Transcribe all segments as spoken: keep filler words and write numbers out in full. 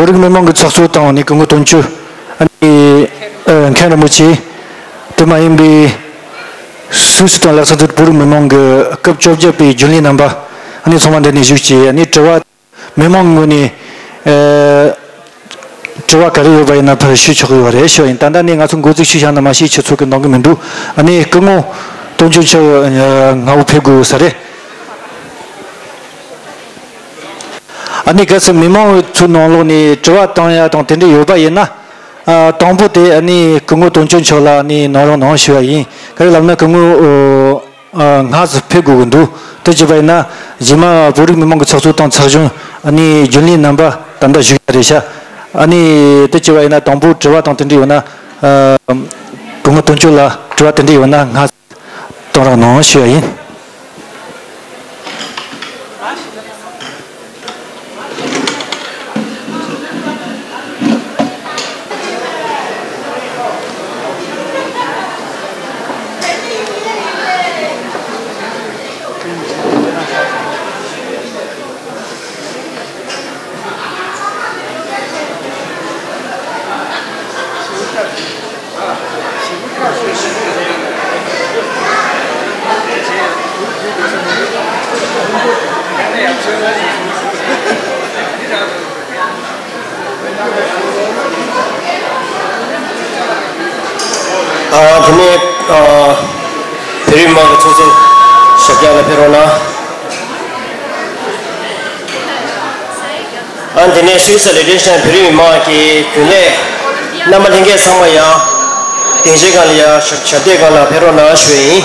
བོད་རིགས་མི་མང་གི་ཚོགས་གཙོ་དང་ནི་སྐུ་ངོ་དོན་གཅོད། ཨ་ནི་ཨ་མཁན་རིན་པོ་ཆེ། དེ་མ་ཡིན་པའི་སུད་སི་དང་ལག་ས་ཐུར་བོད་རིགས་མི་མང་གི་སྐབས་བཅོ་བརྒྱད་པའི་རྒྱུན་ལས་རྣམ་པ། ཨ་ནི་ཚང་མ་འདི་ནས་བཞུགས་བྱས། ཨ་ནི་དྲི་བ། མི་མང་ངོས་ནས་ཨ་དྲི་བ་ག་རེ་ཡོད་པ་ཡིན་ན་ཕར་ཞུ་ཆོག་གི་ཡོད་རེད་ཞུ་བ་ཡིན། ད་ལྟ་ནས་ང་ཚོ་འགོ་འཛུགས་ཞུས་བཞག་ན་མ་ཤེས་ཆུ་ཚོད་ཀྱི་ནང་གི་མི་འདུག་ཨ་ནི་སྐུ་ངོ་དོན་གཅོད་མཆོག་ཨ་སྔ་པོ་ཕེབས་དགོས་ས་རེད། ཨ་ནི་གལ་སྲིད་མི་མང་ཚོའི་ནང་ལོགས་ནས་དྲི་བ་བཏང་ཡ་དང་དེ་འདྲ་ཡོད་པ་ཡིན་ན། ཨ་དང་པོ་དེ་ཨ་ནི་སྐུ་ངོ་དོན་གཅོད་མཆོག་ལ་ཨ་ནི་གནང་རོགས་གནང་ཞུ་བ་ཡིན། ག་རེ་ལབ་ན་སྐུ་ངོ་ཨ་སྔ་ཙམ་ཕེབས་དགོས་ཀྱི་འདུག་དེ་བྱས་པ་ཡིན་ན་རྗེས་མ་བོད་རིགས་མི་མང་གི་ཚོགས་གཙོ་དང་ཚོགས་གཞོན་ཨ་ནི་རྒྱུན་ལས་རྣམ་པ་ད་ལྟ་བཞུགས་ཡ་རེད་ཤག་ཨ་ནི་དེ་བྱས་པ་ཡིན་ན་དང་པོ་དྲི་བ་དང་དེ་འདྲ་ཡོད་ན་ཨ་སྐུ་ངོ་དོན་གཅོད་ལ་དྲི་བ་དེ་འདྲ་ཡོད་ན་སྔ་ཙམ་གཏོང་རོགས་གནང་ཞུ་བ་ཡིན། ཨ་དེ་ནས་ཨ་བོད་རིགས་མི་མང་གི་ཚོགས་གཙོ་ཞབས་བཀྱག་ལ་ཕེབས་རོགས་གནང་། ཨ་དེ་ནས་སུད་སི་ལི་ཊེ་ཤན་བོད་རིགས་མི་མང་གི་རྒྱུན་ལས་རྣམ་པ་ལྷན་རྒྱས་ཚང་མ་ཡང་སྡིངས་ཆའི་སྒང་ལ་ཡ་ཞབས་ཞབས་བརྟན་སྒང་ལ་ཕེབས་རོགས་གནང་ཞུ་ཡིན།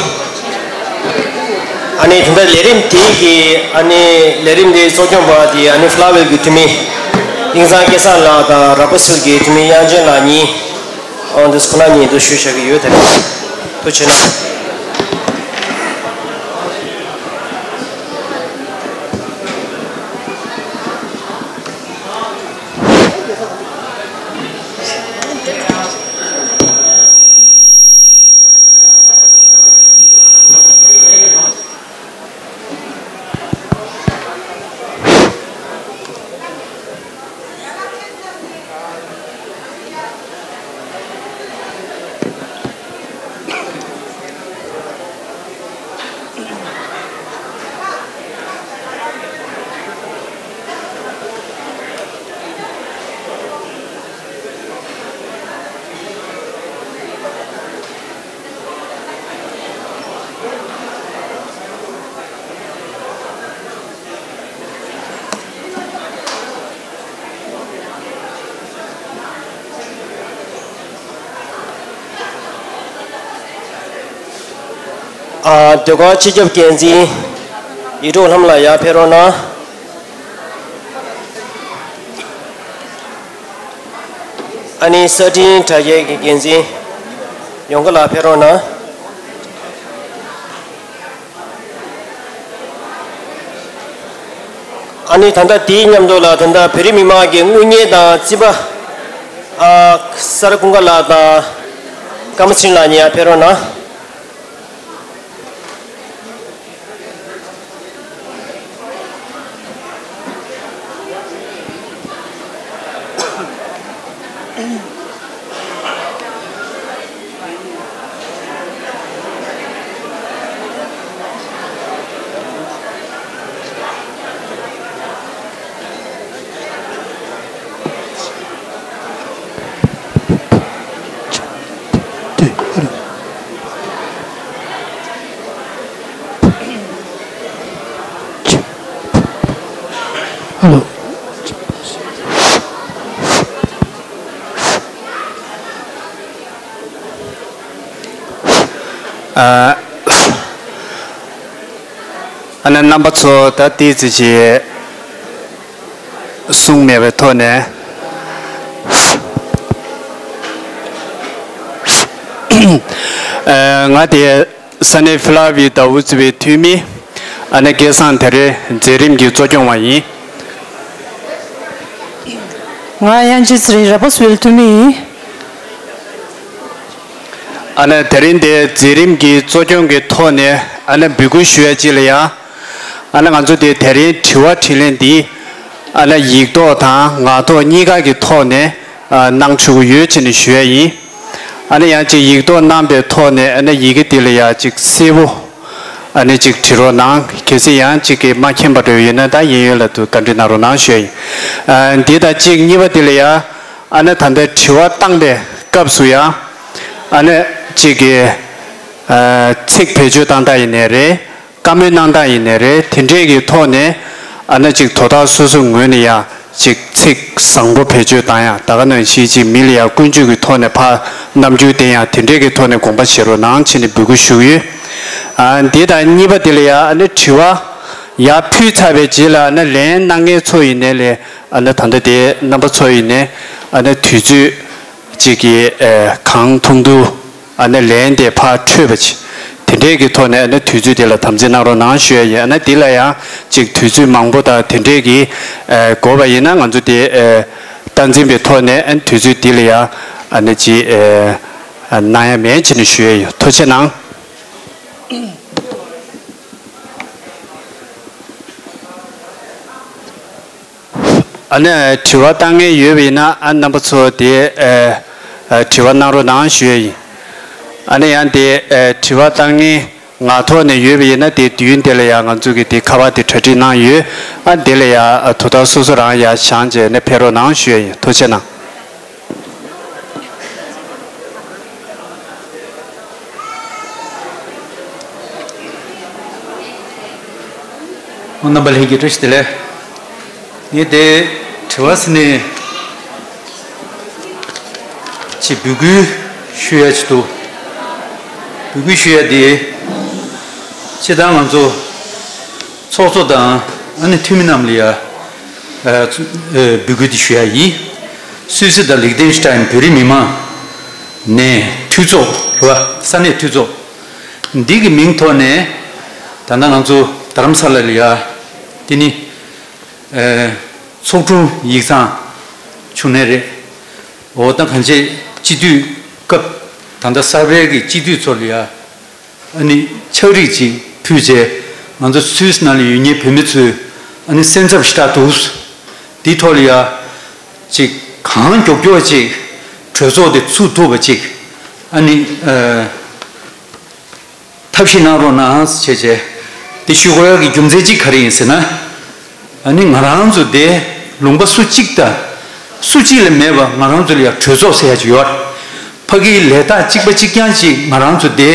ཨ་ནི་ད་ལྟ་ལས་རིམ་དེའི་གི་ཨ་ནི་ལས་རིམ་དེའི་གཙོ་སྐྱོང་པ་དེ་ཨ་ནི་ཕ་ལ་ཝེལ་གྱི་འཐུས་མི་དབྱིངས་གཙང་སྐལ་བཟང་ལགས་དང་ར་པ་སིལ་གྱི་འཐུས་མི་དབྱངས་ཅན་ལགས་གཉིས། ཨོ་འདི་ཁོ་ན་གཉིས་འདུག་ཞུས་བཞག་གི་ཡོད་དེ་རེད། ཐུགས་རྗེ་གནང་། ཨ་ཟློས་གར་སྤྱི་ཁྱབ་འགན་འཛིན་ཡིད་འཕྲོག་ལྷམ་ལགས་ཡར་ཕེབས་རོགས་གནང་། ཨ་ནི་ས་སྟེང་དྲ་རྒྱའི་འགན་འཛིན་ཡོང་ཁ་ལགས་ཕེབས་རོགས་གནང་། ཨ་ནི་ད་ལྟ་དེའི་མཉམ་དུ་ལ་ད་ལྟ་བོད་རིགས་མི་མང་གི་དངུལ་གཉེར་དང་རྩིས་པ་ཨ་ས་ར་ཀུན་དགའ་ལགས་དང་ཀརྨ་ཚེ་རིང་ལགས་གཉིས་ཡར་ཕེབས་རོགས་གནང་། ཨ་ལོ། ཨ་ཨ་ནི་རྣམ་པ་ཚོ་ད་ཏོག་ཙམ་ཅིག་གསུང་མེད་པའི་ཐོག་ནས། ཨ་ང་དེ་ས་གནས་ཕི་ལ་ཝི་ཟླ་འོད་ཟེར་བའི་འཐུས་མི་ཨ་ནི་སྐལ་བཟང་དེ་རིང་མཛད་རིམ་གྱི་གཙོ་སྐྱོང་བ་ཡིན། ང་དབྱངས་ཅན་ཚེ་རིང་ར་པ་སི་ཝེལ་འཐུས་མི་ཡིན། ཨ་ནི་དེ་རིང་འདིར་མཛད་རིམ་གྱི་གཙོ་སྐྱོང་གི་ཐོག་ནས་ཨ་ནི་འབོད་སྐུལ་ཞུ་ཡ་གཅིག་ལ་ཡང་། ཨ་ནི་ང་ཚོ་དེ་དེ་རིང་དྲི་བ་དྲིས་ལན་འདི་ ཨ་ནི་ཡིག་ཐོག་དང་ངག་ཐོག་གཉིས་ཀ་གི་ཐོག་ནས་ཨ་གནང་ཆོག་གི་ཡོད་ཅེས་ནས་ཞུ་ཡ་ཡིན། ཨ་ནི་ཡང་ཅིག་ཡིག་ཐོག་གནང་པའི་ཐོག་ནས་ཨ་ནི་ཡི་གེ་དེ་ལ་ཡང་ཅིག་གསལ་པོ་ཨ་ནི་ཅིག་བྲི་རོགས་གནང་། གལ་སྲིད་ཡང་ཅིག་གིས་མ་མཁྱེན་པ་འདྲ་ཡོད་ན་ད་ཡིན་ཡོད་ལ་དུ་བཀའ་འདྲི་གནང་རོགས་གནང་ཞུ་ཡ་ཡིན། ཨ་འདི་དང་གཅིག་གཉིས་པ་དེ་ལ་ཡང་ཨ་ནི་ད་ལྟ་དྲི་བ་བཏང་པའི་སྐབས་སུ་ཡང་ཨ་ནི་ཅིག་གིས་ཨ་ཚིག་བེད་སྤྱོད་བཏང་སྟངས་ཡིན་ནའི་རེད། བཀའ་མོལ་གནང་སྟངས་ཡིན་ནའི་རེད། དེ་འདྲས་ཀྱི་ཐོག་ནས་ཨ་ནི་ཅིག་དོ་བདག་སོ་སོའི་ངོས་ནས་ཡང་ཅིག་ཚིག་བཟང་པོ་བེད་སྤྱོད་བཏང་ཡ། ད་ག་ནང་བཞིན་ཅིག་མི་ལ་ཡང་ཀུན་སྤྱོད་ཀྱི་ཐོག་ནས་ཕར་རྣམ་འགྱུར་བསྟན་ཡ་དེ་འདྲས་ཀྱི་ཐོག་ནས་དགོངས་པ་བཞེས་རོགས་གནང་ཅེས་ནས་འབོད་སྐུལ་ཞུ་གི་ཡོད། ཨ་འདི་དང་གཉིས་པ་དེ་ལ་ཡང་ཨ་ནི་དྲི་བ་ཡར་ཕུལ་ཚར་བའི་རྗེས་ལ་ཨ་ནི་ལན་གནང་མཁན་ཚོ་ཡིན་ནའི་ལས་ཨ་ནི་ད་ལྟ་དེ་རྣམ་པ་ཚོ་ཡིན་ནའི་ཨ་ནི་དུས་ཚོད་ཅིག་གི་ཨེ་གང་ཐུང་ཐུང་ཨ་ནི་ལན་དེ་ཕར་འཕྲོད་པ་ཅིག་དེ་འདྲས་ཀྱི་ཐོག་ནས་ཨ་ནི་དུས་ཚོད་དེ་ལ་དམ་འཛིན་གནང་རོགས་གནང་ཞུ་ཡ་ཡིན། ཨ་ནི་འདི་ལ་ཡང་ཅིག་དུས་ཚོད་མང་པོ་དང་དེ་འདྲས་ཀྱི་ཨེ་དགོས་པ་ཡིན་ན་ང་ཚོ་དེ་ཨེ་སྟངས་འཛིན་པའི་ཐོག་ནས་ཨ་ནི་དུས་ཚོད་འདི་ལ་ཡང་ཨ་ནི་ཅིག་ཨེ་གནང་ཡ་མེད་ཅེས་ནས་ཞུ་ཡ་ཡིན། ཐུགས་རྗེ་གནང་། ཨ་ནི་དྲི་བ་བཏང་མཁན་ཡོད་པ་ཡིན་ན་ཨ་རྣམ་པ་ཚོ་དེ་ཨ་ཨ་དྲི་བ་གནང་རོགས་གནང་ཞུ་ཡ་ཡིན། ཨ་ནི་ཡང་དེ་ཨ་དྲི་བ་བཏང་མཁན་ངག་ཐོག་ནས་ཡོད་པ་ཡིན་ན་དེ་དུས་ཡུན་དེ་ལ་ཡང་ང་ཚོ་གི་དེ་ཁ་པར་དེ་གྲ་སྒྲིག་གནང་ཡོད། ཨ་དེ་ལ་ཡང་ཨ་དོ་བདག་སོ་སོ་རང་ཡར་བཞེངས་བྱས་ནས་ཕེབས་རོགས་གནང་ཞུ་ཡ་ཡིན། ཐུགས་རྗེ་གནང་། རྣམ་པ་ལྷན་རྒྱས་བཀྲ་ཤིས་བདེ་ལེགས། ངས་དེ་དྲི་བ་ཟེར་ནས་ཅིག་འབོད་སྐུལ་ཞུ་ཡ་ཅིག་འདུག་འབོད་སྐུལ་ཞུ་ཡ་དེ་སྤྱིར་བཏང་ང་ཚོ་ཚོགས་གཙོ་དང་ཨ་ནི་འཐུས་མི་རྣམས་ལ་ཡ་ཨ་ཚུ་ཨ་འབོད་སྐུལ་དེ་ཞུ་ཡ་ཡིན། སུད་སི་དང་ལིག་ཏེན་ཤི་ཏན་བོད་རིགས་མི་མང་ནས་འཐུས་ཚོགས་རེད་བ། ས་གནས་འཐུས་ཚོགས་འདི་གི་མིང་ཐོག་ནས་ད་ལྟ་ང་ཚོ་རྡ་རམ་ས་ལ་ལ་ཡ་དེ་ནི་ཨ་ཚོགས་དྲུང་ཡིག་ཚང་ཆུང་ནས་རེད། འོ་ད་གང་ཅི་སྤྱི་འཐུས་སྐབས་ད་ལྟ་གསར་པའི་གི་སྤྱི་འཐུས་ཚོ་ལ་ཡ་ཨ་ནི་ཕྱག་བྲིས་ཅིག་ཕུལ་རྗེས་ང་ཚོ་སུད་སི་ནང་ལ་ཡོད་མཁན་བོད་མི་ཚོས་ཨ་ནི་སེམས་འཚབ་ཞེ་དྲག་འདུག་འདིའི་ཐོག་ལ་ཡ་ཅིག་གང་མགྱོགས་མགྱོགས་ཅིག་གྲོས་ཚོགས་དེ་ཚུགས་ཐུབ་པ་ཅིག་ཨ་ནི་ཨ་ཐབས་ཤེས་གནང་རོགས་གནང་ཞེས་བྱས། དེ་ཞུ་དགོས་ཡག་གི་རྒྱུ་མཚན་གཅིག་ག་རེ་ཡིན་ཟེར་ན། ཨ་ནི་ང་རང་ཚོ་དེ་ལུང་པ་སུ་གཅིག་དང་སུ་གཅིག་ལ་མེད་པ་ང་རང་ཚོ་ལ་ཡང་གྲོས་ཚོགས་ཟེར་ཡག་ཅིག་ཡོད་རེད། ཕ་གིའི་ལས་རྟགས་གཅིག་པ་གཅིག་རྐྱང་ཅིག་ང་རང་ཚོ་དེ་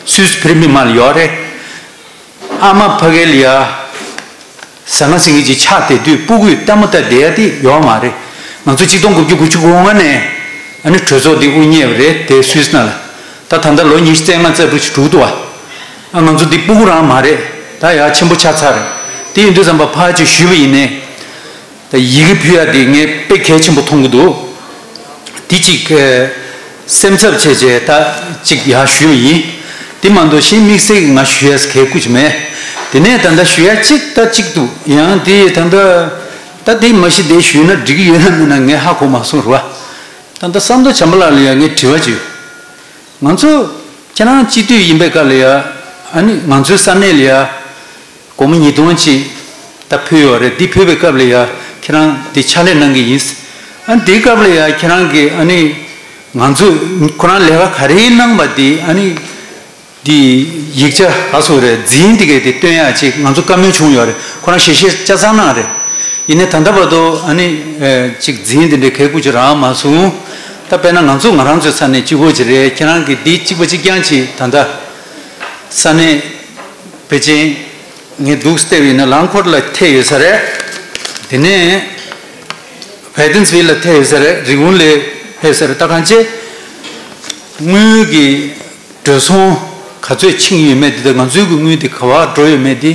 སུད་སི་བོད་རིགས་མི་མང་ལ་ཡོད་རེད། ཨ་མ་ཕ་གི་ལ་ཡ་ཟ་ང་ཟིང་གི་ཅིག་ཆགས་བསྡད་དུས་སྤུ་གུས་ལྟད་མོ་ལྟ་བསྡད་ཡ་དེ་ཡོད་མ་རེད། ང་ཚོ་ཆིག་སྟོང་དགུ་བརྒྱ་དགུ་བཅུ་གོ་ལྔ་ནས་ཨ་ནི་གྲོས་ཚོགས་འདི་དབུ་བརྙེས་པ་རེད་དེ་སུད་སི་ནང་ལ། ད་ད་ལྟ་ལོ་ཉི་ཤུ་རྩ་ལྔ་རྩ་དྲུག་ཅིག་འགྲོ་གི་འདུག་བ། ཨ་ང་ཚོ་འདི་སྤུ་གུ་རང་མ་རེད། ད་ཡ་ཆེན་པོ་ཆགས་ཚར་རེད། དེ་ཡིན་དུས་ཙམ་པ་ཕར་ཅིག་ཞུས་པ་ཡིན་ནའི། ད་ཡི་གེ་ཕུལ་ཡ་དེ་ངས་དཔེ་གལ་ཆེན་པོ་མཐོང་གི་འདུག་དེ་གཅིག་ཨ་སེམས་འཚབ་བྱས་བྱས་ད་གཅིག་ཡར་ཞུས་པ་ཡིན། དེ་མ་གཏོགས་གཞན་དམིགས་བསལ་གྱི་ང་ཞུ་ཡ་གལ་ཁུ་ཅིག་མེད། དེ་ནས་ད་ལྟ་ཞུ་ཡ་གཅིག་ད་གཅིག་འདུག་ཡང་དེ་ད་ལྟ་ད་དེ་མ་གཞི་དེ་ཞུས་ན་འགྲིག་གི་ཡོད་ན་མེད་ན་ངས་ཧ་གོ་མ་སོང་རེད་བ། ད་ལྟ་བསམ་མདོ་བྱམས་པ་ལགས་ལ་ཡང་ངས་དྲི་བ་ཅིག་ང་ཚོ་ཁྱེད་རང་སྤྱི་འཐུས་ཡིན་པའི་སྐབས་ལ་ཡ་ཨ་ནི་ང་ཚོའི་ས་གནས་ལ་ཡ། སྒོར་མོ་ཉིས་སྟོང་ཅིག་ད་ཕུལ་ཡོད་རེད། འདི་ཕུལ་བའི་སྐབས་ལ་ཡ་ཁྱེད་རང་འདི་ཕྱག་ལས་གནང་གི་ཡིན། ཨ་འདིའི་སྐབས་ལ་ཡ་ཁྱེད་རང་གིས་ཨ་ནི་ང་ཚོས་ཁོ་རང་ལས་ཀ་ག་རེ་གནང་བ་འདི་ཨ་ནི་འདི་ཡིག་ཆ་ག་ཚོད་རེད་འཛིན་འདི་གས་དེ་སྟོན་ཡ་ཅིག་ང་ཚོ་བཀའ་མོལ་བྱུང་ཡོད་རེད། ཁོ་རང་ཞལ་བཞེས་ཆ་ཚང་གནང་རེད། ཡིན་ནའི་ད་ལྟ་བར་དུ་ཨ་ནི་ཅིག་འཛིན་འདི་འདྲའི་གལ་ཁུ་ཅིག་རག་མ་སོང་། ད་དཔེར་ན་ང་ཚོ་ང་རང་ཚོའི་ས་གནས་གཅིག་པོ་ཅིག་རེད། ཁྱེད་རང་གིས་འདི་གཅིག་པ་གཅིག་རྐྱང་ཅིག་ད་ལྟ་ས་གནས་ཕལ་ཆེར་ངས་འདུག་བལྟས་པ་ཡིན་ན་ལང་ཁོར་ལ་ཐེ་ཡོད་ས་རེད། དེ་ནས་བེ་ཏིན་སི་ཝིལ་ལ་ཐེ་ཡོད་ས་རེད། རི་ཀུན་ལ་ཐེ་ཡོད་ས་རེད། ད་གང་ཅི་དངུལ་གྱི་འགྲོ་སོང་ག་ཚོད་ཕྱིན་ཡོད་མེད་དེ་དང་ང་ཚོའི་གི་དངུལ་དེ་ག་བར་འགྲོ་ཡོད་མེད་དེ་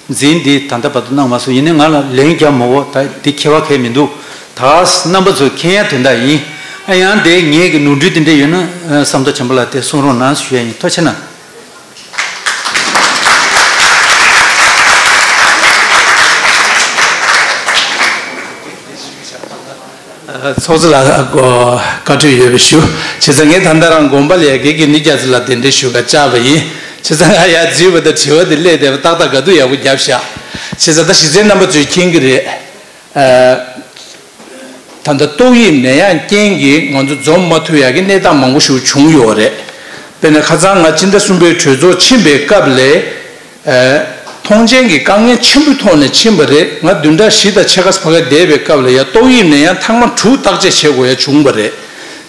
འཛིན་དེ་ད་ལྟ་བར་དུ་གནང་མ་སོང་། ཡིན་ནའི་ང་ལ་ལན་རྒྱབ་མ་འོ་ད་དེ་ཁྱད་པར་གང་ཡང་མི་འདུག་ད་རྣམ་པ་ཚོ་མཁྱེན་ཡ་དོན་དག་ཡིན། ཨ་ཡང་དེ་ངེད་ཀྱི་ནོར་འཁྲུལ་དེ་འདྲ་ཡོད་ན་བསམ་མདོ་བྱམས་པ་ལགས་དེ་གསུང་རོགས་གནང་ཞུ་ཡ་ཡིན། ཐུགས་རྗེ་གནང་། ཚོགས་གཙོ་ལགས་བཀའ་འཁྲོལ་ཡོད་པ་ཞུ། བྱས་ཙང་ངས་ད་ལྟ་རང་དགོངས་པ་ལ་ཡ་གེ་གི་ནི་རྒྱ་ཚ་ལ་གདན་འདྲེན་ཞུ་ག་བཅར་བ་ཡིན། བྱས་ཙང་ང་ཡ་འཛུལ་བ་དང་དྲི་བ་དེ་སླེབས་བསྡད་པ་ཏག་ཏག་ག་དུས་ཡག་པོ་བརྒྱབ་ཤག་བྱས་ཙང་ད་གཞི་རྩའི་རྣམ་པ་ཚོས་མཁྱེན་གི་རེད། ད་ལྟ་ཏོག་དབྱིབས་ནད་ཡམས་རྐྱེན་གྱིས་ང་ཚོ་འཛོམས་མ་ཐུབ་ཡག་གི་གནས་སྟངས་མང་པོ་ཞིག་བྱུང་ཡོད་རེད། དཔེར་ན་ཁ་སང་ང་སྤྱི་ཟླ་གསུམ་པའི་གྲོས་ཚོགས་ཕྱིན་པའི་སྐབས་ལ། ཨ། ཐོངས་མཆན་གྱི་དཀའ་ངལ་ཆེན་པོའི་ཐོག་ནས་ཕྱིན་པ་རེད། ང་བདུན་ཕྲག་བཞི་དང་ཕྱེད་ཀ་ཕ་གིར་བསྡད་པའི་སྐབས་ལ་ཡ་ཏོག་དབྱིབས་ནད་ཡམས་ཐེངས་མ་དྲུག་བརྟག་དཔྱད་བྱེད་དགོས་ཡ་བྱུང་བ་རེད།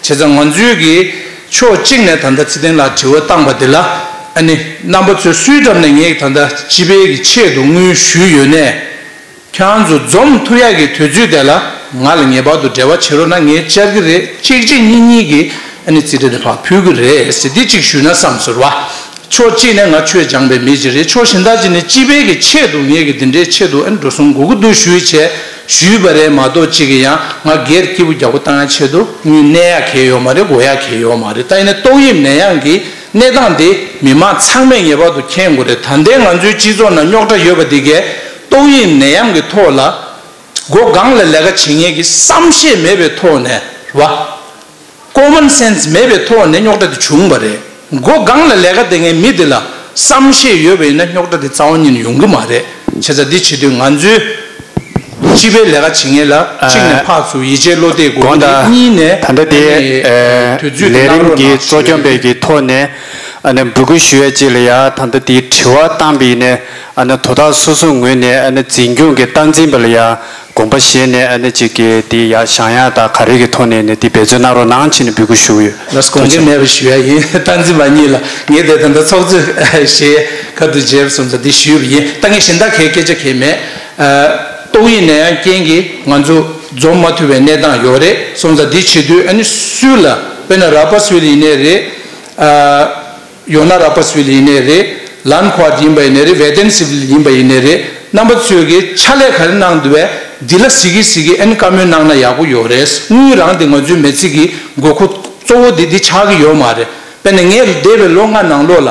བྱས་ཙང་ང་ཚོའི་གི་ཕྱོགས་གཅིག་ནས་ད་ལྟ་ཚེ་བརྟན་ལགས་དྲི་བ་བཏང་པ་འདི་ལ། ཨ་ནི་རྣམ་པ་ཚོས་སུའི་འགྲམ་ནས་ངས་ད་ལྟ་སྤྱི་པའི་གི་ཆེད་དུ་དངུལ་ཞུས་ཡོད་ནའི། ཁྱེད་རང་ཚོ་འཛོམས་ཐུབ་ཡག་གི་དུས་ཚོད་དེ་ལ་ང་ལ་ངེས་པར་དུ་འབྲེལ་བ་བྱེད་རོགས་གནང་། ངས་བཅར་གྱི་རེད། གཅིག་གཅིག་གཉིས་གཉིས་ཀྱིས་ཨ་ནི་རྩིས་ཁྲ་དེ་ཕར་ཕུལ་གྱི་རེད་ཟེར་འདི་གཅིག་ཞུས་ན་བསམ་སོང་བ། ཕྱོགས་གཅིག་ནས་ང་ཆོས་སྦྱངས་པའི་མི་ཅིག་རེད། ཕྱོགས་གཞན་དག་ཅིག་ནས་སྤྱི་པའི་གི་ཆེད་དུ་ངས་གི་འདི་འདྲའི་ཆེད་དུ་ཨ་ནི་འགྲོ་སོང་དགོས་ཀྱི་འདུག་ཞུས་བྱས་ཞུས་པ་རེད་མ་གཏོགས། གཅིག་གི་ཡང་ང་སྒེར་སྐྱིད་པོ་རྒྱག་པོ་བཏང་ཡག་ཆེད་དུ་དངུལ་གནས་ཡག་གལ་ཡོད་མ་རེད། དགོས་ཡག་གལ་ཡོད་མ་རེད། ད་ཡིན་ན་ཏོག་དབྱིབས་ནད་ཡམས་ཀྱི་གནས་སྟངས་དེ་མི་མང་ཚང་མས་ངེས་པར་དུ་མཁྱེན་དགོས་རེད། ད་ལྟའི་ང་ཚོའི་སྤྱི་ཚོགས་ནང་རྙོག་དྲ་ཡོད་པ་འདི་གས་ཏོག་དབྱིབས་ནད་ཡམས་ཀྱི་ཐོག་ལ་མགོ་སྒང་ལ་ལས་ཀ་བྱེད་མཁན་གྱི་བསམ་ཤེས་མེད་པའི་ཐོག་ནས་རེད་བ། ཀོ་མོན་སེན་སི་མེད་པའི་ཐོག་ནས་རྙོག་དྲ་དེ་བྱུང་བ་རེད། མགོ་སྒང་ལ་ལས་ཀ་དེ་ངའི་མི་དེ་ལ་བསམ་ཤེས་ཡོད་པ་ཡིན་ན་རྙོག་དྲ་དེ་རྩ་བ་ཉིད་ནས་ཡོང་གི་མ་རེད། བྱས་ཙང་འདི་བྱེད་དུས་ང་ཚོའི་སྤྱི་པའི་ལས་ཀ་བྱེད་མཁན་ལ་གཅིག་ནས་ཕར་ཚུར་ཡིད་ཆེས་བློ་གཏད་དགོས་ཀྱི་འདུག་གཉིས་ནས་ད་ལྟ་དེ་དུས་ཚོད་དེ་ལས་རིམ་གྱི་གཙོ་སྐྱོང་པའི་གི་ཐོག་ནས་ཨ་ནི་འབོད་སྐུལ་ཞུ་ཡ་ཅིག་ལ་ཡ། ད་ལྟ་དེ་དྲི་བ་བཏང་པ་ཡིན་ནའི་ཨ་ནི་དོ་བདག་སོ་སོའི་ངོས་ནས་ཨ་ནི་འཛིན་སྐྱོང་གི་སྟངས་འཛིན་པ་ལ་ཡ། དགོངས་པ་བཞེས་ནས་ཨ་ནི་གཅིག་གིས་དེ་ཡར་བཞེངས་ཡག་དང་ག་རེ་གི་ཐོག་ནས་ནི་དེ་འབད་བརྩོན་གནང་རོགས་གནང་བྱས་ནས་འབོད་སྐུལ་ཞུ་གི་ཡོད། ལགས་སོ། དགོངས་འགལ་མེད་པ་ཞུ་ཡ་ཡིན། སྟངས་འཛིན་པ་གཉིས་ལ་ངས་དེ་ད་ལྟ་ཚོགས་གཙོས་ཞེས་ཁ་ཐུག་བྱས་སོང་ཙང་འདི་ཞུས་པ་ཡིན། ད་ངས་གཞན་དག་གའི་སྐད་ཆ་གང་ཡང་མེད། ཨ། ཏོག་དབྱིབས་ནད་ཡམས་རྐྱེན་གྱིས་ང་ཚོ་འཛོམས་མ་ཐུབ་པའི་གནས་སྟངས་ཡོད་རེད་སོང་ཙང་འདི་བྱེད་དུས་ཨ་ནི་སུ་ལ་དཔེར་ན་ར་པ་སུའི་ལ་ཡིན་ནའི་རེད། ཨ། ཡོ་ན་ར་པ་སི་ཝིལ་ཡིན་ནའི་རེད། ལན་ཁོ་ཝར་ཡིན་པ་ཡིན་ནའི་རེད། ཝེ་ཏན་སི་ཝིལ་ཡིན་པ་ཡིན་ནའི་རེད། རྣམ་པ་ཚོས་ཀྱི་ཕྱག་ལས་ག་རེ་གནང་འདུག་བས། འདི་ལ་གཟིགས་ཀྱི་གཟིགས་ཀྱི་ཨ་ནི་བཀའ་མོལ་གནང་ན་ཡག་པོ་ཡོད་རེད། དངུལ་རང་དེ་ང་ཚོའི་མི་ཚེ་གི་དགོས་མཁོ་གཙོ་བོ་དེ་འདི་ཆགས་ཀྱི་ཡོད་མ་རེད། དཔེར་ན་ངས་འདས་པའི་ལོ་ལྔ་ནང་ལོགས་ལ་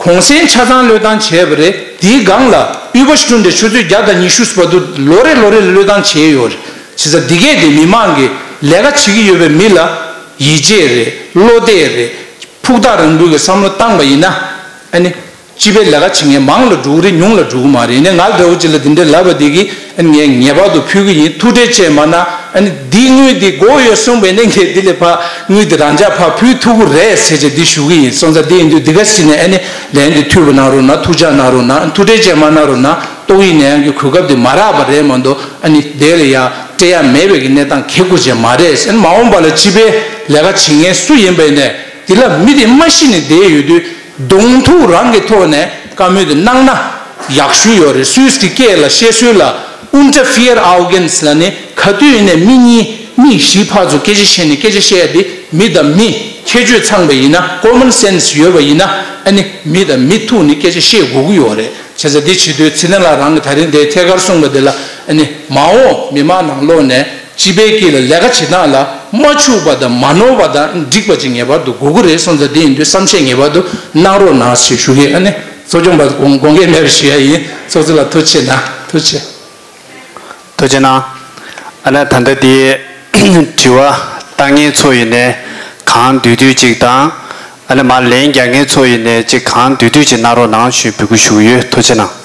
གུང་སེང་ཆ་ཚང་བློས་བཏང་བྱས་པ་རེད། དེའི་སྒང་ལ་ཨུ་པ་ཤི་ཀྲུན་དེ་ཆུ་ཚོད་བརྒྱ་དང་ཉི་ཤུ་བར་དུ་ལོ་རེ་ལོ་རེ་ལ་བློས་བཏང་བྱས་ཡོད་རེད། བྱས་ཙང་འདི་གས་དེ་མི་མང་གི་ལས་ཀ་བྱེད་ཀྱི་ཡོད་པའི་མི་ལ་ཡིད་ཆེས་རེད། བློ་གཏད་རེད། ཕུགས་ཐག་རིང་པོའི་གི་བསམ་བློ་བཏང་པ་ཡིན་ན། ཨ་ནི། སྤྱི་པའི་ལས་ཀ་བྱེད་མཁན་མང་ལ་འགྲོ་གི་རེད། ཉུང་ལ་འགྲོ་གི་མ་རེད། ཡིན་ནའི་ང་འདྲ་བོ་ཅིག་ལ་འདི་འདྲའི་ལབ་པ་འདི་གིས་ཨ་ནི་ངས་ངེས་པར་དུ་ཕུལ་གི་ཡིན། ཐུགས་ཁྲལ་བཅས་མ་གནང་། ཨ་ནི་འདི་དངུལ་འདི་དགོས་ཡོད་གསུངས་པ་ཡིན་ན་ངས་འདི་ལས་ཕར་དངུལ་འདི་རང་འཇགས་ཕར་ཕུལ་ཐུབ་ཀྱི་རེད་ཟེར་བྱས་འདི་ཞུ་གི་ཡིན། སོང་ཙང་འདི་ཡིན་དུས་འདི་ག་ཅིག་ནས་ཨ་ནི་ལན་འདི་འཐུས་པ་གནང་རོགས་གནང་། ཐུགས་ཅག་གནང་རོགས་གནང་། ཐུགས་ཁྲལ་བཅས་མ་གནང་རོགས་གནང་། ཏོག་དབྱིབས་ནད་ཡམས་ཀྱི་གོ་སྐབས་འདི་མ་རག་པ་རེད་མ་གཏོགས་ཨ་ནི་དེ་ལ་ཡ་སྤྲད་ཡ་མེད་པའི་གི་གནས་སྟངས་གལ་དགོས་ཅན་མ་རེད། ཨ་ནི་མ་འོངས་པ་ལ་སྤྱི་པའི་ལས་ཀ་བྱེད་མཁན་སུ་ཡིན་པ་ཡིན་ནའི། དེ་ལ་མི་དེ་མ་ཤི་ནས་བསྡད་ཡོད་དུས་གདོང་ཐུག་རང་གི་ཐོག་ནས་བཀའ་མོལ་དེ་གནང་ན་ཡག་ཤོས་ཡོད་རེད། སུད་སི་གི་སྐད་ལ་བཤད་སྲོལ་ལ་Unter vier Augen ལབ་ནས་ག་དུས་ཡིན་ནའི་མི་གཉིས་མི་བཞི་ཕར་ཚུར་སྐད་ཆ་བཤད་ནས་སྐད་ཆ་བཤད་ཡ་དེ་མི་དང་མི་ཁྱད་ཆོས་ཚང་པ་ཡིན་ན། Common sense ཡོད་པ་ཡིན་ན་ཨ་ནི་མི་དང་མི་ཐུག་ནས་སྐད་ཆ་བཤད་དགོས་ཀྱི་ཡོད་རེད། བྱས་ཙང་འདི་བྱེད་དུས་ཚེ་བརྟན་ལགས་རང་གི་ད་རིང་འདིར་ཐད་ཀར་གསུངས་པ་འདི་ལ་ཨ་ནི་མ་འོངས་མི་མང་ནང་ལོགས་ནས། སྤྱི་པའི་དཀྱིལ་ལ་ལས་ཀ་བྱེད་སྟངས་ལ་མ་འཆུག་པ་དང་མ་ནོར་བ་དང་འགྲིག་པ་ཅིག་ངེས་པར་དུ་དགོས་ཀྱི་རེད་སོང་ཙང་། དེ་ཡིན་དུས་བསམ་ཤེས་ངེས་པར་དུ་གནང་རོགས་གནང་ཞེས་ཞུ་གི། ཨ་ནི་ཚོགས་ཆུང་པ་དགོངས་དགོངས་འགལ་མེད་པ་ཞུ་ཡ་ཡིན། ཚོགས་གཙོ་ལགས་ཐུགས་རྗེ་གནང་། ཐུགས་རྗེ། ཐུགས་རྗེ་གནང་། ཨ་ནི་ད་ལྟ་དེ་དྲི་བ་བཏང་མཁན་ཚོ་ཡིན་ནའི་གང་འདོད་འདོད་ཅིག་དང་། ཨ་ནི་མར་ལན་རྒྱག་མཁན་ཚོ་ཡིན་ནའི་ཅིག་གང་འདོད་འདོད་ཅིག་གནང་རོགས་གནང་ཞུས་འབོད་སྐུལ་ཞུ་གི་ཡོད། ཐུགས་རྗེ་གནང་།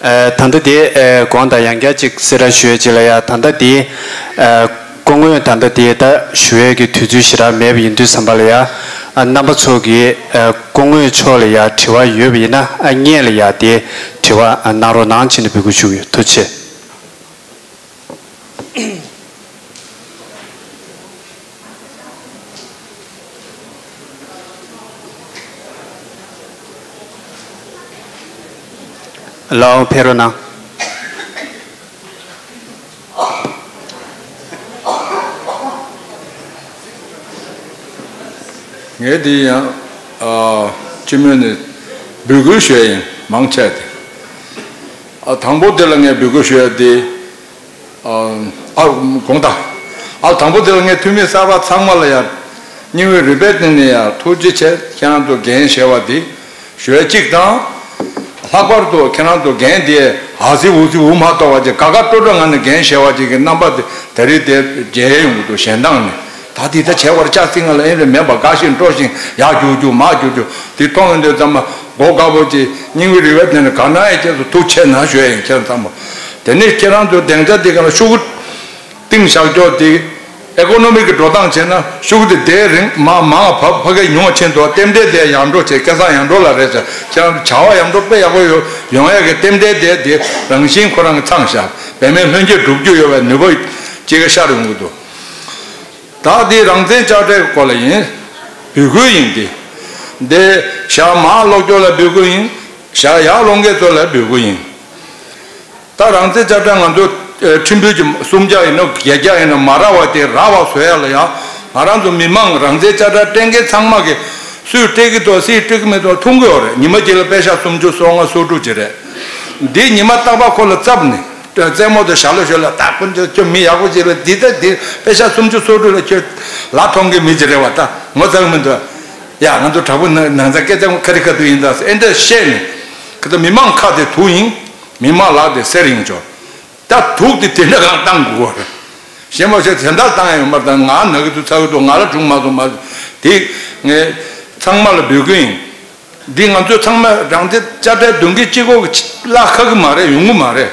ཨ། ད་ལྟ་དེ། ཨ། དགོངས་དག་ཡང་བསྐྱར་ཅིག་གསལ་བསྒྲགས་ཞུ་ཡ་ཅིག་ལ་ཡ། ད་ལྟ་དེ། ཨ། སྐུ་ངོས་ད་ལྟ་དེ་ད་ཞུ་ཡས་ཀྱི་དུས་ཚོད་ཞེ་དྲག་མེད་པ་ཡིན་དུས་ཙམ་པ་ལ་ཡ། ཨ། རྣམ་པ་ཚོ་གིས། ཨ། སྐུ་ངོས་མཆོག་ལ་ཡ་དྲི་བ་ཡོད་པ་ཡིན་ན། ཨ། སྔོན་ལ་ཡ་དེ་དྲི་བ། ཨ། གནང་རོགས་གནང་བྱས་ནས་འབོད་སྐུལ་ཞུ་གི་ཡོད། ཐུགས་རྗེ་ཆེ། ལགས་འོང་ཕེབས་རོགས་གནང་། ངས་འདི་ཡང་། ཨ། སྤྱི་མོས་ནས་འབོད་སྐུལ་ཞུ་ཡ་ཡིན། མང་ཆེ་དེ། ཨ། དང་པོ་དེ་ལ་ངས་འབོད་སྐུལ་ཞུ་ཡ་དེ། ཨ། ཨ། དགོངས་དག་ཨ། དང་པོ་དེ་ལ་ངས་འཐུས་མི་གསར་པ་ཚང་མ་ལ་ཡ། སྙིང་དབུས་རི་པའི་སྟེང་ནས་ཡ་ཐུགས་རྗེ་ཆེ། ཁྱེད་རང་ཚོ་འགན་བཞེས་པ་འདི་ཞུ་ཡ་གཅིག་དང་། ལྷག་པར་དུ་ཁྱེད་རང་ཚོ་འགན་དེ་ཨ་ཟི་འུ་ཟི་འུ་མ་གཏོགས་པ་ཅིག་དགའ་དགའ་སྤྲོ་སྤྲོ་ངང་ནས་འགན་བཞེས་པ་ཅིག་གི་རྣམ་པ་དེ་ད་རེས་དེ་མཇལ་ཡོང་གི་འདུག་གཞན་དང་ནས་ད་དེ་ད་བྱས་པར་ལྕགས་རྩི་ང་ལ་ཨེ་རེད་མེད་པ། དགའ་ཞིང་སྤྲོ་ཞིང་ཡར་རྒྱུག་རྒྱུག་མར་རྒྱུག་རྒྱུག་དེ་མཐོང་ཡོང་དུས་ཙམ་པ་མགོ་དཀར་པོ་ཅིག་སྙིང་དབུས་རི་པའི་སྟེང་ནས་དགའ་སྣང་ཡི་རྗེས་སུ་ཐུགས་ཆེ་གནང་ཞུ་ཡ་ཡིན། ཁྱེད་ཚང་མ། དེ་ནས་ཁྱེད་རང་ཚོ་སྡིངས་ཆ་དེ་ག་ལ་ཤོག་གུ་བཏིང་བཞག་ཀྱོག་དེ་ཨེ་ཀོ་ནོ་མི་གི་འགྲོ་སྟངས་བྱས་ན་ཤོག་གུ་དེ་དེའི་རིང་མ་མང་བ་ཕ་གི་ཉུང་བ་ཕྱིན་འདུག་རྟེན་འབྲེལ་དེ་ཡར་འགྲོ་བྱས་སྐལ་བཟང་ཡར་འགྲོ་ལ་རེད་ཟེར། ཁྱེད་རང་ཚོ་བྱ་བ་ཡར་འགྲོ་དཔེ་ཡག་པོ་ཡོང་ཡག་གི་རྟེན་འབྲེལ་དེ་དེ་རང་བཞིན་ཁོ་རང་གི་ཚང་བཞག་བེད་མེད་ལྷུན་གྱིས་འགྲུབ་རྒྱུ་ཡོད་པའི་ནུས་པ་ཅིག་གི་ཤར་ཡོང་གི་འདུག་ད་འདི་རང་བཙན་དཔྱ་ཁྲལ་གྱི་སྐོར་ལ་ཡིན། འབོད་སྐུལ་ཡིན་འདི། འདི་ཞག་མར་ལོག་ཀྱོག་ལ་འབོད་སྐུལ་ཡིན། ཞག་ཡར་ལོག་མཁན་ཚོ་ལ་འབོད་སྐུལ་ཡིན། ད་རང་བཙན་དཔྱ་ཁྲལ་ང་ཚོ་ཨ་ཁྲིམས་དཔོན་གྱི་སུམ་བརྒྱ་ཡིན་ནོ་བརྒྱད་བརྒྱ་ཡིན་ནོ་མ་རག་པ་དེ་རག་པ་བཟོ་ཡ་ལ་ཡང་ང་རང་ཚོ་མི་མང་རང་བཙན་དཔྱ་ཁྲལ་སྤྲད་མཁན་ཚང་མ་གི་སུས་སྤྲད་ཀྱི་འདུག་སུས་སྤྲད་ཀྱི་མེད་འདུག་མཐོང་གི་ཡོད་རེད། ཉི་མ་གཅིག་ལ་པེ་ཤ་སུམ་ཅུ་སོ་ལྔ་སོ་དྲུག་ཅིག་རེད། འདི་ཉི་མ་རྟག་པར་ཁོ་ལ་བཙབ་ནས་རྩེད་མོ་དང་ཞྭ་ལུ་ཞོལ་ལ་ད་ཁོ་ཚོ་ཁྱོད་མི་ཡག་པོ་ཅིག་རེད། འདི་ད་འདི་པེ་ཤ་སུམ་ཅུ་སོ་དྲུག་ལ་ཁྱོད་ལ་མཐོང་གི་མི་ཅིག་རེད་བ། ད་ངོ་ཚ་གི་མི་འདུག་ཡ་ང་ཚོ་དྲག་པོ་ནང་ཚ་སྐད་ཆ་ཁ་རི་ཁ་ཐུག་ཡིན་ད་ཨེ་འདྲ་བཤད་ནས་ཁ་ད་མི་མང་ཁ་དེ་དུག་ཡིན། མི་མང་ལག་དེ་གསེར་ཡིན་ཆོག་ད་དུག་དེ་དེ་འདྲ་གང་བཏང་དགོས་གོ་རེད། གཞན་མ་ཟད་དེ་འདྲ་བཏང་ཡ་ཡོད་མ་རེད། ད་ང་ན་གི་དུག་ཚ་གི་དུག་ང་ལ་བྱུང་མ་སོང་མ་དེ་ངས་ཚང་མ་ལ་འབོད་སྐུལ་ཡིན། འདི་ང་ཚོས་ཚང་མས་རང་བཙན་དཔྱ་ཁྲལ་འདོན་གྱི་གཅིག་པོ་གི་གླ་ཁ་གི་མ་རེད། ཡོང་གི་མ་རེད།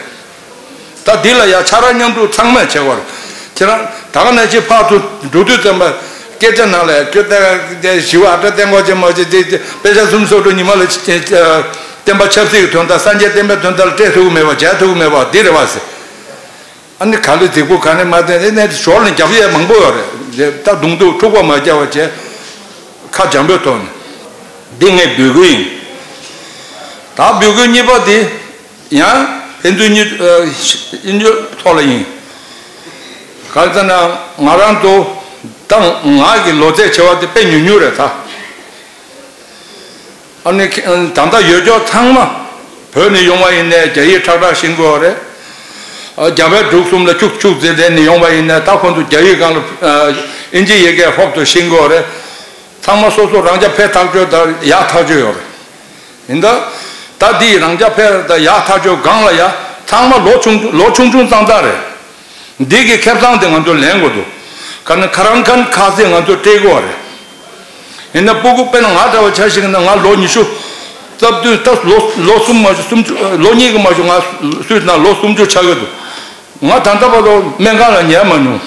ད་འདི་ལ་ཡ་ཆ་ར་མཉམ་དུ་ཚང་མས་བྱེད་དགོས་རེད། ཁྱེད་རང་ད་ག་ནང་བཞིན་ཕར་ཚུར་འགྲོ་དུས་ཙམ་པ་སྐད་ཆ་ནང་ལ་ཡ་ཁྱོད་ད་ག་དེ་ཞི་བ་ཨ་ཏྲ་བསྟན་འགོག་ཅན་མ་བྱེད་དེ་དེ་པེ་ཤ་སུམ་སོ་དྲུག་ཉི་མ་ལ་བསྟན་པ་ཆབ་སྲིད་ཀྱི་དོན་དག་སངས་རྒྱས་བསྟན་པའི་དོན་དག་ལ་སྤྲད་ཐུབ་ཀྱི་མེད་པ་བྱས་ཐུབ་ཀྱི་མེད་པ་འདི་རེད་བ་ཟེར། ཨ་ནི་ག་ལེ་རྫིག་པོ་ག་ནས་མ་བསྟན་ཨེ་ནས་ཞོར་ལ་རྒྱབ་ཡས་མང་པོ་ཡོད་རེད། ད་རྡུང་རྡུང་འཁྲུག་པ་མ་རྒྱབ་པ་བྱས་ཁ་འཇམ་པོའི་ཐོག་ནས་འདི་ངས་འབོད་སྐུལ་ཡིན། ད་འབོད་སྐུལ་གཉིས་པ་འདི་ཡང་ཕན་ཚུན་གཉིས་ཨ་ཡིན་རྒྱུ་ཐོག་ལ་ཡིན། ག་རེ་ཟེར་ན་ང་རང་ཚོ་ཏང་ང་གི་ལོ་ཚད་ཆེ་བ་དེ་དཔེ་ཉུང་ཉུང་རེད་ད། ཨ་ནི་ད་ལྟ་ཡོད་ཅོག་ཚང་མ་བོད་ནས་ཡོང་བ་ཡིན་ནའི་རྒྱ་ཡིག་ཁྲག་ཁྲག་ཤེས་དགོས་རེད། རྒྱ་བལ་འབྲུག་གསུམ་ལ་ཁྱུག་ཁྱུག་ཙེ་ཙེ་ནས་ཡོང་བ་ཡིན་ནའི་ད་ཁོང་ཚོ་རྒྱ་ཡིག་སྒང་ལ་ཨིན་ཇི་ཡི་གེ་ཧོབ་ཏེ་ཤེས་དགོས་རེད། ཚང་མ་སོ་སོ་རང་རྐྱ་འཕེར་ཐག་ཆོད་དང་ཡག་ཐག་ཆོད་ཡོད་རེད། ཡིན་ད། ད་འདི་རང་རྐྱ་འཕེར་དང་ཡག་ཐག་ཆོད་སྒང་ལ་ཡ་ཚང་མ་ལོ་ཆུང་ལོ་ཆུང་ཆུང་ཙང་ཙང་རེད། འདི་གི་ཁེ་བཟང་དེ་ང་ཚོ་ལེན་དགོས་འདུག་ག་ནི་ཁ་རང་ཁ་ནི་ཁ་ཟས་ང་ཚོ་སྤྲད་དགོས་རེད། ཡིན་ན་སྤུ་གུ་དཔེར་ན་ང་འདྲ་བ་ཆ་ཞིག་ན་ང་ལོ་ཉི་ཤུ་རྩ་བདུན་ད་ལོ་ལོ་གསུམ་མ་ཞུ་སུམ་ཅུ་ལོ་གཉིས་ཀྱི་མ་ཞུ་ང་སུས་ན་ལོ་སུམ་ཅུ་ཆགས་ཀྱི་འདུག་ང་ད་ལྟ་བར་དུ་སྨན་ཁང་ལ་ཉལ་མ་མྱོང་།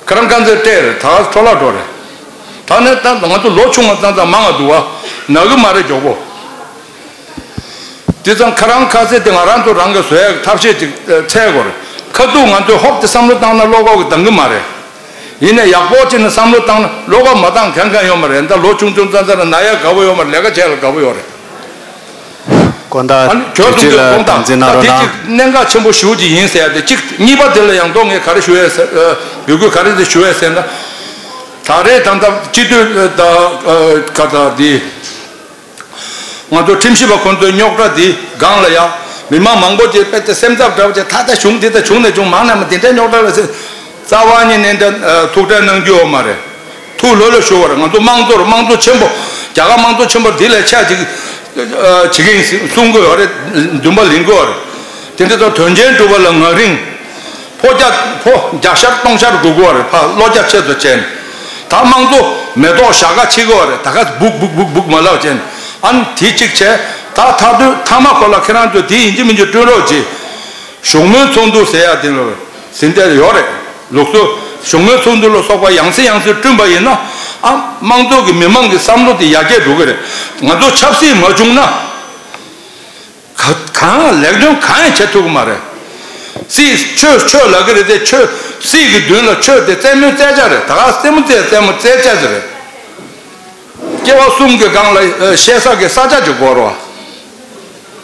ཁ་རང་དཀར་མཛེས་སྤྲད་རེད། ད་ག་འཕྲོ་བརླག་འགྲོ་རེད། ད་ནི་ད་ང་ཚོ་ལོ་ཆུང་བ་ཙང་ཙང་མང་བ་འདུག་བ། ན་གི་མ་རེད་མགྱོགས་པོ། དེ་ཙང་ཁ་རང་ཁ་ཟས་དེ་ང་རང་ཚོ་རང་གི་བཟོ་ཡག་ཐབས་ཤེས་ཅིག་འཚོལ་དགོས་རེད། ཁ་ཐུག་ང་ཚོས་ཧོབ་སྟེ་བསམ་བློ་བཏང་ན་བློ་ཁོག་གི་འདང་གི་མ་རེད། ཡིན་ནའི་ཡག་པོ་ཅིག་ནས་བསམ་བློ་བཏང་ན་བློ་ཁོག་མ་བཏང་མཁན་མཁན་ཡོད་མ་རེད། ད་ལོ་ཆུང་ཆུང་ཙང་ཙང་ན་ཡག་དགའ་པོ་ཡོད་མ་རེད། ལས་ཀ་བྱས་ལ་དགའ་པོ་ཡོད་རེད། དགོངས་དག་ཨ་ནི་ཁྱོད་དུས་ཚོད་ཚོད་ལ་དགོངས་དག་དམ་འཛིན་གནང་ད་རོགས་དེ་གནང་། གཅིག་གནད་འགག་ཆེན་པོ་ཞེ་པོ་ཅིག་ཡིན་ཟེར་ཡ་དེ་གཅིག་གཉིས་པ་དེ་ལ་ཡང་མདོ་ངས་ག་རེ་ཞུ་ཡས་ཟེར་ཨ་འབོད་སྐུལ་ག་རེ་དེ་ཞུ་ཡས་ཟེར་ན། ད་རེས་ད་ལྟ་སྤྱི་འཐུས་ད་ཨ་ག་ད་དེ་ང་ཚོ་ཁྲིམས་ཞིབ་པ་ཁོང་ཚོའི་རྙོག་དྲ་དེ་སྒང་ལ་ཡ་མི་མང་མང་པོ་ཅིག་དཔེ་དེ་སེམས་འཚབ་འདྲ་བོ་ཅིག་ད་ལྟ་བྱུང་དེ་ད་བྱུང་ནས་བྱུང་མང་ན་མ་དེ་འདྲའི་རྙོག་དྲ་ལ་ཟེར། རྩ་བ་ཉིད་ནས་འདི་ཨ་ཐུགས་ཁྲལ་གནང་རྒྱུ་ཡོད་མ་རེད། ཐུགས་ལྷོད་ལྷོད་ཞུ་བར་ང་ཚོ་དམངས་གཙོར་དམངས་གཙོ་ཆེན་པོ་རྒྱ་གར་དམངས་གཙོ་ཆེན་པོ་འདི་ལས་ཆེ་ཅིག་ཨ་བྱེད་ཀྱི་ཡིན་གསུང་གི་ཡོད་རེད། འདུན་པ་ལེན་གྱི་ཡོད་རེད། དེ་འདྲ་ཚོ་དོན་ཆེན་སྒྲུབ་པ་ལ་ང་རིང་ཕོ་རྒྱ་ཕོ་བརྒྱ་ཤར་སྟོང་ཤར་དགོས་ཀྱི་ཡོད་རེད། ཕ་བློ་རྒྱ་ཆེ་ཙམ་བྱས་ནས་ད་དམངས་གཙོ་མེ་ཏོག་ཞྭ་སྒ་ཆེ་གི་ཡོད་རེད། ད་ག་སྦུག་སྦུག་སྦུག་སྦུག་མ་ལབ་བྱས་ནས་ཨ་ནི་དེ་གཅིག་བྱས། ད་མཐའ་དོན་མཐའ་མ་ཁོ་ལ་ཁྱེད་རང་ཚོས་དེ་ཡིན་གཅིག་མིན་གཅིག་བསྐྲུན་རོགས་གྱིས། བཞུགས་མོལ་ཚོགས་འདུ་ཟེར་ཡ་དེ་ལ་ཟིན་བྲིས་ཡོད་རེད། ལུགས་སྲོལ་བཞུགས་མོལ་ཚོགས་འདུ་ལ་སོགས་པ་ཡང་སེ་ཡང་སེ་བསྐྲུན་པ་ཡིན་ན་ཨ་དམངས་གཙོ་གི་མི་མང་གི་བསམ་བློ་དེ་ཡར་རྒྱས་འགྲོ་གི་རེད། ང་ཚོ་ཆབ་སྲིད་མ་བྱུང་ན་ག་གང་ལས་དོན་གང་ཡང་བྱེད་ཐུབ་ཀྱི་མ་རེད། སྲིད་ཆོས་ཆོས་ལབ་ཀྱི་རེད་དེ་ཆོས་སྲིད་ཀྱི་མདུན་ལ་ཆོས་དེ་རྩེད་མོའི་རྩེད་ཆས་རེད། ད་ག་རྩེད་མོ་རྩེ་རྩེད་མོ་རྩེད་ཆས་རེད། སྐྱེ་བ་གསུམ་གྱི་སྒང་ལ་ཨ་བཤད་ས་གི་ས་ཆ་ཅིག་དགོས་རེད་བ།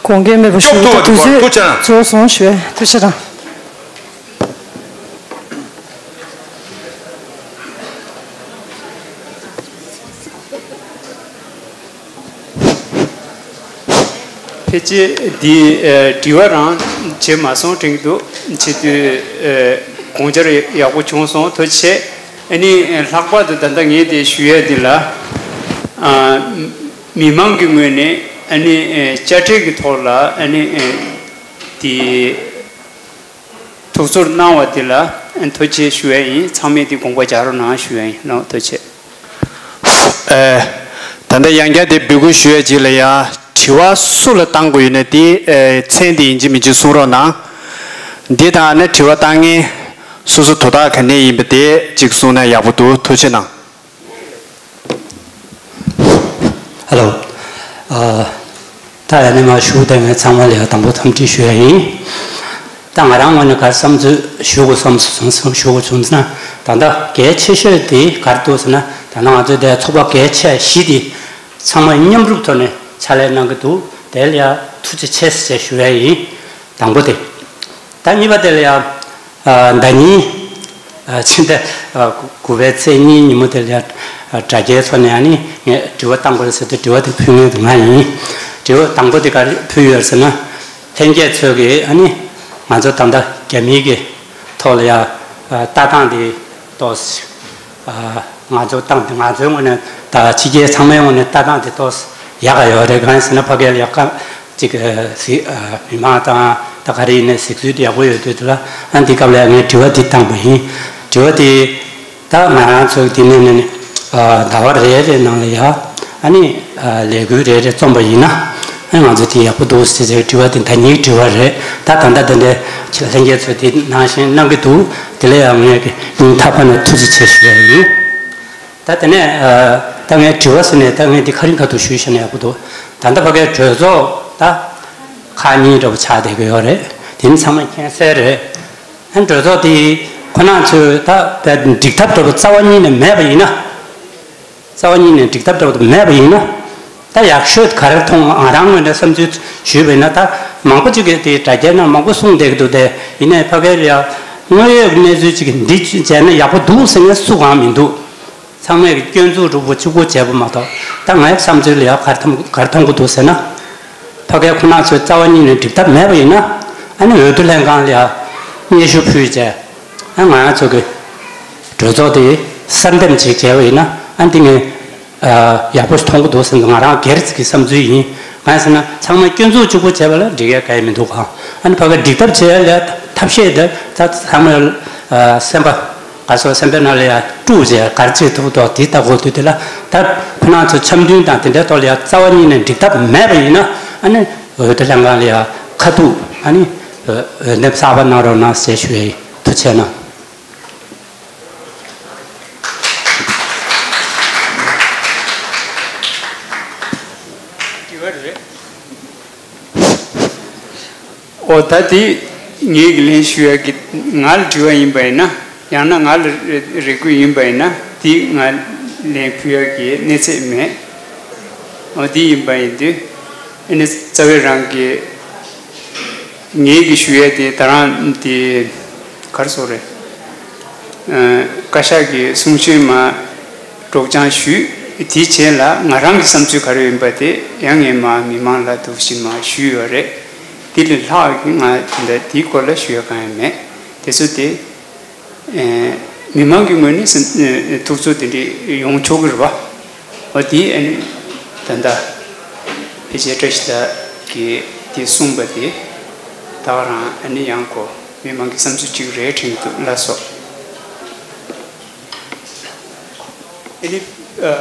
དགོངས་འགལ་མེད་པ་ཞུ། སྐྱོབ་ཐུབ་པ་དུས་ཚོད་དགོས་རེད། ཐུགས་རྗེ་གནང་། རྫོགས་སོང་ཞུ། ཐུགས་རྗེ་གནང་། ཕལ་ཆེར་འདི་ཨ་དྲི་བ་རང་བྱེད་མ་སོང་དྲན་གྱི་འདུག་བྱེད་དུས་ཨ་དགོངས་འཆར་ཡག་པོ་བྱུང་སོང་། ཐུགས་རྗེ་ཆེ། ཨ་ནི་ལྷག་པར་དུ་ད་ལྟ་ངས་དེ་ཞུ་ཡས་འདི་ལ་ཨ་མི་མང་གི་ངོས་ནས་ཨ་ནི་ཨ་དཔྱ་ཁྲལ་གྱི་ཐོག་ལ་ཨ་ནི་ཨ་དེ་ཐུགས་ཚོར་གནང་བ་འདི་ལ་ཨ་ཐུགས་རྗེ་ཆེ་ཞུ་ཡས་ཡིན། ཚང་མས་དེ་དགོངས་པ་འཇགས་རོགས་གནང་ཞུ་ཡས་ཡིན། ལགས་ཐུགས་རྗེ་ཆེ། ཨ་ད་ལྟ་ཡང་བསྐྱར་དེ་འབོད་སྐུལ་ཞུ་ཡས་ཅིག་ལ་ཡ་དྲི་བ་སུ་ལ་བཏང་དགོས་ཡོད་ན་དེ་ཨ་མཚན་དེ་ཡིན་གཅིག་མིན་གཅིག་གསུང་རོགས་གནང་། འདི་དང་ནི་དྲི་བ་བཏང་མཁན་སོ་སོ་དོ་བདག་ག་ནས་ཡིན་པ་དེ་གཅིག་གསུངས་ན་ཡག་པོ་འདུག་ཐུགས་རྗེ་གནང་། ཧེ་ལོ། ཨ། ད་ཡ་ནས་མ་ཞུ་དེ་ངས་ཚང་མ་ལ་ཡ་དང་པོ་འཚམས་འདྲི་ཞུ་ཡ་ཡིན། ད་ང་རང་ངོས་ནས་ག་རེ་བསམ་ཚུལ་ཞུ་དགོས་བསམ་སོང་ཞུ་དགོས་བྱུང་ན། ད་ལྟ་གལ་ཆེ་ཤོས་དེ་ག་རེ་འདུག་ཟེར་ན། ད་ལྟ་ང་ཚོའི་དེ་ཚོགས་པ་གལ་ཆེ་བཞི་དེ་ཚང་མ་མཉམ་རུབ་ཐོག་ནས་ཕྱག་ལས་གནང་གི་འདུག་དེ་ལ་ཡ་ཐུགས་རྗེ་ཆེ་ཟེར་ཞུ་ཡ་ཡིན། དང་པོ་དེ། ད་གཉིས་པ་དེ་ལ་ཡང་ཟླ་ཉིན་ཕྱི་ཟླ་དགུ་པའི་ཚེས་གཉིས་ཉིན་མོ་དེ་ལ་ཡང་དྲ་རྒྱའི་ཐོག་ནས་ཡང་ནི་ངས་དྲི་བ་བཏང་དགོས་ཟེར་དུས་དྲི་བ་དེ་ཕུལ་མཁན་དེ་ང་ཡིན། དྲི་བ་དང་པོ་དེ་ག་རེ་ཕུལ་ཡོད་ཟེར་ན། ལྷན་རྒྱས་ཚོས་ཀྱིས་ཨ་ནི་ང་ཚོ་ད་ལྟ་རྒྱ་མིའི་གི་ཐོག་ལ་ཡང་ལྟ་སྟངས་དེ་ཏོག་ཙམ་ང་ཚོ་ཏང་དེ་ང་ཚོའི་ངོས་ནས་ད་ཕྱི་རྒྱལ་ཚང་མའི་ངོས་ནས་ལྟ་སྟངས་དེ་ཏོག་ཙམ་ཡག་ག་ཡོད་རེད། གང་ཡིན་ཟེར་ན་ཕ་གིར་ཡག་ག་ཅིག་གཟིགས་མི་མང་དང་ད་ག་རེ་ཡིན་ནའི་གཟིགས་ཚུལ་དེ་ཡག་པོ་ཡོད་དུས་དེ་ལ་ཨ་འདི་སྐབས་ལ་ངས་དྲི་བ་འདི་བཏང་པ་ཡིན། དྲི་བ་དེ་ད་ང་རང་ཚོ་འདི་ནས་ནས་ཟླ་བ་རེ་རེ་ནང་ལ་ཡ་ཨ་ནི་ལས་འགུལ་རེ་རེ་རྩོམ་པ་ཡིན་ན་ཨ་ང་ཚོ་དེ་ཡག་པོ་འདུག་ཟེར་ཟེར་དྲི་བ་དེ་ད་ཉིད་དྲི་བ་རེད། ད་ད་ལྟ་དེ་འདྲའི་ལྷན་རྒྱས་ཚོས་དེ་ནང་བཞིན་གནང་གི་འདུག་དེ་ལ་ཡང་ངས་སྙིང་ཐག་པ་ནས་ཐུགས་རྗེ་ཆེ་ཞུ་ཡ་ཡིན། ད་དེ་ནས་ད་ངས་དྲི་བ་ཟེར་ནས་ད་ངས་འདི་ཁ་རིང་ཁ་ཐུག་ཞུས་བཞག་ན་ཡག་པོ་འདུག་ད་ལྟ་ཕ་གའི་གྲོས་ཚོགས་ད་ཁག་གཉིས་འདྲ་པོ་ཆགས་བསྡད་ཀྱི་ཡོད་རེད། དེ་ནི་ཚང་མས་མཁྱེན་གསལ་རེད། ཨ་གྲོས་ཚོགས་དེ་ཁོ་ན་ཚོས་ད་འགྲིག་ཐབས་འདྲ་པོ་རྩ་བ་ཉིད་ནས་མེད་པ་ཡིན་ན། རྩ་བ་ཉིད་ནས་འགྲིག་ཐབས་འདྲ་པོ་མེད་པ་ཡིན་ན། ད་ཡག་ཤོས་ག་རེ་མཐོང་། ང་རང་ངོས་ནས་བསམ་ཚུལ་ཞུས་པ་ཡིན་ན། ད་མང་པོ་ཅིག་གིས་དེ་དྲ་རྒྱའི་ནང་མང་པོ་གསུངས་བསྡད་ཀྱི་འདུག་དེ་ཡིན་ནའི་ཕ་གིར་ཡ་དངོས་ཡོད་ཀྱི་གནས་ཚུལ་ཅིག་འདི་བྱས་ན་ཡག་པོ་འདུག་ཟེར་མཁན་སུ་གང་མི་འདུག་ཚང་མས་ཀྱི་སྐྱོན་འཛུགས་འགྲོ་པོ་གཅིག་པོ་བྱས་པ་མ་གཏོགས། ད་ངའི་བསམ་ཚུལ་ལ་ཡ་ག་རེ་མཐོང་ག་རེ་མཐོང་གི་འདུག་ཟེར་ན། ཕ་གིའི་ཁོ་ན་ཚོས་རྩ་བ་ཉིད་ནས་འགྲིག་ཐབས་མེད་པ་ཡིན་ན། ཨ་ནི་འོས་བསྡུ་ལྷན་ཁང་ལ་ཡ་སྙན་ཞུ་ཕུལ་བྱས། ཨ་ང་རང་ཚོ་གི་གྲོས་ཚོགས་དེ་གསར་འདེམས་ཅིག་བྱས་པ་ཡིན་ན་ཨ་འདི་ངས་ཡག་པོ་མཐོང་གི་འདུག་ཟེར་ང་རང་སྒེར་གྱི་བསམ་ཚུལ་ཡིན། གང་ཡིན་ཟེར་ན་ཚང་མ་སྐྱོན་འཛུགས་གཅིག་པོ་བྱས་པ་ལ་འགྲིག་ཡ་ག་ཡེ་མི་འདུག་ག་ཨ་ནི་ཕ་གིར་འགྲིག་ཐབས་བྱེད་ཡ་ལ་ཐབས་ཤེས་དེ་ད་ཚང་མ་སེམས་པ། ག་སོ་སེམས་པའི་ནང་ལ་ཡང་དཀྲུག་བྱས་ག་རེ་བྱེད་ཐུབ་འདུག་དེ་ལྟ་དགོས་དུས་དེ་ལ་ད་ཁོ་རང་ཚོ་འཆམ་མཐུན་དང་དེ་འདྲའི་ཐོག་ལ་ཡང་རྩ་བ་ཉིད་ནས་འགྲིག་ཐབས་མེད་པ་ཡིན་ན། ཨ་ནི་འོས་བསྡུ་ལྷན་ཁང་ལ་ཡང་ཁ་ཐུག་ཨ་ནི་འོས་འདེམས་གསར་པ་གནང་རོགས་གནང་ཞེས་ཞུ་ཡ་ཡིན། ཐུགས་རྗེ་གནང་། འོ་ད་དེ་ངེད་ཀྱི་ལན་ཞུ་ཡག་གི་ང་ལ་དྲི་བ་ཡིན་པ་ཡིན་ན། ཡང་ན་ང་ལ་རེ་སྐུལ་ཡིན་པ་ཡིན་ན། དེ་ང་ལན་ཕུལ་ཡག་གི་གནས་ཚད་མེད། འོ་དེ་ཡིན་པ་ཡིན་དུས་ཨ་ནི་རྩ་བའི་རང་གི་ངེད་ཀྱི་ཞུ་ཡག་དེ་ད་རང་དེ་ག་རེ་ཟེར་དགོས་རེད། བཀའ་ཤག་གི་གསུང་ཆོས་མ་སྒྲོག་སྦྱང་ཞུས། དེའི་རྗེས་ལ་ང་རང་གི་བསམ་ཚུལ་ག་རེ་ཡིན་པ་དེ་ཡང་ངས་མ་མི་མང་ལ་འདུག་བཞིན་མ་ཞུས་ཡོད་རེད། དེ་ལས་ལྷག་གི་ང་དེ་འདྲ་དེའི་སྐོར་ལ་ཞུ་ཡ་གང་ཡང་མེད། དེ་ཚོ་དེ་མི་མང་གི་ངོས་ནས་ཐུགས་ཚོར་དེ་འདྲ་ཡོང་ཆོག་གི་རེད་པ། འོ་དེ་ཨ་ནི་ད་ལྟ་ཕལ་ཆེར་བཀྲ་ཤིས་ལགས་ཀྱིས་དེ་གསུངས་པ་དེ་ད་ག་རང་ཨ་ནི་ཡང་ཁོ་མི་མང་གི་བསམ་ཚུལ་གཅིག་རེད་དྲན་གྱི་འདུག་ལགས་སོ། ཨ་ནི་ཨ།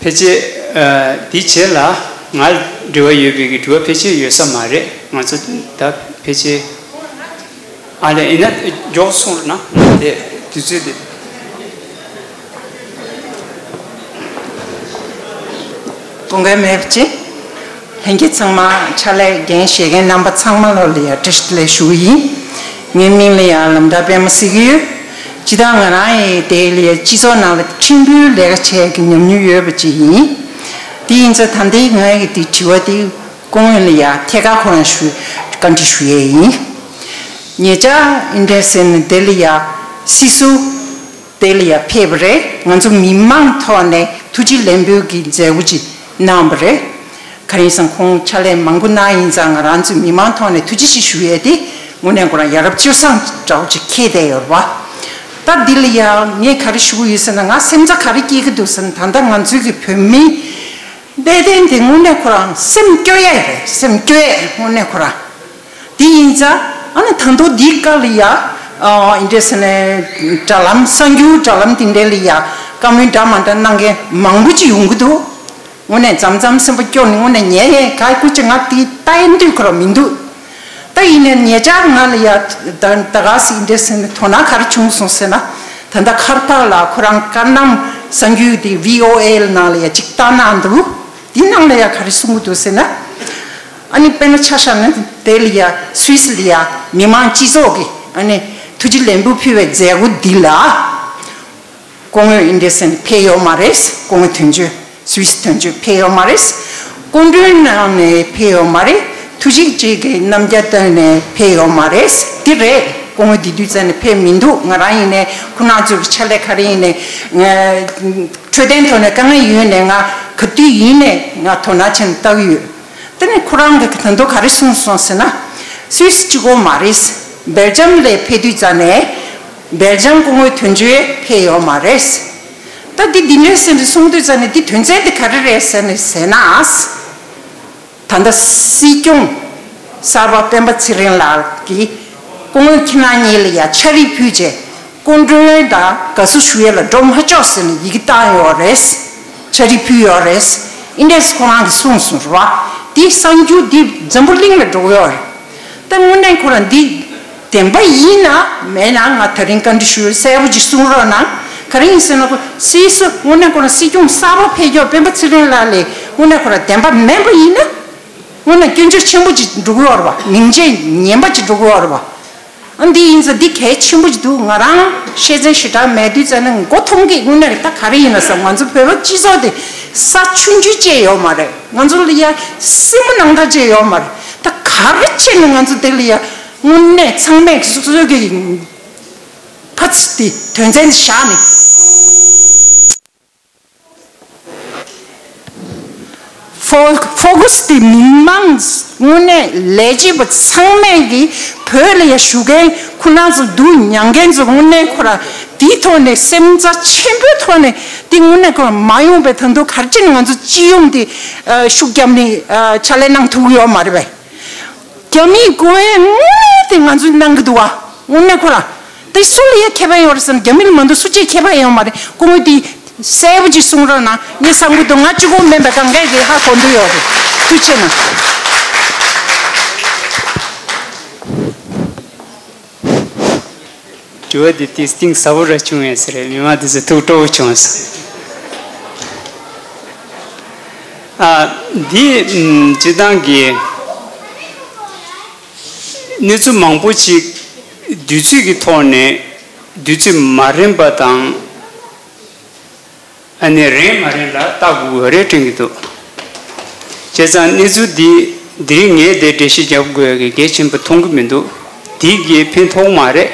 ཕལ་ཆེར་ཨ་དེའི་རྗེས་ལ་ང་ལ་འབྲེལ་བ་ཡོད་པའི་གི་དྲི་བ་ཕལ་ཆེར་ཡོད་ས་མ་རེད། ང་ཚོ་ད་ཕལ་ཆེར་ཨ་ལས་ཡིན་ན་མགྱོགས་སོང་ན་དེ་དུས་ཚོད་དེ། དགོངས་འགལ་མེད་པ་ཅི། ལྷན་རྒྱས་ཚང་མ་ཕྱག་ལས་འགན་བཞེས་མཁན་རྣམ་པ་ཚང་མ་ལོ་ལ་ཡ་བཀྲ་ཤིས་བདེ་ལེགས་ཞུ་གི་ཡིན། ངའི་མིང་ལ་ཡ་ལམ་བདའ་པད་མ་ཟེར་གི་ཡོད། སྤྱི་བཏང་ང་རང་ཡི་དེ་ལ་ཡ་སྤྱི་ཚོགས་ནང་ལ་ཁྲིམས་དཔོན་ལས་ཀ་བྱེད་ཀྱི་ཉམས་མྱོང་ཡོད་པ་ཅིག་ཡིན། དེ་ཡིན་ཙང་ད་ལྟའི་ང་ཡི་དེ་དྲི་བ་དེ་སྐུ་ངོ་ལ་ཡ་ཐད་ཀར་ཁོ་རང་ཞུ་བཀའ་འདྲི་ཞུ་ཡས་ཡིན། ཉེ་ཆར་ཨིན་ཏེ་སེན་དེ་ལ་ཡ་སྲིད་ཟུར། དེ་ལ་ཡ་ཕེབས་པ་རེད། ང་ཚོ་མི་མང་ཐོག་ནས་ཐུགས་རྗེ་ལན་འབུལ་གྱི་མཛད་སྒོ་ཅིག་གནང་བ་རེད། ག་རེ་ཡིན་ཟེར་ན་ཁོང་ཕྱག་ལས་མང་པོ་གནང་ཡིན་ཙང་ང་རང་ཚོས་མི་མང་ཐོག་ནས་ཐུགས་རྗེ་ཆེ་ཞུ་ཡས་དེ་དངོས་གནས་ཁོ་རང་ཡ་རབས་སྤྱོད་བཟང་འདྲ་བོ་ཅིག་འཁེལ་བསྡད་ཡོད་རེད་བ། ད་འདི་ལ་ཡ་ངས་ག་རེ་ཞུ་གི་ཡོད་ཟེར་ན་ང་སེམས་འཚབ་ག་རེ་སྐྱེ་གི་འདུག་ཟེར་ན་ད་ལྟ་ང་ཚོའི་གི་བོད་མི་བསྡད་དོན་དེ་དངོས་གནས་ཁོ་རང་སེམས་སྐྱོ་ཡ་རེད། སེམས་སྐྱོ་ཡ་དངོས་གནས་ཁོ་རང་། དེ་ཡིན་ཙང་ཨ་ནི་ད་དུང་འདིའི་སྐབས་ལ་ཡ་ཨིན་ཏེ་སེན་ནས་དྲ་ལམ་གསར་འགྱུར་དྲ་ལམ་དེ་འདྲ་ལ་ཡ་བཀའ་མོལ་འདྲ་མ་འདྲ་གནང་མཁན་མང་པོ་ཅིག་ཡོང་གི་འདུག་དངོས་གནས་མཚམས་མཚམས་སེམས་པ་སྐྱོ་ནས་དངོས་གནས་ཉན་ཡས་ག་སྐུ་ཅི་ང་དེ་ལྟ་ཡས་འདོད་ཁོ་རང་མི་འདུག་ད་ཡིན་ནའི་ཉེ་ཆར་ང་ལ་ཡ་ད་ད་ག་སི་འདྲ་ཟེར་ནས་དོ་སྣང་ག་རེ་བྱུང་སོང་ཟེར་ན། ད་ལྟ་ཁ་པར་ལ་ཁོ་རང་ཀར་ནམ་གསར་འགྱུར་དེ་བྷི་ཨོ་ཨེ་ལ་ནང་ལ་ཡ་གཅིག་བཏང་གནང་འདུག་དེ་ནང་ལ་ཡ་ག་རེ་གསུང་གི་འདུག་ཟེར་ན། ཨ་ནི་དཔེར་ན་ཆ་བཞག་ན་དེ་ལ་ཡ་སུད་སི་ལ་ཡ་མི་མང་སྤྱི་ཚོགས་ཀྱི་ཨ་ནི་ཐུགས་རྗེ་ལེགས་འབུལ་ཕུལ་བའི་མཛད་སྒོ་འདི་ལ། སྐུ་ངོ་ཨིན་ཌི་སན་ཕེབས་ཡོད་མ་རེད། སྐུ་ངོ་དོན་གཅོད་སུད་སི་དོན་གཅོད་ཕེབས་ཡོད་མ་རེད། སྐུ་མགྲོན་ནང་ནས་ཕེབས་ཡོད་མ་རེད། ཐུགས་རྗེ་ཅིག་གི་རྣམ་རྒྱལ་བཏོན་ནས་ཕེབས་ཡོད་མ་རེད། འདི་རེད། སྐུ་ངོ་དེ་དུས་ཙམ་ནས་ཕེབས་མི་འདུག་ང་རང་ཡིན་ནའི་ཁོ་རང་ཚོའི་ཕྱག་ལས་ག་རེ་ཡིན་ནའི་ང་འཕྲོད་བསྟེན་ཐོག་ནས་དཀའ་ངལ་ཡོད་ནའི་ང་ག་དུས་ཡིན་ནའི་ང་དོ་སྣང་བྱས་ནས་ལྟ་གི་ཡོད། དེ་ནས་ཁོ་རང་གིས་ད་དུང་ག་རེ་གསུངས་སོང་ཟེར་ན། སུད་སི་གཅིག་པོ་མ་རེད། སྦེལ་ཇམ་ལ་ཕེབས་དུས་ཙམ་ནས་སྦེལ་ཇམ་སྐུ་ངོ་དོན་གཅོད་ཕེབས་ཡོད་མ་རེད། ད་འདི་འདི་འདྲ་ཟེར་ནས་གསུང་དུས་ཙམ་ནས་འདི་དོན་ཚན་འདི་ག་རེ་རེད་ཟེར་ནས་ཟེར་ན། ད་ལྟ་སྲིད་སྐྱོང་གསར་པ་སྤེན་པ་ཚེ་རིང་ལགས་ཀྱིས་སྐུ་ངོ་ཁྱེད་རང་གཉིས་ལ་ཡ་ཕྱག་བྲིས་ཕུལ་རྗེས། སྐུ་མགྲོན་དང་དགའ་བསུ་ཞུ་ཡས་ལ་འགྲོ་མ་ཆོག་ཟེར་ནས་ཡི་གེ་བཏང་ཡོད་རེད། ཕྱག་བྲིས་ཕུལ་ཡོད་རེད། ཨིན་ཌི་ཡ་ཁོ་རང་གིས་གསུངས་སོང་རེད་བ། དེ་གསར་འགྱུར་འདི་འཛམ་བུ་གླིང་ལ་འགྲོ་གི་ཡོད་རེད། ད་དངོས་གནས་ཁོ་རང་འདི་བདེན་པ་ཡིན་ན་མེད་ན་ང་ད་རིང་བཀའ་འདྲི་ཞུ་གསལ་པོ་ཅིག་གསུང་རོགས་གནང་། ག་རེ་ཡིན་ཟེར་ན་ཁོ་སྲིད་ས་དངོས་གནས་ཁོ་རང་སྲིད་སྐྱོང་གསར་པ་ཕེབས་ཀྱོག་སྤེན་པ་ཚེ་རིང་ལགས་ལས་དངོས་གནས་ཁོ་རང་བདེན་པ་མེད་པ་ཡིན་ན། དངོས་གནས་སྐྱོན་བརྗོད་ཆེན་པོ་ཅིག་འགྲོ་གི་ཡོད་རེད་བ། མིང་ཆད་ངན་པ་ཅིག་འགྲོ་གི་ཡོད་རེད་བ། ཨ་འདི་ཡིན་ཙང་འདི་གལ་ཆེན་པོ་ཅིག་འདུག་ང་རང་ཤེས་ཚད་ཞེ་དྲག་མེད་དུས་ཙམ་ནས་མགོ་འཐོམ་གི། དངོས་གནས་ད་ག་རེ་ཡིན་ན་བསམ། ང་ཚོ་བོད་པ་སྤྱི་ཚོགས་དེ་ས་ཆུང་ཆུང་བཅས་ཡོད་མ་རེད། ང་ཚོ་ལ་ཡ་སྲིད་མོ་ནང་ད་བཅས་ཡོད་མ་རེད། ད་ག་རེ་བྱས་ནས་ང་ཚོ་དེ་ལ་ཡ་དངོས་གནས་ཚང་མས་སོ་སོ་གི་ཕ་ཚི་དེ་དོན་ཚན་བཞག་ནས། ཕོ་ཕོ་ཀུ་སི་དེ་མི་མང་དངོས་གནས་ལས་བྱེད་པ་ཚང་མས་ཀྱི་བོད་ལ་ཡ་བཞུགས་མཁན་ཁོ་རང་ཚོ་སྡུག་མྱངས་མཁན་ཚོ་དངོས་གནས་ཁོ་ར་དེའི་ཐོག་ནས་སེམས་རྩ་ཆེན་པོའི་ཐོག་ནས་དེ་དངོས་གནས་ཁོ་ར་མ་ཡོང་པའི་ད་དུང་ག་རེ་བྱས་ནས་ང་ཚོ་སྤྱི་ཡོངས་དེ་ཤུགས་རྒྱབ་ནས་ཕྱག་ལས་གནང་ཐུབ་ཀྱི་ཡོད་མ་རེད་པས། རྒྱ་མིའི་གོ་བའི་དངོས་གནས་དེ་ང་ཚོས་གནང་གི་འདུག་བ། དངོས་གནས་ཁོ་ར་དེ་སུ་ལ་ཡ་ཁེ་ཕན་ཡོད་རེད་ཟེར་ན་རྒྱ་མི་ལ་མ་གཏོགས་སུ་གཅིག་ཁེ་ཕན་ཡོད་མ་རེད། སྐུ་ངོ་དེ་གསལ་པོ་ཅིག་གསུང་རོགས་གནང་། ངས་བསམ་གྱི་འདུག་ང་གཅིག་པོ་མིན་པའི་གང་གས་ཀྱིས་ཧ་གོ་འདོད་ཡོད་རེད། ཐུགས་རྗེ་གནང་། དྲི་བ་འདི་ཏིས་གཏིང་ཟབ་པོ་ར་བྱུང་ཡོད་ས་རེད། མི་མང་འདི་ཚོ་ཐུགས་སྤྲོ་བོ་བྱུང་སོང་། ཨ་འདི་ཨམ་སྤྱིར་བཏང་གི་གནས་ཚུལ་མང་པོ་ཅིག་དུས་ཚོད་ཀྱི་ཐོག་ནས་དུས་ཚོད་མ་རན་པ་དང་། ཨ་ནི་རན་མ་རན་ལ་བལྟ་དགོས་ཀྱི་ཡོད་རེད་དྲན་གྱི་འདུག་བྱས་ཙང་གནས་ཚུལ་འདི་དེ་རིང་ངས་དེ་འགྲེལ་བཤད་རྒྱབ་དགོས་ཀྱི་གལ་ཆེན་པོ་མཐོང་གི་མི་འདུག་དེ་གིས་ཕན་ཐོགས་མ་རེད།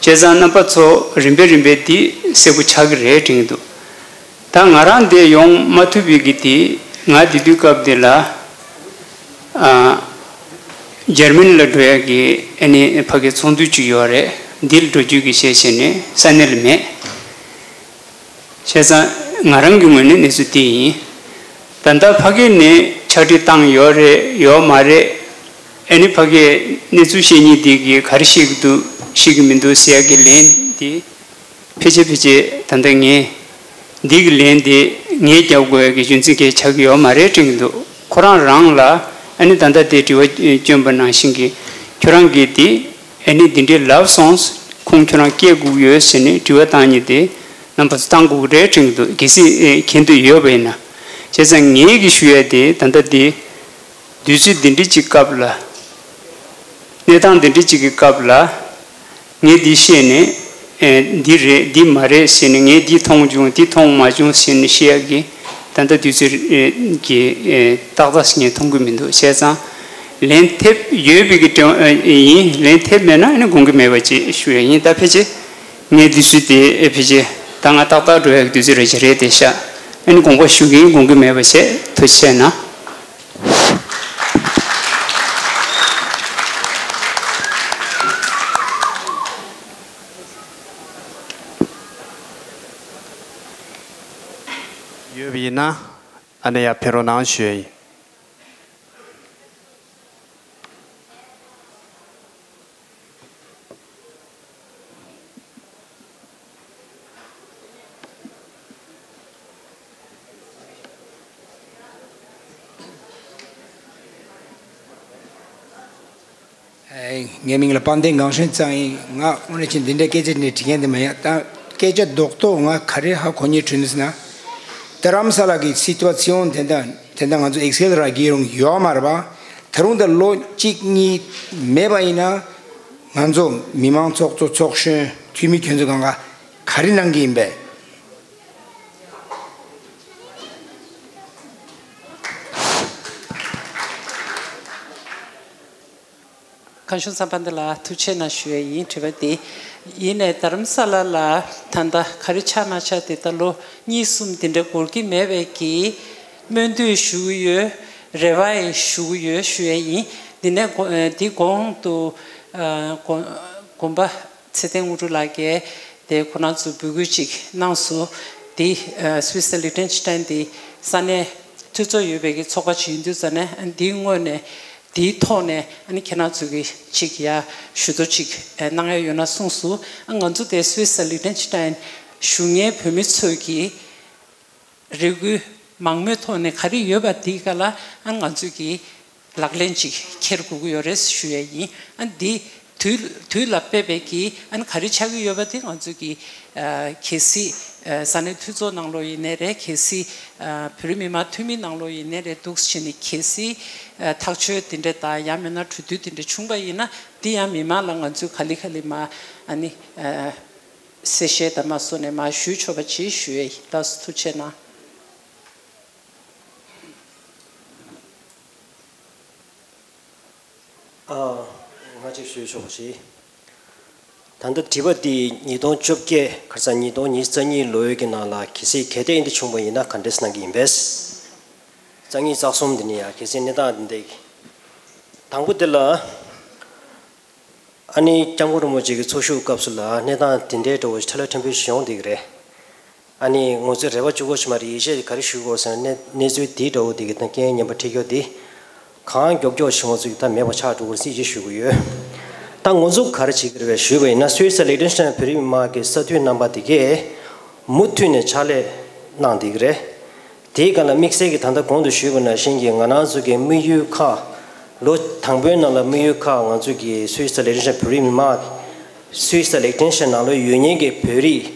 བྱས་ཙང་རྣམ་པ་ཚོ་རིམ་པས་རིམ་པས་འདི་གསལ་པོ་ཆགས་ཀྱི་རེད་དྲན་གྱི་འདུག་ད་ང་རང་འདིར་ཡོང་མ་ཐུབ་པའི་གི་དེ་ང་དེ་དུས་སྐབས་དེ་ལ་ཨ་འཇར་མན་ལ་འགྲོ་ཡག་གི་ཨ་ནི་ཕ་གི་ཚོགས་འདུ་ཅིག་ཡོད་རེད། འདིར་འགྲོ་རྒྱུ་གི་ཞེས་བྱས་ནས་ས་གནས་ལ་མེད། བྱས་ཙང་ང་རང་གི་ངོས་ནས་གནས་ཚུལ་དེ་ཡིན། ད་ལྟ་ཕ་གི་ནས་ཕྱག་བྲིས་བཏང་ཡོད་རེད་ཡོད་མ་རེད། ཨ་ནི་ཕ་གིས་གནས་ཚུལ་བཤད་མཁན་དེ་གིས་ག་རེ་བཤད་ཀྱི་འདུག་བཤད་ཀྱི་མི་འདུག་ཟེར་ཡག་གི་ལན་དེ། ཕལ་ཆེར་ཕལ་ཆེར་ད་ལྟ་ངས་འདི་གི་ལན་དེ་ངས་རྒྱབ་དགོས་ཡག་གི་རྒྱུ་མཚན་གང་ཡང་ཆགས་ཀྱི་ཡོད་མ་རེད་དྲན་གྱི་འདུག་ཁོ་རང་རང་ལ་ཨ་ནི་ད་ལྟ་དེ་དྲི་བ་བསྐྱོན་པ་ནང་བཞིན་གྱི་ཁྱོད་རང་གིས་དེ་ཨ་ནི་འདི་འདྲའི་ལབ་སོང་། ཁུངས་ཁྱོད་རང་སྐྱེལ་དགོས་ཡོད་ཟེར་ནས་དྲི་བ་བཏང་མཁན་དེ་རྣམ་པ་ཚོ་བཏང་དགོས་ཀྱི་རེད་དྲན་གྱི་འདུག་གལ་སྲིད་ཨེ་མཁྱེན་འདོད་ཡོད་པ་ཡིན་ན། བྱས་ཙང་ངས་གི་ཞུ་ཡག་དེ་ད་ལྟ་དེ། དུས་ཚོད་འདི་འདྲ་ཅིག་སྐབས་ལ། གནས་སྟངས་འདི་འདྲ་ཅིག་གི་སྐབས་ལ། ངས་འདི་བཤད་ནས། ཨེ་འདི་རེད་འདི་མ་རེད་ཟེར་ནས་ངས་འདི་མཐོང་བྱུང་འདི་མཐོང་མ་བྱུང་ཟེར་ནས་བཤད་ཡག་གི་ད་ལྟ་དུས་ཚོད་ཀྱི་ཏག་ཏག་ཞིག་ངས་མཐོང་གི་མི་འདུག་བྱས་ཙང་། ལན་ཐེབས་ཡོད་པའི་གི་དྲི་བ་ཡིན། ལན་ཐེབས་མེད་ན་ཨ་ནི་དགོངས་ཀྱི་མེད་པ་ཅིག་ཞུ་ཡག་ཡིན། ད་ཕལ་ཆེར་ངས་དུས་ཚོད་དེ་ཨེ་ཕལ་ཆེར་ད་ང་ཏག་ཏག་འགྲོ་ཡག་གི་དུས་ཚོད་རེ་ཞིག་རེད་དེ་ཤག་ཨ་ནི་དགོངས་པ་ཞུ་གི་ཡིན། དགོངས་ཀྱི་མེད་པ་བྱས། ཐུགས་རྗེ་གནང་། ཡོད་པ་ཡིན་ན་ཨ་ནི་ཡར་ཕེབས་རོགས་གནང་ཞུ་ཡག་ཡིན། ངའི་མིང་ལ་དཔལ་ལྡན་གངས་ཅན་ཚང་ཡིན། ང་དངོས་གནས་བྱས་འདི་འདྲའི་སྐད་ཆ་འདི་འདྲ་དྲི་མཁན་དེ་མ་ཡིན། ད་སྐད་ཆ་རྡོག་རྡོག་ང་ག་རེ་ཧ་གོ་སྙིང་བྲོ་ནི་ཟེར་ན། རྡ་རམ་ས་ལ་གི་སི་ཊུ་ཨེ་ཤན་དེ་འདྲ་དེ་འདྲ་ང་ཚོ་ཨེག་སི་ཨེལ་ར་གི་རུང་ཡོད་མ་རེད་པ། ད་རུང་ད་ལོ་གཅིག་གཉིས་མེད་པ་ཡིན་ན། ང་ཚོ་མི་མང་ཚོགས་གཙོ་ཚོགས་གཞོན་འཐུས་མི་ཁྱོད་ཚོ་གང་ག་ག་རེ་གནང་གི་ཡིན་པས། གངས་ཅན་ཚང་དཔལ་ལྡན་ལགས་ཐུགས་རྗེ་གནང་ཞུ་ཡས་ཡིན། དྲི་བ་འདི་ཡིན་ནས་རྡ་རམ་ས་ལ་ལ་ད་ལྟ་ག་རེ་ཆགས་ན་ཆགས་དེ་ད་ལོ་གཉིས་གསུམ་འདི་འདྲ་འགོར་གྱི་མེད་པའི་གི་སྨོན་འདུན་ཞུ་གི་ཡོད། རེ་བ་ཡང་ཞུ་གི་ཡོད་ཞུ་ཡས་ཡིན། འདི་ནས་གོ་འདི་གོང་དུ་ཨ་དགོན་དགོན་པ་ཚེ་བརྟན་དངོས་གྲུབ་ལགས་ཀྱིས་དེ་ཁོ་རང་ཚོ་འབོད་སྐུལ་ཅིག་གནང་སོང་། དེ་ཨ་སུད་སི་ལིག་ཏེན་ཤི་ཏན་དེ་ས་གནས་འཐུས་ཚོགས་ཡོད་པའི་གི་ཚོགས་པ་ཅིག་ཡིན་དུས་ཙ་ནས་ཨ་འདིའི་ངོས་ནས་དེའི་ཐོག་ནས་ཨ་ནི་ཁྱེད་རང་ཚོ་གི་ཅིག་ཡ་ཞུ་གཏུག་ཅིག་ཨ་གནང་ཡ་ཡོད་ན་གསུངས་སོང་། ཨ་ང་ཚོ་དེ་སུད་སི་ལིག་ཏེན་ཤི་ཏན་བཞུགས་མཁན་བོད་མི་ཚོས་གི་རེ་སྐུལ་མང་མོས་ཐོག་ནས་ག་རེ་ཡོད་པ་དེའི་སྒང་ལ་ཨ་ང་ཚོས་ཀྱི་ལག་ལེན་ཅིག་འཁྱེར་དགོས་ཀྱི་ཡོད་རེད་ཞུ་ཡས་ཡིན། ཨ་འདི་དུས་དུས་ལ་དཔག་པའི་གི་ཨ་ག་རེ་ཆགས་ཀྱི་ཡོད་པ་དེ་ང་ཚོས་ཀྱི་ཨ་གལ་སྲིད་ཨ་ས་གནས་འཐུས་ཚོགས་ནང་ལོགས་ཡིན་ནའི་རེད། གལ་སྲིད་ཨ་བོད་རིགས་མི་མང་འཐུས་མི་ནང་ལོགས་ཡིན་ནའི་རེད། འདུག་སེ་བྱས་ནས་གལ་སྲིད་ཨ་ཐག་གཅོད་དེ་འདྲ་དང་ཡང་མིན་ན་གྲོས་བསྡུར་དེ་འདྲ་བྱུང་པ་ཡིན་ན་འདི་ཡང་མི་མང་ལ་ང་ཚོས་ག་ལེ་ག་ལེ་མ་ཨ་ནི་ཨ། གསལ་བཤད་དང་མ་སོ་ནས་མ་ཞུས་ཆོག་པ་ཅིག་ཞུ་ཡས་ཡིན། ལགས་སོ་ཐུགས་རྗེ་གནང་། ཨ། ང་ཅིག་ཞུས་ཆོག་པ་ཅིག་ད་ལྟ་དྲི་བ་འདི་ཉིས་སྟོང་བཅོ་བརྒྱད་ཁ་སང་ཉིས་སྟོང་ཉི་ཤུ་རྩ་གཉིས་ལོའི་གི་ནང་ལ་གལ་སྲིད་གལ་ཏེ་ཨིན་དེ་བྱུང་བ་ཡིན་ན་ག་འདྲས་གནང་གི་ཡིན་པས། རྩ་གཉིས་རྩ་གསུམ་འདི་ནི་ཡང་གལ་སྲིད་གནས་སྟངས་འདི་འདྲ་དང་པོ་འདི་ལ། ཨ་ནི་སྐྱབས་མགོན་རིན་པོ་ཆེ་གི་ཚོགས་ཞུགས་སྐབས་སུ་ལ་གནས་སྟངས་དེ་འདྲའི་འདྲ་བོ་ཞིག་ཕྲ་ལ་ཕྲན་བུ་ཞིག་ཡོང་བསྡད་ཀྱི་རེད། ཨ་ནི་ང་ཚོས་རེ་བ་བཅོལ་དགོས་ཤིག་མ་རེད། ཡིད་ཆེས་ག་རེ་ཞུ་དགོས་ཟེར་ན་གནས་གནས་ཚུལ་དེའི་འདྲ་བོ་དེ་གི་ད་རྐྱེན་ངན་པ་འཕྲད་རྒྱུ་དེ་གང་མགྱོགས་མགྱོགས་ཞིག་ང་ཚོས་ད་མེད་པ་ཆགས་འགྲོ་དགོས་རེད་ཟེར་ཅིག་ཞུ་གི་ཡོད། ད་ང་ཚོ་ག་རེ་བྱེད་ཀྱི་རེད་པས་ཞུས་པ་ཡིན་ན་སུད་སི་ལིག་ཏེན་ཤི་ཏན་བོད་རིགས་མི་མང་གི་ས་འཐུས་རྣམ་པ་དེ་གས་མུ་མཐུད་ནས་ཕྱག་ལས་གནང་བསྡད་ཀྱི་རེད། དེའི་སྒང་ལ་དམིགས་བསལ་གྱི་ད་ལྟ་གོང་དུ་ཞུས་པ་ནང་བཞིན་གྱི་ང་རང་ཚོ་གི་དམིགས་ཡུལ་ཁག་ལོ་དང་པོའི་ནང་ལ་དམིགས་ཡུལ་ཁག་ང་ཚོ་གི་སུད་སི་ལིག་ཏེན་ཤི་ཡན་བོད་རིགས་མི་མང་སུད་སི་ལིག་ཏེན་ཤི་ཡན་ནང་ལ་ཡོད་མཁན་གྱི་བོད་རིགས་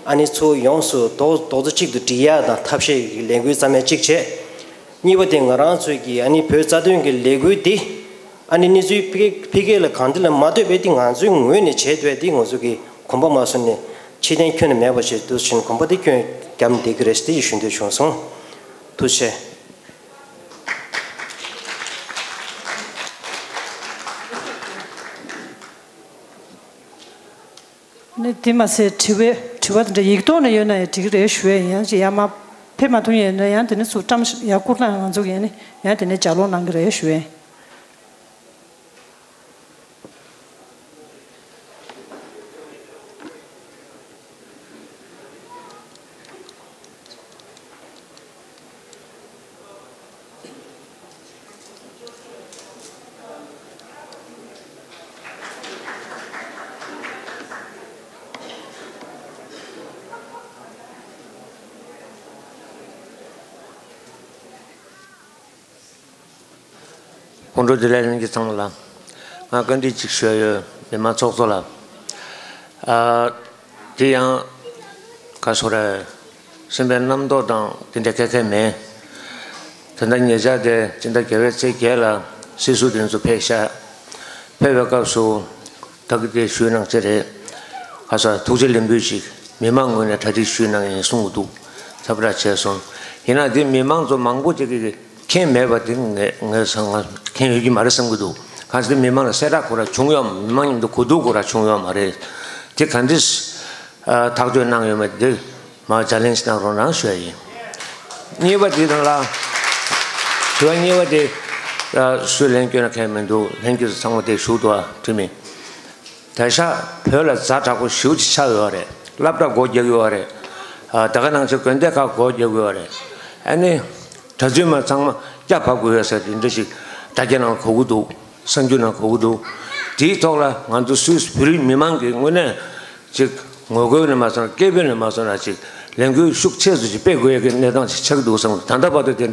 ཨ་ནི་ཚོ་ཡོངས་སུ་རྡོག་རྡོག་རྩ་གཅིག་ཏུ་སྒྲིལ་ཡག་དང་ཐབས་ཤེས་ཀྱི་ལས་འགུལ་བརྩམས་ཡག་གཅིག་བྱས། གཉིས་པ་དེ་ང་རང་ཚོ་གི་ཨ་ནི་བོད་རྩ་དོན་གྱི་ལས་འགུལ་འདི་ཨ་ནི་གནས་ཚུལ་འཕེལ་འཕེལ་རྒྱས་ལ་གང་འདྲ་ལ་མ་ལྟོས་པའི་དེ་ང་ཚོའི་ངོས་ནས་བྱས་འདོད་དེ་ང་ཚོ་གི་གོམ་པ་མ་སོན་ནས་ཕྱིར་འཐེན་ཁྱོན་ནས་མེད་པ་ཞིག་འདུག་ཕྱིན་གོམ་པ་དེ་ཁྱོན་བརྒྱབ་བསྡད་ཀྱི་རེད་ཟེར་དེ་ཞུ་འདོད་བྱུང་སོང་། ཐུགས་རྗེ་ཆེ། ནི་དེ་མ་ཟད་དྲི་བའི་དྲི་བ་དེ་འདྲ་ཡིག་ཐོག་ནས་ཡོད་ན་ཡང་འགྲིག་གི་རེད་ཞུ་ཡས་ཡིན། ཡང་ཅིག་ཡར་མར་ཕེབས་མ་ཐུབ་ཡས་ན་ཡང་དེ་ནི་ཚུར་བཀྲམ་ཡར་བསྐུར་ན་ང་ཚོ་གིས་ནི་ཡང་དེ་ནས་ལྗགས་ཀློག་གནང་གི་རེད་ཞུ་ཡས་ཡིན། ཁོང་ཁྲོ་བདེ་ལེགས་ལྷན་རྒྱས་ཚང་མ་ལ། ང་བཀའ་འདྲི་གཅིག་ཞུ་ཡ་ཡོད། མི་མང་ཚོགས་གཙོ་ལ། ཨ། དེ་ཡང་ག་སོ་ར། སེམས་པའི་རྣམ་རྟོག་དང་དེ་འདྲ་ག་གེ་མེད། ད་ལྟ་ཉེ་ཆར་དེ་སྤྱི་ཟླ་བརྒྱད་པའི་ཚེས་བརྒྱད་ལ་སྲིད་ཟུར་དེ་ཚོ་ཕེབས་ཤག་ཕེབས་པའི་སྐབས་སུ་ད་གི་དེ་ཞུས་གནང་ཅེས་རེད། ག་ས་ཐུགས་རྗེ་ལེགས་འབུལ་ཞིག་མི་མང་ངོས་ནས་གྲ་སྒྲིག་ཞུས་གནང་ཡིན་གསུང་གི་འདུག་ཚབ་ར་བྱས་སོང་། ཡིན་ན་དེ་མི་མང་ཚོ་མང་པོ་ཅིག་གིས་མཁྱེན་མེད་པ་དེ་ངས་ངས་ང་མཁྱེན་ཡོད་ཀྱི་མ་རེད་བསམ་གྱི་འདུག་གང་ཟེར་མི་མང་ལ་གསལ་བསྒྲགས་ཁོ་ར་བྱུང་ཡོད་མ་རེད། མི་མང་མཉམ་དུ་གོ་བསྡུར་ཁོ་ར་བྱུང་ཡོད་མ་རེད། དེ་ག་འདྲས་ཐག་གཅོད་གནང་ཡོད་མེད་དེ་མར་ཅ་ལེན་གནང་རོགས་གནང་ཞུ་ཡ་ཡིན། གཉིས་པ་དེ་དང་ལ། དྲི་བ་གཉིས་པ་དེ། སུས་ལན་སྐྱོན་ན་ཁྱད་མི་འདུག་ལྷན་རྒྱས་ཚོ་ཚང་མ་དེ་ཞུགས་འདུག་ཨ་དྲི་མེད། ད་ཆ་བོད་ལ་ཛ་དྲག་པོ་ཞེ་པོ་ཅིག་ཆགས་ཡོད་རེད། སློབ་གྲྭ་སྒོ་རྒྱག་ཡོད་རེད། ཨ་ད་ག་ནང་བཞིན་དགོན་སྡེ་ཁག་སྒོ་རྒྱག་ཡོད་རེད། ཨ་ནི། གྲྭ་བཙུན་མ་ཚང་མ་སྐྱ་བབས་དགོས་ཡོད་ཟེར་དེ་འདྲ་ཞིག་དྲ་རྒྱ་ནང་གོ་གི་འདུག་གསར་འགྱུར་ནང་གོ་གི་འདུག་དེའི་ཐོག་ལ་ང་ཚོ་སུད་སི་བོད་རིགས་མི་མང་གི་ངོས་ནས་ཅིག་ངོ་རྒོལ་ནས་མ་སོང་ན་སྐད་འབོད་ནས་མ་སོང་ན་ཅིག་ལས་འགུལ་ཤུགས་ཆེ་ཙམ་ཞིག་སྤེལ་དགོས་ཡ་གི་གནས་སྟངས་ཅིག་ཆགས་ཀྱི་འདུག་བསམ་གི་འདུག་ད་ལྟ་བར་དུ་དེ་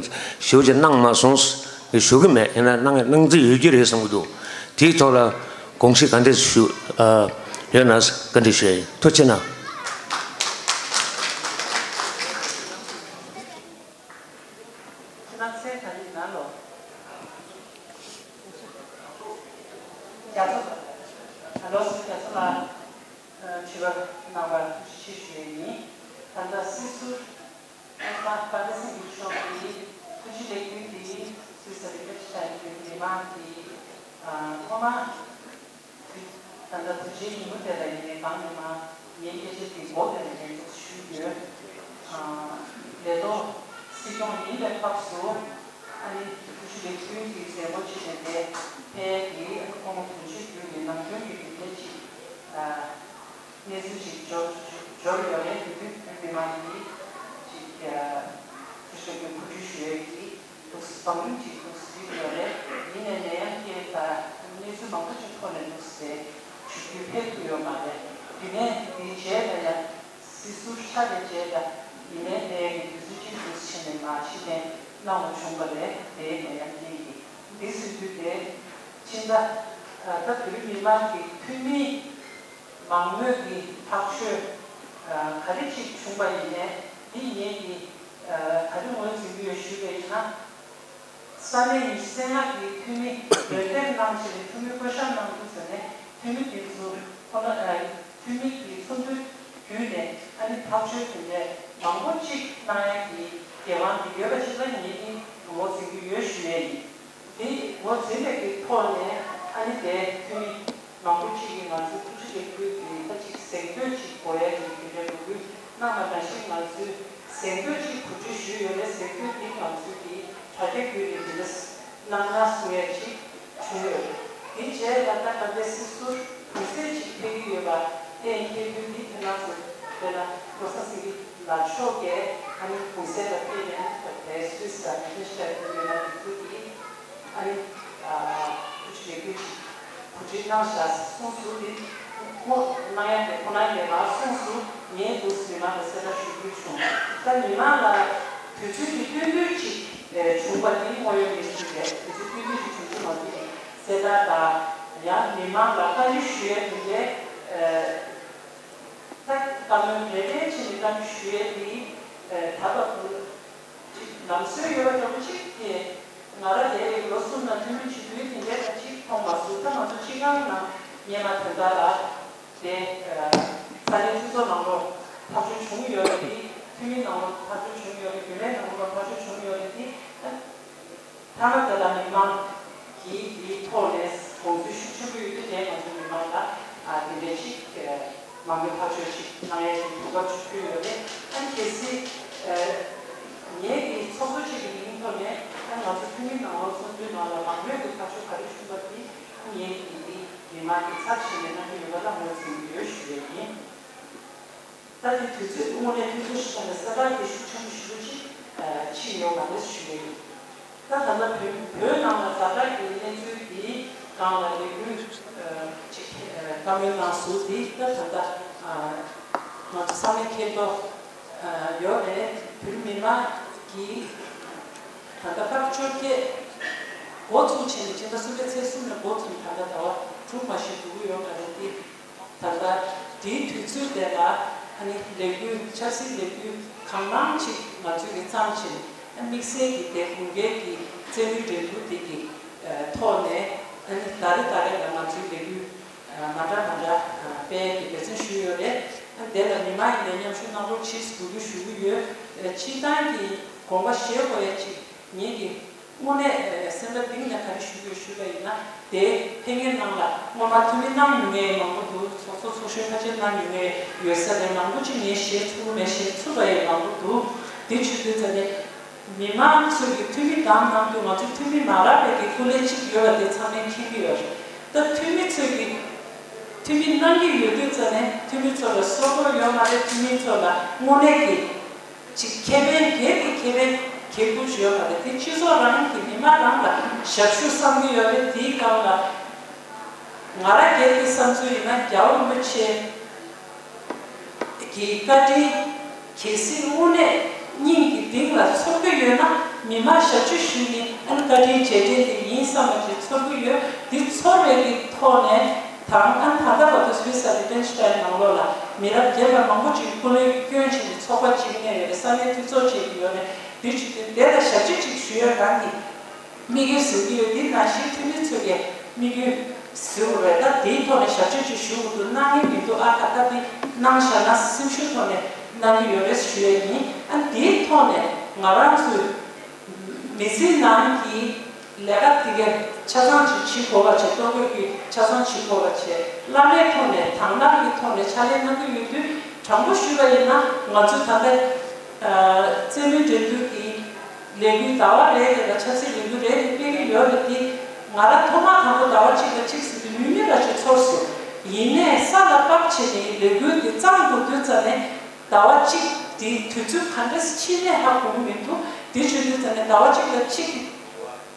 ཞེ་པོ་ཅིག་གནང་མ་སོང་ཞུ་གི་མེད། ཡིན་ན་གནང་གནང་རྩིས་ཡོད་ཀྱི་རེད་བསམ་གི་འདུག་དེའི་ཐོག་ལ་ དགོངས་གཞི་ག་འདྲས་ཞུ་ཨ་ཡོད་ན་བཀའ་འདྲི་ཞུ་ཡ་ཡིན། ཐུགས་རྗེ་གནང་། ཁྱེད་རང་ཚེ་ག་ནས་ན་ལོ། རྒྱ་མཚོ། ལོ་སུ་རྒྱ་མཚོ་ལ་དྲི་བ་གནང་བར་ཐུགས་རྗེ་ཆེ་ཞུ་ཡ་ཡིན། ད་ལྟ་སྲིད་ཟུར་ཨ་པ་པ་ཏ་སིང་གི་མཆོག་གིས་ཐུགས་རྗེ་ལེགས་འབུལ་འདི་སུད་སི་རི་ལེབ་ཆ་ཡི་མི་མང་གི་ཨ་ཐོག་མ། ད་ལྟ་དུས་ཆེན་ཉིན་མོ་དེ་ལ་ཡིན་ནའི་གང་ཡིན་ན་ངའི་སྐད་ཆ་དེ་འགོ་དེ་ནས་ངས་ཚོགས་ཞུས་ཡོད། ལས་ཐོག་སྲིད་སྐྱོང་ཡིན་པའི་སྐབས་སུ་ཨ་ནི་ཐུགས་རྗེ་ལེགས་འབུལ་གྱི་མཛད་སྒོ་ཅིག་ནས་དེ་ཕེབས་ཀྱིས་ཨ་ནི་ཁོང་དོན་ཆེན་བརྒྱུད་ནས་ནམ་རྒྱུན་གྱི་དེ་འདྲའི་ཅིག་གནས་ཚུལ་ཅིག་འབྱོར་འབྱོར་ཡོད་རེད། དེ་དུས་བོད་མི་མང་གིས་ཅིག་ཐུགས་རྗེ་ལེགས་འབུལ་གོ་སྒྲིག་ཞུ་ཡས་ཀྱིས། འདུག་བང་རིམ་གྱིས་འདུག་ཟེར་ཡོད་རེད། ཡིན་ནའི་ནད་ཡམས་ཀྱི་ད་གནས་ཚུལ་མང་པོ་ཅིག་ཐོག་ནས་འདུག་ཟེར་ཞུ་རྒྱུ་ཕེབས་ཐུབ་ཡོད་མ་རེད། དེ་ནས་དེའི་རྗེས་ལ་ཡང་སྲིད་ཟུར་ཆགས་པའི་རྗེས་ལ་ཡིན་ནའི་ནད་ཀྱི་དུས་ཚོད་ཅིག་འདུག་ཕྱིན་ནས་མ་ཕྱིར་འཐེན་གནང་བ་བྱུང་བ་རེད། དེའི་ནད་ཡམས་རྐྱེན་གྱིས། འདི་ཟེར་དུས་དེ་ཕྱིན་ད་ད་བོད་མི་མང་གི་འཐུས་མི། མང་མོས་ཀྱི་ཐག་གཅོད་ག་རེ་ཅིག་བྱུང་པ་ཡིན་ནའི་འདི་ངེད་ཀྱིས་ག་རེ་ངོས་འཛིན་གྱི་ཡོད་ཞུས་པ་ཡིན་ན། ས་གནས་ཉི་ཤུ་རྩ་ལྔ་གི་འཐུས་མི་འོས་འདེམས་གནང་བྱས་ནས་འཐུས་མི་བསྐོ་གཞག་གནང་འདུག་ཟེར་ནས་འཐུས་མི་དེ་ཚོ་ཁོ་ན་འཐུས་མི་གི་ཚོགས་འདུ་བརྒྱུད་ནས་ཨ་ནི་ཐག་གཅོད་དེ་འདྲས་མང་པོ་ཅིག་གནང་ཡ་གི་འགན་དབང་དེ་ཡོད་པ་ཞིག་ལ་ངེད་ཀྱིས་ངོས་འཛིན་གྱི་ཡོད་ཞུ་ཡ་ཡིན། དེ་ངོས་འཛིན་པའི་གི་ཐོག་ནས་ཨ་ནི་དེ་འཐུས་མི་མང་པོ་ཅིག་གིས་ང་ཚོའི་ཐུགས་རྗེ་ལེགས་འབུལ་གྱི་ད་ཅིག་གཟེངས་བསྟོད་ཅིག་དགོས་ཡ་གི་དེ་འདྲའི་འབོད་སྐུལ་གནང་བ་ནང་བཞིན་ང་ཚོས་གཟེངས་བསྟོད་ཅིག་གོ་སྒྲིག་ཞུས་ཡོད་རེད། གཟེངས་བསྟོད་འདི་ང་ཚོས་ཀྱི་དྲ་རྒྱ་བརྒྱུད་ནས་འདི་འདྲ་གནང་ན་གསུང་ཡ་ཅིག་བྱུང་ཡོད་རེད། དེ་རྗེས་ལ་ད་ད་ལྟའི་སྲིད་ཟུར་དགོས་གསལ་ཅིག་ཕེབས་ཀྱི་ཡོད་པ་གཏན་འཁེལ་རྒྱུ་འདི་ཁྱེད་རང་ཚོ་དཔེར་ན་བློ་བཟང་སེང་གེ་ལགས་མཆོག་གིས་ཨ་ནི་གུང་སེང་ལ་ཕེབས་ནས་དེ་སུད་སི་དང་ཨིན་ཌོ་ནེ་ཤི་ཡ་གི་མི་མང་དེ་ཚོ་གིས་ཨ་ནི་ཐུགས་རྗེ་ལེགས་འབུལ་གོ་སྒྲིག་གནང་བཞག་གསུངས་སོང་། དེ་ཁོ་གནང་ཡ་དེ་ཁོ་གནང་ཡ་མ་གསུངས་སོང་། ངས་འདུག་མི་མང་ལ་གསལ་བསྒྲགས་ཞུ་རྒྱུ་བྱུང་། ད་མི་མང་ལ་དུས་ཚོད་ཀྱི་སྟོན་ཐོས་ཅིག་བྱུང་བ་དེ་དངོས་ཡོད་གནས་ཚུལ་རེད། དུས་ཚོད་སྟོན་ཐོས་ཅིག་བྱུང་རྒྱུ་མ་གཏོགས་གསལ་བསྒྲགས་དང་ཡང་མི་མང་ལ་བཀའ་འདྲི་ཞུ་ཡ་དེ་འདྲའི། ད་བཀའ་མོལ་རེ་རེ་བྱས་ནས་བཀའ་འདྲི་ཞུ་ཡས་དེ་ད་བར་དུ་ཅིག་ལམ་སྲོལ་ཡོད་པ་འདྲ་པོ་ཅིག་དེ་ང་རང་དེ་རིང་ལོ་གསུམ་ནང་འཐུས་མི་བྱེད་དུས་དེ་འདྲའི་ད་ཅིག་མཐོང་མ་སོང་། ད་ང་ཚོ་སྤྱི་ཁང་ནང་སྔོན་མ་དོན་དག་ལ་དེ་ས་གནས་སྤྱི་ཚོགས་ནང་ལོགས་ཐག་གཅོད་བྱུང་ཡོད་རེད། དེ་འཐུས་མི་ནང་ལོགས་ཐག་གཅོད་བྱུང་ཡོད་རེད། རྒྱུན་ལས་ནང་ལོགས་ཐག་གཅོད་བྱུང་ཡོད་རེད། དེ། ཐ་ན་དེ་ལ་མི་མང་གིས་དེའི་ཐོག་ནས་དགོངས་ཚུལ་ཤུགས་ཆེན་པོ་ཡོད་དུས་དེ་ང་ཚོ་མི་མང་ལ་དེ་འདྲའི་ཅིག་མང་མོས་ཐག་གཅོད་ཅིག་གནང་ཡས་ཀྱི་གོ་སྐབས་ཅིག་ཕུལ་ཡོད་རེད། ཨ་ནི་གལ་སྲིད་ངེད་ཀྱི་ཚོགས་གཙོ་ཅིག་གི་མིང་ཐོག་ནས་ཨ་ནི་ང་ཚོ་འཐུས་མི་ནང་ལོགས་ཚོགས་འདུའི་ནང་ལ་མང་མོས་ཀྱི་ཐག་གཅོད་ག་རེ་བྱུང་བ་དེ་ངེད་ཀྱིས་དེ་མི་མང་གིས་ཚར་ཞིག་ནས་གནང་གི་ཡོད་པ་ལ་ངོས་འཛིན་གྱི་ཡོད་ཞུ་ཡས་ཡིན། ད་དེ་དུས་ཚོད་དངོས་གནས་ཐུང་ཐུང་ཞིག་བྱས་ནས་གསལ་བསྒྲགས་དེ་ཤུགས་ཆེན་པོ་ཞེ་པོ་ཅིག་ཕྱིན་ཡོད་མ་རེད་ཞུ་གི་ཡིན། ད་ད་ལྟ་བོད་བོད་ནང་ལ་ཛ་དྲག་གི་གནས་ཚུལ་དེའི་སྒང་ལ་ལས་འགུལ་ཅིག་བཀའ་མོལ་གནང་ཟུར་དེ་ད་ད་ལྟ་ང་ཚོ་ཚང་མས་མཁྱེན་རྟོགས་ཡོད་རེད། བོད་མི་མང་གིས་ད་ལྟ་ཕར་བཅོ་བརྒྱད་འགོ་ཚུགས་བྱས་ནས་སྤྱི་ཟླ་གསུམ་པའི་ཚེས་གསུམ་ནས་འགོ་ཚུགས་ནས་ད་ལྟ་ཟླ་བ་དྲུག་མ་ཞིག་འགྲོ་གི་ཡོད་མ་རེད་དེ། ད་ལྟ་དེའི་དུས་ཚོད་དེ་ལ་ཨ་ནི་ལས་འགུལ་ཆབ་སྲིད་ལས་འགུལ་གང་མང་ཅིག་ང་ཚོས་ཀྱི་བརྩམས་ཕྱིན། ཨ་དམིགས་བསལ་གྱི་དེ་དགུན་ཁའི་གི་རྩེད་མོའི་འགྲན་བསྡུར་དེ་གི་ཐོག་ནས་ཨ་ནི་ཟླ་རེ་ཟླ་རེ་ལ་ང་ཚོའི་ལས་འགུལ་མ་འདྲ་མ་འདྲ་སྤེལ་གྱི་འབད་བརྩོན་ཞུས་ཡོད་རེད། ཨ་དེ་ལ་མི་མང་ཡིན་ནའི་མཉམ་ཞུགས་གནང་རོགས་གྱིས་འབོད་སྐུལ་ཞུ་གི་ཡོད། སྤྱིར་བཏང་གི་དགོངས་པ་བཞེས་དགོས་ཡ་ཅིག་ངེད་ཀྱི་དངོས་གནས་སེམས་པ་གཏིང་ནས་ག་རེ་ཞུ་དགོས་ཞུས་པ་ཡིན་ན། དེ་ཕེབས་མཁན་རྣམས་ལ་སྔོན་མ་འཐུས་མི་གནང་མྱོང་མཁན་མང་པོ་འདུག་ཚོགས་གཙོ་ཚོགས་གཞོན་ཁ་ཤས་གནང་མྱོང་མཁན་ཡོད་ས་རེད། མང་པོ་ཅིག་ངས་ཞེད་ཚུགས་མེད་ཞེད་ཚུགས་པ་ཡང་མང་པོ་འདུག་དེ་བྱེད་དུས་ཙ་ནས་མི་མང་ཚོས་ཀྱི་འཐུས་མི་བདམས་གནང་དུས་ང་ཚོ་འཐུས་མི་མ་རག་པའི་གི་སྐུ་ལས་གཅིག་ཡོད་པ་དེ་ཚང་མས་མཁྱེན་གྱི་ཡོད་རེད། ད་འཐུས་མི་ཚོས་ཀྱི་འཐུས་མི་གནང་གི་ཡོད་དུས་ཙ་ནས་འཐུས་མི་ཚོ་ལ་སོ་སྐོར་ཡོད་མ་རེད། འཐུས་མི་ཚོ་ལ་དངོས་གནས་ཀྱི་ཅིག་ཁེ་ཕན་སྒེར་གྱི་ཁེ་ཕན་གལ་ཆེན་པོ་ཞིག་ཡོད་པ་རེད། དེ་སྤྱི་ཚོགས་རང་གི་མི་མང་རང་ལ་ཞབས་ཞུ་བསམ་གྱི་ཡོད་རེད། དེའི་སྒང་ལ་ང་རང་སྒེར་གྱི་བསམ་ཚུལ་ཡིན་ན་རྒྱལ་བ་རིན་པོ་ཆེ་གི་བཀའ་དྲིན་གལ་སྲིད་དངོས་གནས་སྙིང་གི་གཏིང་ལ་ཚོར་གྱི་ཡོད་ན་མི་མང་ཞབས་ཕྱི་ཞུས་ནས་ཨ་ནི་བཀའ་དྲིན་རྗེས་དྲན་དེ་ཡིན་བསམ་པ་ཅིག་ཚོར་གྱི་ཡོད། དེ་ཚོར་བའི་གི་ཐོག་ནས། དང་ཨ་ད་ལྟ་བར་དུ་སུད་སི་ལི་ཏེན་ཤི་ཊེན་ནང་ལོགས་ལ་མི་རབས་རྒན་པ་མང་པོ་ཅིག་སྐུ་ལས་བསྐྱོན་བྱས་ནས་ཚོགས་པ་གཅིག་གནས་ཡོད་རེད། ས་གནས་འཐུས་ཚོགས་བྱེད་ཀྱི་ཡོད་རེད། དེ་བྱེད་དུས་དེ་ལ་ཞབས་ཕྱི་ཅིག་ཞུ་ཡ་རང་གི་དམིགས་ཡུལ་ཟེར་གྱི་ཡོད། དེ་ནང་བཞིན་འཐུས་མི་ཚོས་ཀྱི་དམིགས་ཡུལ་ཟེར་བ་རེད། ད་དེའི་ཐོག་ནས་ཞབས་ཕྱི་ཅིག་ཞུ་དགོས་འདུག་གནང་གི་མི་འདུག་ཨ་ད་ལྟ་དེ་གནང་བཞག་ན་སེམས་ཤུགས་ཐོག་ནས་གནང་གི་ཡོད་རེད་ཞུ་ཡ་ཡིན། ཨ་དེའི་ཐོག་ནས་ང་རང་ཚོའི་མི་ཚེའི་ནང་གི་ལས་ཀ་དེ་གའི་ཆ་ཚང་ཅིག་བྱེད་དགོས་པ་བྱས། ལྟོ་གོས་ཀྱི་ཆ་ཚང་བྱེད་དགོས་པ་བྱས། བླ་མའི་ཐོག་ནས་དང་བླངས་ཀྱི་ཐོག་ནས་ཕྱག་ལས་གནང་གི་ཡོད་དུས། དྲང་པོ་ཞུས་པ་ཡིན་ན་ང་ཚོས་ད་ལྟ་རྩེད་མོའི་འགྲན་བསྡུར་གྱི་ལས་འགུལ་ཟླ་བ་རེ་རེ་ལ་ཆབ་སྲིད་ལས་འགུལ་རེ་རེ་སྤེལ་གྱི་ཡོད་རེད་དེ། ང་རང་ཐོག་མ་དང་པོ་ཟླ་བ་གཅིག་ལ་གཅིག་ཟེར་དུས་མིག་མིག་ར་ཅིག་ཚོར་སོང་། ཡིན་ནའི་ས་ལ་བབས་བྱས་ནས་ལས་འགུལ་དེ་བརྩམས་དགོས་དུས་ཙམ་ནས་ཟླ་བ་གཅིག་དེ་དུས་ཚོད་ག་འདྲས་ཕྱིན་ནས་ཧ་གོ་གི་མི་འདུག་དེ་བྱེད་དུས་ཙམ་ནས་ཟླ་བ་གཅིག་ལ་གཅིག་གི་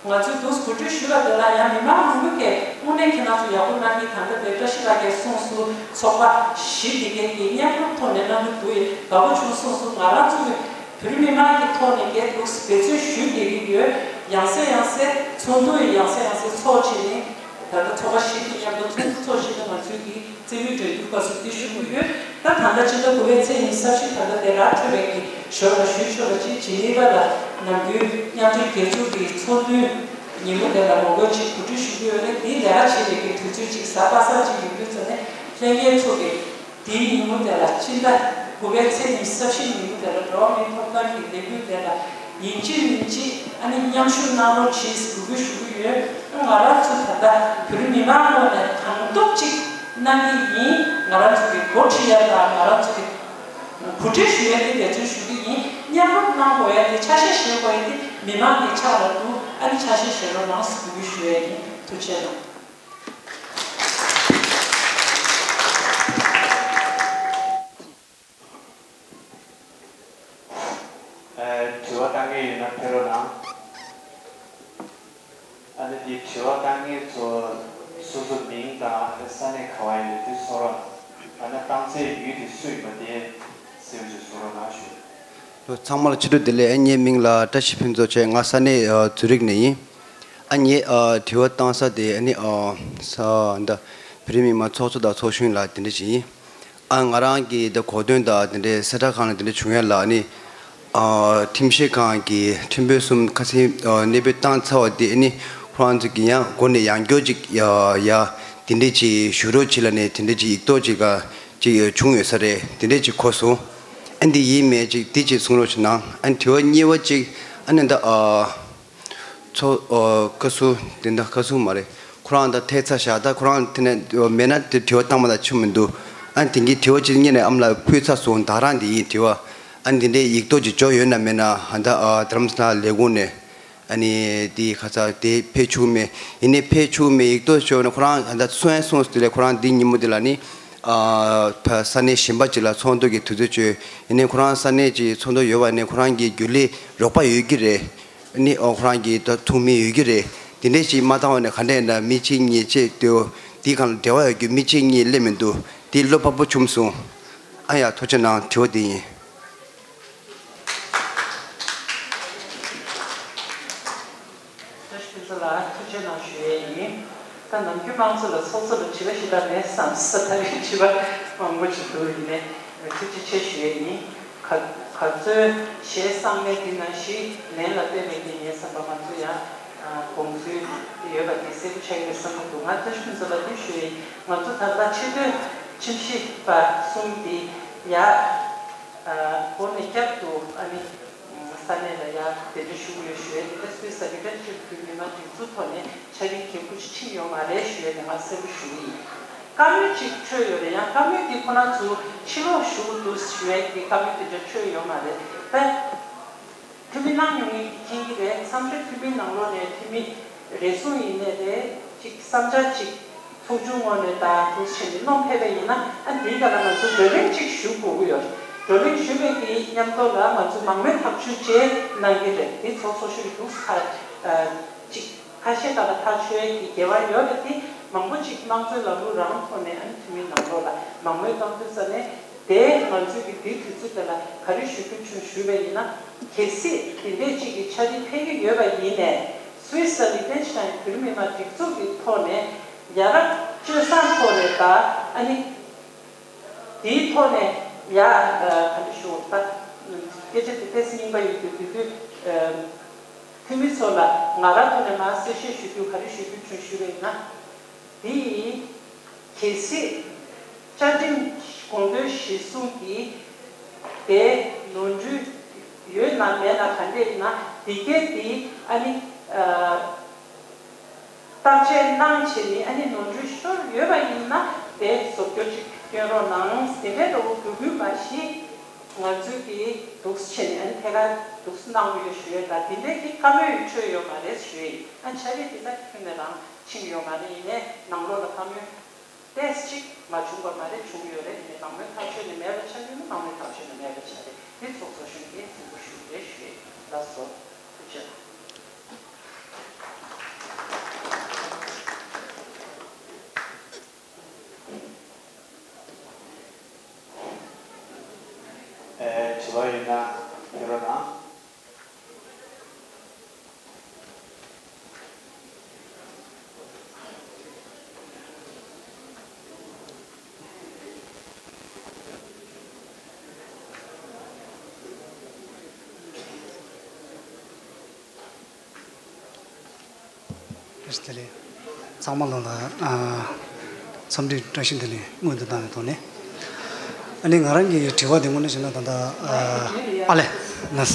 ང་ཚོས་འདུག་གོ་སྒྲིག་ཞུས་པ་དེ་ལ་ཡང་མི་མང་མང་པོ་གིས་དངོས་གནས་ཁྱེད་རང་ཚོ་ཡག་པོ་གནང་གི། ད་ལྟ་བའི་བཀྲ་ཤིས་ལགས་ཀྱིས་གསུངས་སོང་། ཚོགས་པ་བཞི་དེ་གའི་གི་མཉམ་རུབ་ཐོག་ནས་གནང་གི་འདུག་ཡེ་དགའ་པོ་བྱུང་གསུངས་སོང་། ང་རང་ཚོའི་བོད་རིགས་མི་མང་གི་ཐོག་ནས་གལ་འདུག་འབད་བརྩོན་ཞུ་བསྡད་ཀྱི་ཡོད། ཡང་སེ་ཡང་སེ་ཚོགས་འདུ་ཡང་སེ་ཡང་སེ་ཚོགས་བྱས་ནས་ད་ལྟ་ཚོགས་པ་བཞི་དེ་མཉམ་དུ་ཚོགས་འདུ་ཚོགས་བྱས་ནས་ང་ཚོའི་གི་རྩེད་མོའི་འགྲན་བསྡུར་སྐབས་སུ་འདི་ཞུ་གི་ཡོད། ད་ད་ལྟ་ཕྱི་ཟླ་དགུ་པའི་ཚེས་ཉི་ཤུ་རྩ་བཞི་ད་ལྟ་དེ་ར་འཕྲོད་པའི་གི་ཞོར་ལ་ཞུ་ཆོག་པ་ཅིག་ཇི་ནི་ཝ་ལ་ནམ་རྒྱུན་མཉམ་འབྲེལ་རྒྱལ་ཚོགས་ཀྱི་ཚོགས་འདུའི་ཉིན་མོ་དེ་ལ་ངོ་རྒོལ་ཅིག་གོ་སྒྲིག་ཞུ་གི་ཡོད་རེད། དེའི་ལས་ཀ་བྱེད་པའི་གི་དུས་ཚོད་ཅིག་གཟའ་པ་སངས་ཅིག་ཡོང་དུས་ཙམ་ནས་ལྷན་རྒྱས་ཚོ་གིས་དེའི་ཉིན་མོ་དེ་ལ་ཕྱི་ཟླ་དགུ་པའི་ཚེས་ཉི་ཤུ་རྩ་བཞི་ཉིན་མོ་དེ་ལ་འགྲོ་བ་མིའི་ཐོབ་ཐང་གི་ལས་འགུལ་དེ་ལ་ཡིན་གཅིག་མིན་གཅིག་ཨ་ནི་མཉམ་ཞུགས་གནང་རོགས་བྱེད་ཟེར་འབོད་སྐུལ་ཞུ་གི་ཡོད། ང་རང་ཚོ་ད་ལྟ་བོད་རིགས་མི་མང་ངོས་ནས་དང་ཐོག་ཅིག་གནང་གི་ཡིན། ང་རང་ཚོ་གི་འགོ་ཁྲིད་ཡ་དང་ང་རང་ཚོ་གི་གོ་སྒྲིག་ཞུ་ཡ་དེ་འབད་བརྩོན་ཞུ་གི་ཡིན། མཉམ་རུབ་གནང་དགོས་ཡ་དེ་ཆ་ཤས་བཞེས་དགོས་ཡ་དེ་མི་མང་གི་ཕྱག་ལ་འདུག་ཨ་ནི་ཆ་ཤས་བཞེས་རོགས་གནང་ཟེར་འབོད་སྐུལ་ཞུ་ཡ་ཡིན། ཐུགས་རྗེ་གནང་། ཨ། དྲི་བ་བཏང་མཁན་ཡོད་ན་ཕེབས་རོགས་གནང་། ཨ་ནི་དེ་དྲི་བ་བཏང་མཁན་ཚོ་སོ་སོ་མིང་དང་ཨ་ནི་ས་གནས་ག་བ་ཡིན་མིན་དེ་གསུང་རོགས་གནང་། ཨ་ནི་བཏང་སའི་ཡུལ་དེ་སུ་ཡིན་པ་དེ་གསལ་པོ་ཅིག་གསུང་རོགས་གནང་ཞུ། ཚང་མ་ལ་ཕྱི་དྲོ་བདེ་ལེགས། ཨ་ངའི་མིང་ལ་བཀྲ་ཤིས་ཕུན་ཚོགས་བྱས། ང་ས་གནས་ཨ་ཛུ་རིག་ནས་ཡིན། ཨ་ངས་ཨ་དྲི་བ་བཏང་ས་དེ་ཨ་ནི་ཨ་ས་འདི་བོད་རིགས་མི་མང་ཚོགས་གཙོ་དང་ཚོགས་གཞོན་ལ་དེ་འདྲ་ཞིག་ཡིན། ཨ་ང་རང་གི་འདི་གོ་སྟོན་དང་དེ་འདྲའི་གསལ་བསྒྲགས་ཁང་ལ་དེ་འདྲ་བྱུང་ཡ་ལ་ཨ་ནི་ཨ་ཁྲིམས་ཞིབ་ཁང་གི་ཁྲིམས་དཔོན་གསུམ་ཁ་སང་ཨ་གནས་སྤོས་བཏང་ཚར་བ་དེ་ཨ་ནི་ཁོ་རང་ཚོ་གི་ཡང་སྒོ་ནས་ཡང་བསྐྱར་ཅིག་ཡ་ཡ་དེ་འདྲ་ཅིག་ཞུ་རོགས་བྱེད་ལབ་ནས་དེ་འདྲ་ཅིག་ཡིག་ཐོག་ཅིག་ག་ཅིག་བྱུང་ཡོད་ས་རེད། དེ་འདྲ་ཅིག་གོ་སོང་། ཨ་འདི་ཡིན་མེད་ཅིག་དེ་ཅིག་གསུང་རོགས་ཞུ་གནང་། ཨ་དྲི་བ་གཉིས་པ་ཅིག་ཨ་ནི་ད་ཨ། ཚོ། ཨོ། བཀའ་ཟུར་དེ་འདྲ་བཀའ་ཟུར་མ་རེད། ཁོ་རང་ད་ཐད་ཚར་བཞག་ད་ཁོ་རང་དེ་ནས་མེད་ན་དེ་དྲི་བ་བཏང་མ་ད་ཆུ་མི་འདུག་ཨ་དེང་གི་དྲི་བ་ཅིག་སྔོན་ནས་ཨ་མ་ལ་ཕུལ་ཚར་སོང་། ད་རང་དེ་ཡིན་དྲི་བ། ཨ་འདི་འདྲའི་ཡིག་ཐོག་ཅིག་འབྱོར་ཡོད་ན་མེད་ན་ཧ་ད་ཨ་དྷ་རམ་ས་ལ་ལས་ཁུངས་ནས་ཨ་ནི་དེ་ཁ་ཚ་དེ་ཕེབས་ཆུག་མེད། ཡིན་ནའི་ཕེབས་ཆུག་མེད་ཡིག་ཐོག་འབྱོར་ན་ཁོ་རང་ཧ་ད་སོང་ཡ་སོང་དེ་ལས་ཁོ་རང་འདི་ཉིན་མོ་དེ་ལ་ནི་ཨ་ཕ་ས་གནས་གཞན་པ་ཅིག་ལ་ཚོགས་འདུ་གི་དུས་ཚོད་བཅོལ། ཡིན་ནའི་ཁོ་རང་ས་གནས་ཅིག་ཚོགས་འདུ་ཡོད་པ་ནི་ཁོ་རང་གི་རྒྱུན་ལས་རོགས་པ་ཡོད་ཀྱི་རེད། ནི་ཨོ་ཁོ་རང་གི་ད་ཐུགས་སྨོན་ཡོད་ཀྱི་རེད། དེ་འདྲས་ཅིག་མ་བཏང་བ་ནས་ག་འདྲས་ན་མི་གཅིག་གཉིས་བྱས་ཏེ་འདི་གང་ལ་འབྲེལ་བ་ཡོད་རྒྱུ་མི་གཅིག་གཉིས་སླེབས་མི་འདུག་དེ་བློ་ཕམ་པོ་བྱུང་སོང་། ཨ་ཡ་ཐུགས་རྗེ་གནང་། དྲི་བ་དེ་ཡིན། བཀྲ་ཤིས་ཕུན་ཚོགས་ལགས་ཐུགས་རྗེ་གནང་ཞུ་ཡས་ཡིན། ད་ནམ་རྒྱུན་དམངས་གཙོ་ལ་ཚོགས་གཙོ་ལ་དྲི་བ་ཞིག་ད་མེད་བསམ་ས་ད་རེས་དྲི་བ་མང་པོ་ཅིག་འདུག་ཡིན་ནའི་ཐུགས་རྗེ་ཆེ་ཞུ་ཡས་ཡིན། ག་ག་ཚོད་གཞས་བསམ་མེད་དེ་ནང་བཞིན་ལན་ལ་བལྟས་མེད་དེ་ངའི་བསམ་པ་ང་ཚོ་ཡང་དགོངས་ཚུལ་ཡོད་པ་དེ་གསལ་པོ་ཆགས་ཡོད་བསམ་གྱི་འདུག་ང་བཀྲ་ཤིས་ཕུན་ཚོགས་ལ་འདི་ཞུ་ཡས་ཡིན། ང་ཚོ་ད་ལྟ་ཆེས་མཐོའི་ཁྲིམས་ཞིབ་པ་གསུམ་དེ་ཡ། ཨ་འགོ་ནས་བསྐྱར་དུ་ཨ་ནི་ས་གནས་ལ་ཡང་གདན་འདྲེན་ཞུ་གི་ཡོད་ཞུ་ཡས་དེ་འདྲ་སུད་སི་ལི་ཏན་ཅིག་བོད་མི་མང་སྒྲིག་འཛུགས་ཐོག་ནས་ཕྱག་ལས་གལ་ཆེན་པོ་ཞིག་ཁྲིད་ཡོད་མ་རེད་ཞུ་ཡས་དེ་ང་གསལ་པོ་ཞུ་གི་ཡིན། བཀའ་མོལ་ཅིག་འཕྲོད་ཡོད་རེད། ཡང་བཀའ་མོལ་དེ་ཁོ་རང་ཚོ་ཕྱིར་ལོག་ཞུ་དགོས་འདུག་ཞུ་ཡས་དེ་བཀའ་མོལ་དེ་འདྲ་འཕྲོད་ཡོད་མ་རེད་པས། འཐུས་མི་གནང་མྱོང་མཁན་གྱི་རེད། མཚམས་རེ་འཐུས་མི་ནང་ལོགས་ནས་འཐུས་མི་རེ་ཟུང་ཡིན་ནའི་རེད། ཅིག་བསམ་འཆར་ཅིག་ཚོགས་ཆུང་ངོས་ནས་ད་འདུག་བྱས་ནས་སྣོན་ཕེབས་པ་ཡིན་ན་ཨ་འདིའི་སྒང་ལ་ང་ཚོ་བགྲོ་གླེང་ཅིག་ཞུ་དགོས་ཀྱི་ཡོད། བགྲོ་གླེང་ཞུ་བའི་གི་མཉམ་དུ་ལ་ང་ཚོ་མང་མོས་ཐག་གཅོད་བཅས་གནང་གི་རེད། འདི་ཚོགས་ཚོགས་ཞུགས་ཀྱི་འདུག་ཁ་ཅིག་ཁ་ཤས་སྒང་ལ་ཐག་ཆོད་ཀྱི་འགལ་བ་ཡོད་རེད། དེ་མང་པོ་ཅིག་དམངས་གཙོའི་ལམ་ལུགས་རང་ཐོག་ནས་ཨ་ནི་འཐུས་མི་ནང་ལོགས་ལ་མང་མོས་གཏོང་དུས་ཙ་ནས། དེ་ང་ཚོས་ཀྱི་དེའི་དུས་ཚོད་དེ་ལ་ག་རེ་ཞུ་རྒྱུ་བྱུང་ཞུས་པ་ཡིན་ན། གལ་སྲིད་དེ་འདྲས་ཅིག་གི་ཕྱག་རིས་ཕེབས་ཀྱི་ཡོད་པ་ཡིན་ནའི་སུད་སི་ལི་ཏན་ཤི་ཏན་བོད་རིགས་མི་མང་སྒྲིག་འཛུགས་ཀྱི་ཐོག་ནས་ཡ་རབས་ སྤྱོད་བཟང་ཐོག་ནས་ད་ཨ་ནི་དེའི་ཐོག་ནས་ཡ་ག་འདྲ་ཞུ་ད་སྐད་ཆ་དེ་ཏོག་ཙམ་རྙིང་པ་ཡོད་དུས་དུས་དུས་འཐུས་མི་ཚོ་ལ་ང་རང་ཐོག་ནས་མར་གསལ་བཤད་ཞུ་རྒྱུ་ག་རེ་ཞུ་རྒྱུ་བྱུང་ཞུ་བས་ན། དེ་ཡིས་གལ་སྲིད་བཅའ་ཁྲིམས་དགོངས་དོན་གཞིར་བཟུང་གིས་དེ་ནོར་འཁྲུལ་ཡོད་ན་མེད་ན་ག་འདྲ་ཡིན་ན་དེ་གའི་དེ་ཨ་ནི་བརྟག་དཔྱད་གནང་བྱས་ནས་ཨ་ནི་ནོར་འཁྲུལ་ཤོར་ཡོད་པ་ཡིན་ན་དེ་བཟོ་བཅོས་ཅིག་སྐྱོན་རོགས་གནང་དེ་འདྲའི་འདྲ་བོ་དགོས་ཀྱི་མ་གཞི་ང་ཚོས་ཀྱི་འདུག་སེ་བྱས་ནས་ཨ་ནི་ཐད་ཀར་འདུག་སེ་གནང་གི་ཡོད་ཞུ་ཡས་ད་དེ་འདྲའི་གི་བཀའ་མོལ་འཕྲོད་ཡོད་མ་རེད་ཞུ་ཡས་ཡིན། ཨ་ནི་ཕྱག་ལས་དེ་ད་ཁྱོན་ནས་རང་ཕྱིན་ཡོད་མ་རེད། ཡིན་ནའི་ནང་ལོགས་ལ་བཀའ་མོལ་ཏོག་ཙམ་ཅིག་མ་བྱུང་བ་མ་རེད། བྱུང་ཡོད་རེད། ཡིན་ནའི་ནང་མོལ་ཐག་ཆོད་ནས་མེད་པ་ཆགས་ཡོད་ན་ནང་མོལ་ཐག་ཆོད་ནས་མེད་པ་ཆགས་རེད། དེ་ཚོགས་གཙོ་གཞོན་གྱིས་གསལ་པོ་ཞུ་གི་རེད་ཞུ་ཡས་ཡིན། ལགས་སོ། ཐུགས་རྗེ་གནང་། ཨེ། དྲི་བ་ཡོད་ན་ཕེབས་རོགས་གནང་། བཀྲ་ཤིས་བདེ་ལེགས། ཚང་མ་ལོ་ལ་ཨ། འཚམས་འདྲི་བཀྲ་ཤིས་བདེ་ལེགས་སྔོན་དུ་བཏང་བའི་ཐོག་ནས། ཨ་ནི་ང་རང་གི་དྲི་བ་དེ་དངོས་གནས་བྱས་ན་ད་ལྟ་ཨ། ཨ་ལེ། ན་ས།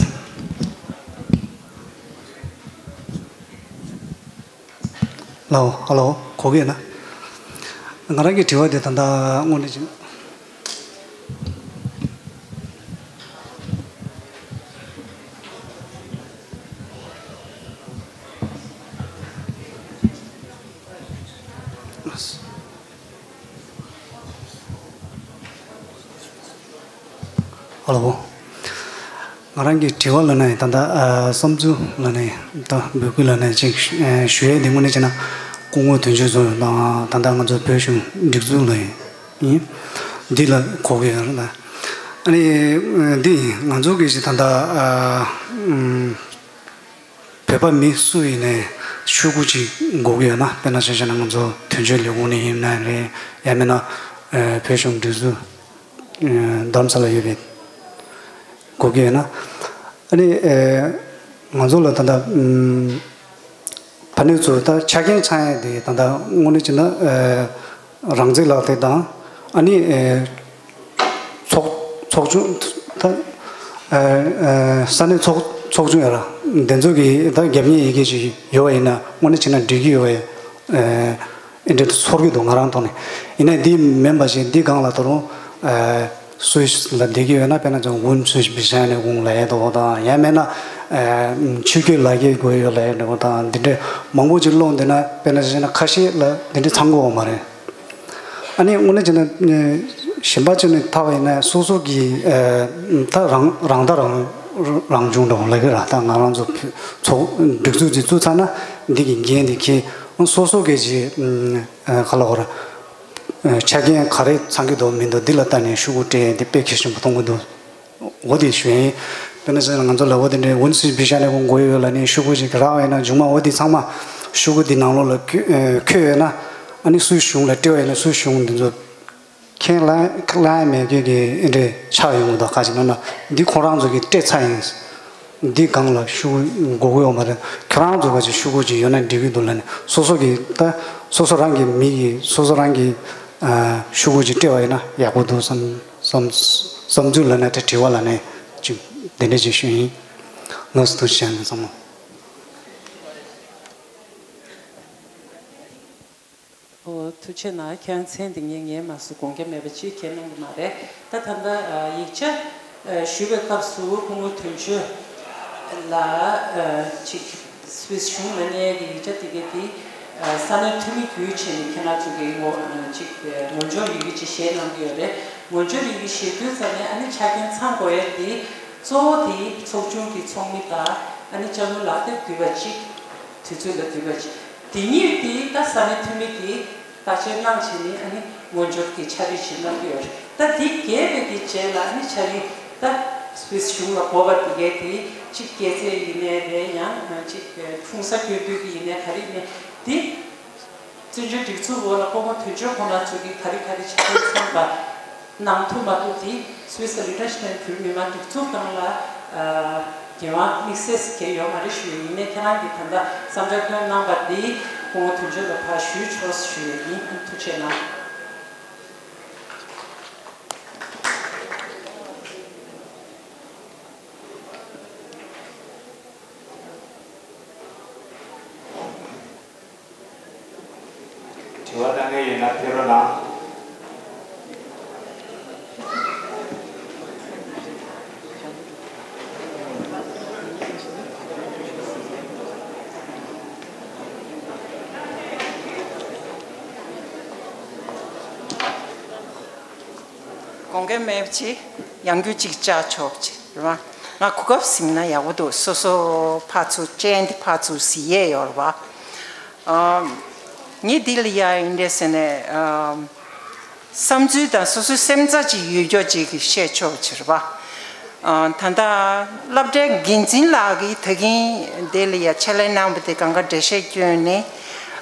ལའོ། ཨ་ལོ། གོ་གི་ཡོད་ན། ང་རང་གི་དྲི་བ་དེ་ད་ལྟ་དངོས་གནས་བྱས་ན། ཨ་ལོ། ང་རང་གི་དྲི་བ་ལབ་ན་ད་ལྟ་ཨ། བསམ་ཚུལ་ལབ་ན་ད་འབོད་སྐུལ་ལབ་ན་ཅིག་ཨ། ཞུ་ཡས་དེ་དངོས་གནས་བྱས་ན་སྐུ་ངོ་དོན་གཅོད་ཚོ་དང་ད་ལྟ་ང་ཚོ་བོད་གཞུང་སྒྲིག་འཛུགས་ལ་ཡིན། འདི་ལ་གོ་གི་ཡོད་རེད་ད། ཨ་ནི་འདི་ང་ཚོ་གི་ཅིག་ད་ལྟ་ཨ། ཨུམ། བོད་པ་མི་སུ་ཡིན་ནའི་ཤོག་གུ་གཅིག་དགོས་ཀྱི་ཡོད་ན། དཔེར་ན་ཆ་བཞག་ན་ང་ཚོ་དོན་གཅོད་ལས་ཁུངས་ནས་ཡིན་ན་རེད། ཡང་མིན་ན་ཨ། བོད་གཞུང་སྒྲིག་འཛུགས་ཨ། རྡ་རམ་ས་ལ་ཡོད་པའི་དགོས་ཀྱི་ཡོད་ན། ཨ་ནི་ཨ། ང་ཚོ་ལ་ད་ལྟ་ཨ། ཕ་ནས་ཚུར་ད་ཆ་རྐྱེན་ཚང་ཡས་དེ་ད་ལྟ་དངོས་གནས་བྱས་ན་ཨ། རང་བཙན་ལག་དེབ་དང་ཨ་ནི་ཨ། ཚོགས་ཚོགས་ཆུང་ད་ཨ། ཨ། ས་གནས་ཚོགས་ཚོགས་ཆུང་ཡ་ར་དེ་ཚོ་གི་ད་རྒྱབ་གཉེར་ཡི་གེ་ཞིག་ཡོད་པ་ཡིན་ན་དངོས་གནས་བྱས་ན་འགྲིག་གི་ཡོད་པ་ཨ། ཨེ་འདྲ་ཚོར་གི་འདུག་ང་རང་ཐོག་ནས། ཡིན་ནའི་འདི་མིན་པ་ཞིག་འདི་སྒང་ལ་ད་རུང་ཨ། སུའི་ལ་བསྡད་ཀྱི་ཡོད་ན། དཔེར་ན་ཅང་ཝུན་སུའི་བི་ཤན་ནས་གུང་ལ་ཡས་དོ་དང་ཡང་མེད་ན་ཨ། ཆོས་བརྒྱུད་ལ་རྒྱའི་དགོས་ཡོད་ལ་ཡས་འདྲ་བོ་དང་འདི་འདྲའི་མང་པོ་ཅིག་ཀློག་འདི་ན། དཔེར་ན་བྱས་ན་ཁ་ཤས་ལ་འདི་འདྲའི་ཚང་དགོས་པ་མ་རེད། ཨ་ནི་དངོས་གནས་བྱས་ན་གཞན་པ་ཅིག་ནས་ཐག་པ་ཡིན་ན་སོ་སོ་གི་ཨ། ད་རང་རང་ད་རང་རང་བྱུང་འདྲ་བོ་ལ་གི་ར། ད་ང་རང་ཚོ་ཚོགས་སྒྲིག་འཛུགས་ཅིག་བཙུགས་ཚར་ན་འདི་གི་འགན་འདི་ཁྱེད་སོ་སོ་གི་ཅིག་ཨ། ག་ལ་བ་ར། ཆ་རྐྱེན་ག་རེ་ཚང་གི་འདུག་མི་འདུག་འདི་ལ་ལྟ་ནས་ཤོག་གུ་སྤྲད་འདི་དཔེ་གལ་ཆེན་པོ་མཐོང་གི་འདུག་འོ་དེ་ཞུ་ཡིན། དཔེར་ན་ཟེར་ན་ང་ཚོ་ལ་འོ་དེ་འདྲའི་ཝུན་སི་བི་ཤ་ནས་ཁོང་དགོས་ཡོད་ལ་ནི་ཤོག་གུ་ཞིག་རག་པ་ཡིན་ན་མཇུག་མ་འོ་དེ་ཚང་མ་ཤོག་གུ་འདི་ནང་ལོགས་ལ་འཁོད་འཁོད་ཡོད་ན། ཨ་ནི་སུའི་གཞུང་ལ་སྤྲད་པ་ཡིན་ན་སུའི་གཞུང་འདི་ཚོ་ཁྱེད་ལ་ལ་མེད་མཁན་གྱི་འདི་འདྲའི་ཆགས་ཡོང་གི་འདུག་ཁ་ཅིག་ན་ན་འདི་ཁོ་རང་ཚོ་གིས་སྤྲད་ཚར་ཡིན། འདི་སྒང་ལ་ཤོག་གུ་དགོས་ཀྱི་ཡོད་མ་རེད། ཁྱོད་རང་ཚོ་ག་ཅིག་ཤོག་གུ་ཅིག་ཡོད་ན་འགྲིག་གི་འདུག་ལབ་ནས་སོ་སོ་གི་ད་སོ་སོ་རང་གི་མི་གི་སོ་སོ་རང་གི་ཨ། ཤོག་གུ་ཅིག་སྤྲད་པ་ཡིན་ན་ཡག་པོ་འདུག་བསམ་བསམ་བསམ་ཚུལ་ལབ་ན་དེ་དྲི་བ་ལབ་ནས་ཅིག་དེ་འདྲ་ཅིག་ཞུས་ཡིན། ལགས་སོ། ཐུགས་རྗེ་ཆེ་ཚང་མ། ཨོ། ཐུགས་རྗེ་གནང་། ཁྱེད་རང་མཚན་དེ་ངས་ངས་མ་སུ་དགོངས་འགལ་མེད་པ་ཅིག་ཁས་གནང་གི་མ་རེད། ད་ད་ལྟ་ཡིག་ཆ་ཞུ་བའི་སྐབས་སུ་སྐུ་ངོ་དོན་གཅོད་ལ་ཅིག་སུད་སི་གཞུང་ལ་གནས་ཀྱི་ཡིག་ཆ་དེ་གའི་དེ་ས་གནས་འཐུས་མི་བརྒྱུད་བྱས་ནས་ཁྱེད་རང་ཚོ་གི་ངོ་ཅིག་ངོ་སྦྱོར་ཡི་གེ་ཅིག་བཞེས་གནང་གི་ཡོད་རེད། ངོ་སྦྱོར་ཡི་གེ་བཞེས་དུས་ཙམ་ནས་ཨ་ནི་ཆ་རྐྱེན་ཚང་དགོས་ཡ་དེ་གཙོ་བོ་དེ་ཚོགས་ཆུང་གི་ཚོགས་མི་དང་ཨ་ནི་ལྕགས་ལུང་ལག་དེབ་བསྡུས་པ་གཅིག་དུས་ཚོད་ལ་བསྡུས་པ་གཅིག་དེ་གཉིས་དེ་ད་ས་གནས་འཐུས་མི་དེ་བརྟག་དཔྱད་གནང་བྱས་ནས་ཨ་ནི་ངོ་སྦྱོར་གྱི་ཕྱག་བྲིས་ཤིག་གནང་གི་ཡོད་རེད། ད་དེ་བརྒྱད་པའི་གི་རྗེས་ལ་ཨ་ནི་ཕྱག་བྲིས་ད་སུད་སི་གཞུང་ལ་དགོས་པ་དེ་གའི་དེ་གཅིག་སྐྱེས་ཚེས་ཡིན་ནའི་རེད། ཡང་གཅིག་འཁྲུངས་ས་སྐྱོན་དུས་ཀྱི་ཡིན་ནའི་ག་རེ་ཡིན་ནའི་དེ་ བཙན་བྱོལ་སྒྲིག་འཛུགས་འོག་ལ་སྐུ་ངོ་དོན་གཅོད་ཁོང་རྣམ་ཚོས་ཀྱིས་ག་རེ་ག་རེ་བྱེད་ཀྱིན་སོང་བ་གནང་ཐུབ་མ་ཐུབ་དེ་སུད་སི་ལི་ཁྲ་ཤི་ནན་བོད་མི་མང་སྒྲིག་འཛུགས་ནང་ལ་རྒྱལ་དབང་དམིགས་བསལ་གལ་ཡོད་མ་རེད་ཞུ་ཡས་ཡིན་ནའི་ཁྱེད་རང་གིས་ད་ལྟ་བསམ་འཆར་བཏོན་གནང་བ་འདི་སྐུ་ངོ་དོན་གཅོད་ལ་ཕར་ཞུས་ཆོག་ཞུ་ཡས་ཡིན། ཐུགས་རྗེ་གནང་། དྲི་བ་གནང་མཁན་ཡོད་ན་ཕེབས་རོགས་གནང་། དགོངས་འགལ་མེད་པ་ཅིག་ཡང་རྒྱུ་གཅིག་བཅར་ཆོག་ཅིག་རེད་བ། ང་གོ་སྐབས་ཟིན་ན་ཡག་པོ་འདུག་སོ་སོ་ཕར་ཚུར་ཅན་དེ་ཕར་ཚུར་ཟི་ཡས་ཡོད་རེད་བ། ཨ། ངས་འདི་ལ་ཡ་ཡིན་འདྲས་ཟེར་ནས་ཨ། བསམ་ཚུལ་དང་སོ་སོའི་སེམས་རྩ་ཅིག་ཡོད་ཀྱོག་ཅིག་བཤད་ཆོག་ཅིག་རེད་བ། ཨ། ད་ལྟ་སློབ་གྲྭའི་འགན་འཛིན་ལགས་ཀྱིས་ད་གིན་འདི་ལ་ཡ་ཕྱག་ལས་གནང་བ་དེ་གང་ག་འགྲེལ་བཤད་བསྐྱོན་ནས་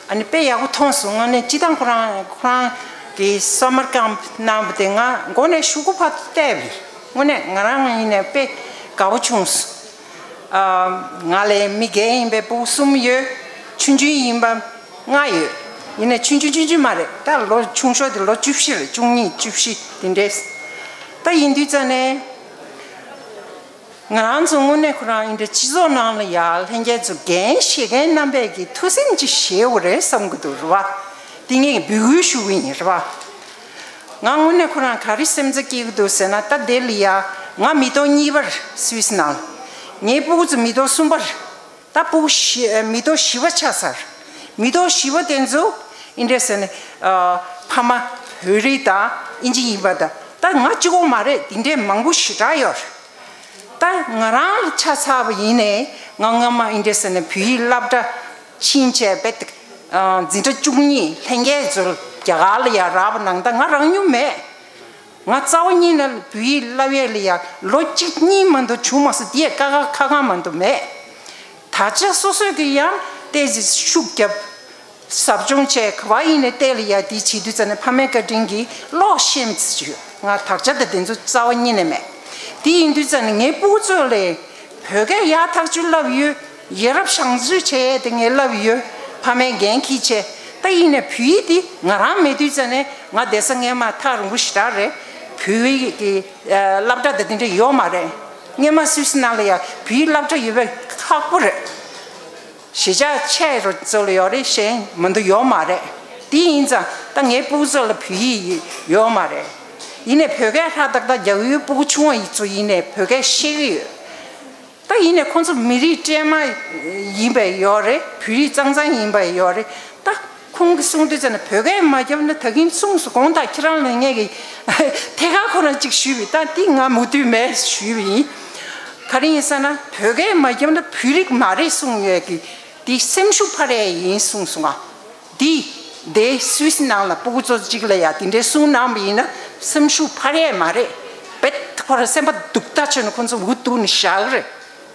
ཨ་ནི་དཔེ་ཡག་པོ་མཐོང་སོང་། དངོས་གནས་སྤྱི་བཏང་ཁོ་རང་ཁོ་རང་གི་སོ་མར་ཀམ་གནང་བ་དེ་ང་མགོ་ནས་གཞུག་གུ་བར་དུ་བལྟས་པས་དངོས་གནས་ང་རང་ཡིན་ནས་དཔེ་དགའ་པོ་བྱུང་སོང་། ཨ། ང་ལས་མི་རྒན་ཡིན་པའི་ཕྲུ་གུ་གསུམ་ཡོད། ཆུང་ཆུང་ཡིན་པ་ལྔ་ཡོད། ཡིན་ནའི་ཆུང་ཆུང་ཆུང་ཆུང་མ་རེད། ད་ལོ་ཆུང་ཤོས་དེ་ལོ་བཅུ་བཞི་རེད། བཅུ་གཉིས་བཅུ་བཞི་དེ་འདྲས། ད་ཡིན་དུས་ཙ་ནས་ང་རང་ཚོ་དངོས་གནས་ཁོ་རང་ཡིན་འདྲ་སྤྱི་ཚོགས་ནང་ལ་ཡ་ལྷན་རྒྱས་ཚོ་འགན་བཞེས་མཁན་རྣམ་པས་ཀྱི་ཐུགས་སེམས་ཅིག་བཞེས་དགོས་རེད་བསམ་གི་འདུག་རེད་བ། དེ་ངས་འབོད་སྐུལ་ཞུ་གི་ཡིན་རེད་བ། ང་དངོས་གནས་ཁོ་རང་ག་རེ་སེམས་འཚབ་སྐྱེ་གི་འདུག་ཟེར་ན། ད་དེ་ལ་ཡ་ང་མི་ཐོག་གཉིས་པར་སུད་སི་ནང་ལ། ངའི་སྤུ་གུ་ཚོ་མི་ཐོག་གསུམ་པར། ད་སྤུ་གུ་བཞི་མི་ཐོག་བཞི་པ་ཆགས་ཚར། མི་ཐོག་བཞི་པ་དེ་ཚོ་ཨིན་འདྲས་ཟེར་ནས་ཨ། ཕ་མ་བོད་རིགས་དང་ཨིན་ཇི་ཡིན་པ་དང་། ད་ང་གཅིག་པོ་མ་རེད། དེ་འདྲས་མང་པོ་ཞེ་དྲག་ཡོད་རེད། ད་ང་རང་ལ་ཆ་ཚང་བ་ཡིན་ནའི་ང་སྔོན་མ་ཨིན་འདྲས་ཟེར་ནས་བོད་ཡིག་སློབ་གྲྭ་ཕྱིན་བྱས་པའི་འཛིན་གྲྭ་བཅུ་གཉིས་ལྷན་རྒྱས་ཚོར་རྒྱ་གར་ལ་ཡར་རག་པ་ནང་ད་ང་རག་མྱོང་མེད། ང་རྩ་བ་ཉིད་ནས་བོད་ཡིག་བསླབ་ཡས་ལ་ཡ་ལོ་གཅིག་གཉིས་མ་གཏོགས་བྱུང་མ་སོང་། དེ་ཡས་དཀའ་ཁག་ཁག་ཁག་མ་གཏོགས་མེད། ད་ཆ་སོ་སོས་ཀྱི་ཡང་ཏོག་ཙམ་ཤུགས་རྒྱབ། ཟབ་སྦྱོང་བྱས། ག་པར་ཡིན་ནའི་ལྟས་ལ་ཡ་དེ་བྱེད་དུས་ཙ་ནས་ཕ་མའི་བཀའ་དྲིན་གྱིས་ཀློག་ཤེས་མི་ཚུལ་ཡོད། ང་དག་ཆ་དང་དེ་ཚོ་རྩ་བ་ཉིད་ནས་མེད། དེ་ཡིན་དུས་ཙ་ནས་ངའི་སྤུ་གུ་ཚོ་ལ་བོད་སྐད་ཡག་ཐག་ཆོད་བསླབས་ཡོད། ཡ་རབས་བྱང་ཚུལ་བྱས་ཏེ་ངས་བསླབས་ཡོད། ཕ་མའི་འགན་འཁྱེར་བྱས། ད་ཡིན་ནའི་བོད་ཡིག་དེ་ང་རང་མེད་དུས་ཙ་ནས་ང་བསྡད་ས་སྔས་མ་ཐག་རིང་པོ་ཞེ་དྲག་རེད། བོད་ཡིག་གི་ཨ། སློབ་གྲྭ་དང་དེ་འདྲ་ཡོད་མ་རེད། སྔས་མ་སུད་སི་ནང་ལ་ཡ་བོད་ཡིག་སློབ་གྲྭ་ཡོད་པ་ཁག་པོ་རེད། གཞིས་ཆགས་ཆེ་རུ་ཚོ་ལ་ཡོད་རེད། གཞན་མི་འདུག་ཡོད་མ་རེད། དེ་ཡིན་ཙང་ད་ངའི་སྤུ་གུ་ཚོ་ལ་བོད་ཡིག་ཡོད་མ་རེད། ཡིན་ནའི་བོད་སྐད་ཧྲ་ཏག་ཏག་རྒྱག་ཡོད། སྤུ་གུ་ཆུང་བ་ཡིན་ཚོ་ཡིན་ནའི་བོད་སྐད་ཤེས་ཀྱི་ཡོད། ད་ཡིན་ནའི་ཁོང་ཚོ་མི་རིགས་སྲན་མ་ཡིན་པའི་ཡོད་རེད། བོད་རིགས་གཙང་གཙང་ཡིན་པའི་ཡོད་རེད། ད་ཁོང་གིས་གསུང་དུས་ཙ་ན་བོད་སྐད་མ་བརྒྱབ་ན། ད་གིན་གསུངས་སོང་། དགོངས་དག་ཁྱེད་རང་ལ་ངས་ཀྱི་ཐད་ཀར་ཁོ་རང་ཅིག་ཞུས་པས། ད་འདི་ང་མུ་མཐུད་མེད་ཞུས་པ་ཡིན། ག་རེ་ཡིན་ཟེར་ན་བོད་སྐད་མ་བརྒྱབ་ན་བོད་རིགས་མ་རེད་གསུང་ཡས་ཀྱི་འདི་སེམས་ཤུགས་འཕར་ཡས་ཡིན་གསུངས་སོང་ང་། འདི་འདི་སུད་སི་ནང་ལ་སྤུ་གུ་ཚོ་གཅིག་ལ་ཡ་དེ་འདྲའི་གསུང་གནང་བ་ཡིན་ན་སེམས་ཤུགས་འཕར་ཡས་མ་རེད། བེད་ཁོ་རང་སེམས་པ་སྡུག་ཐག་ཆོད་ནས་ཁོ་ཚོ་འུ་སྡུག་ནས་བཞག་གི་རེད།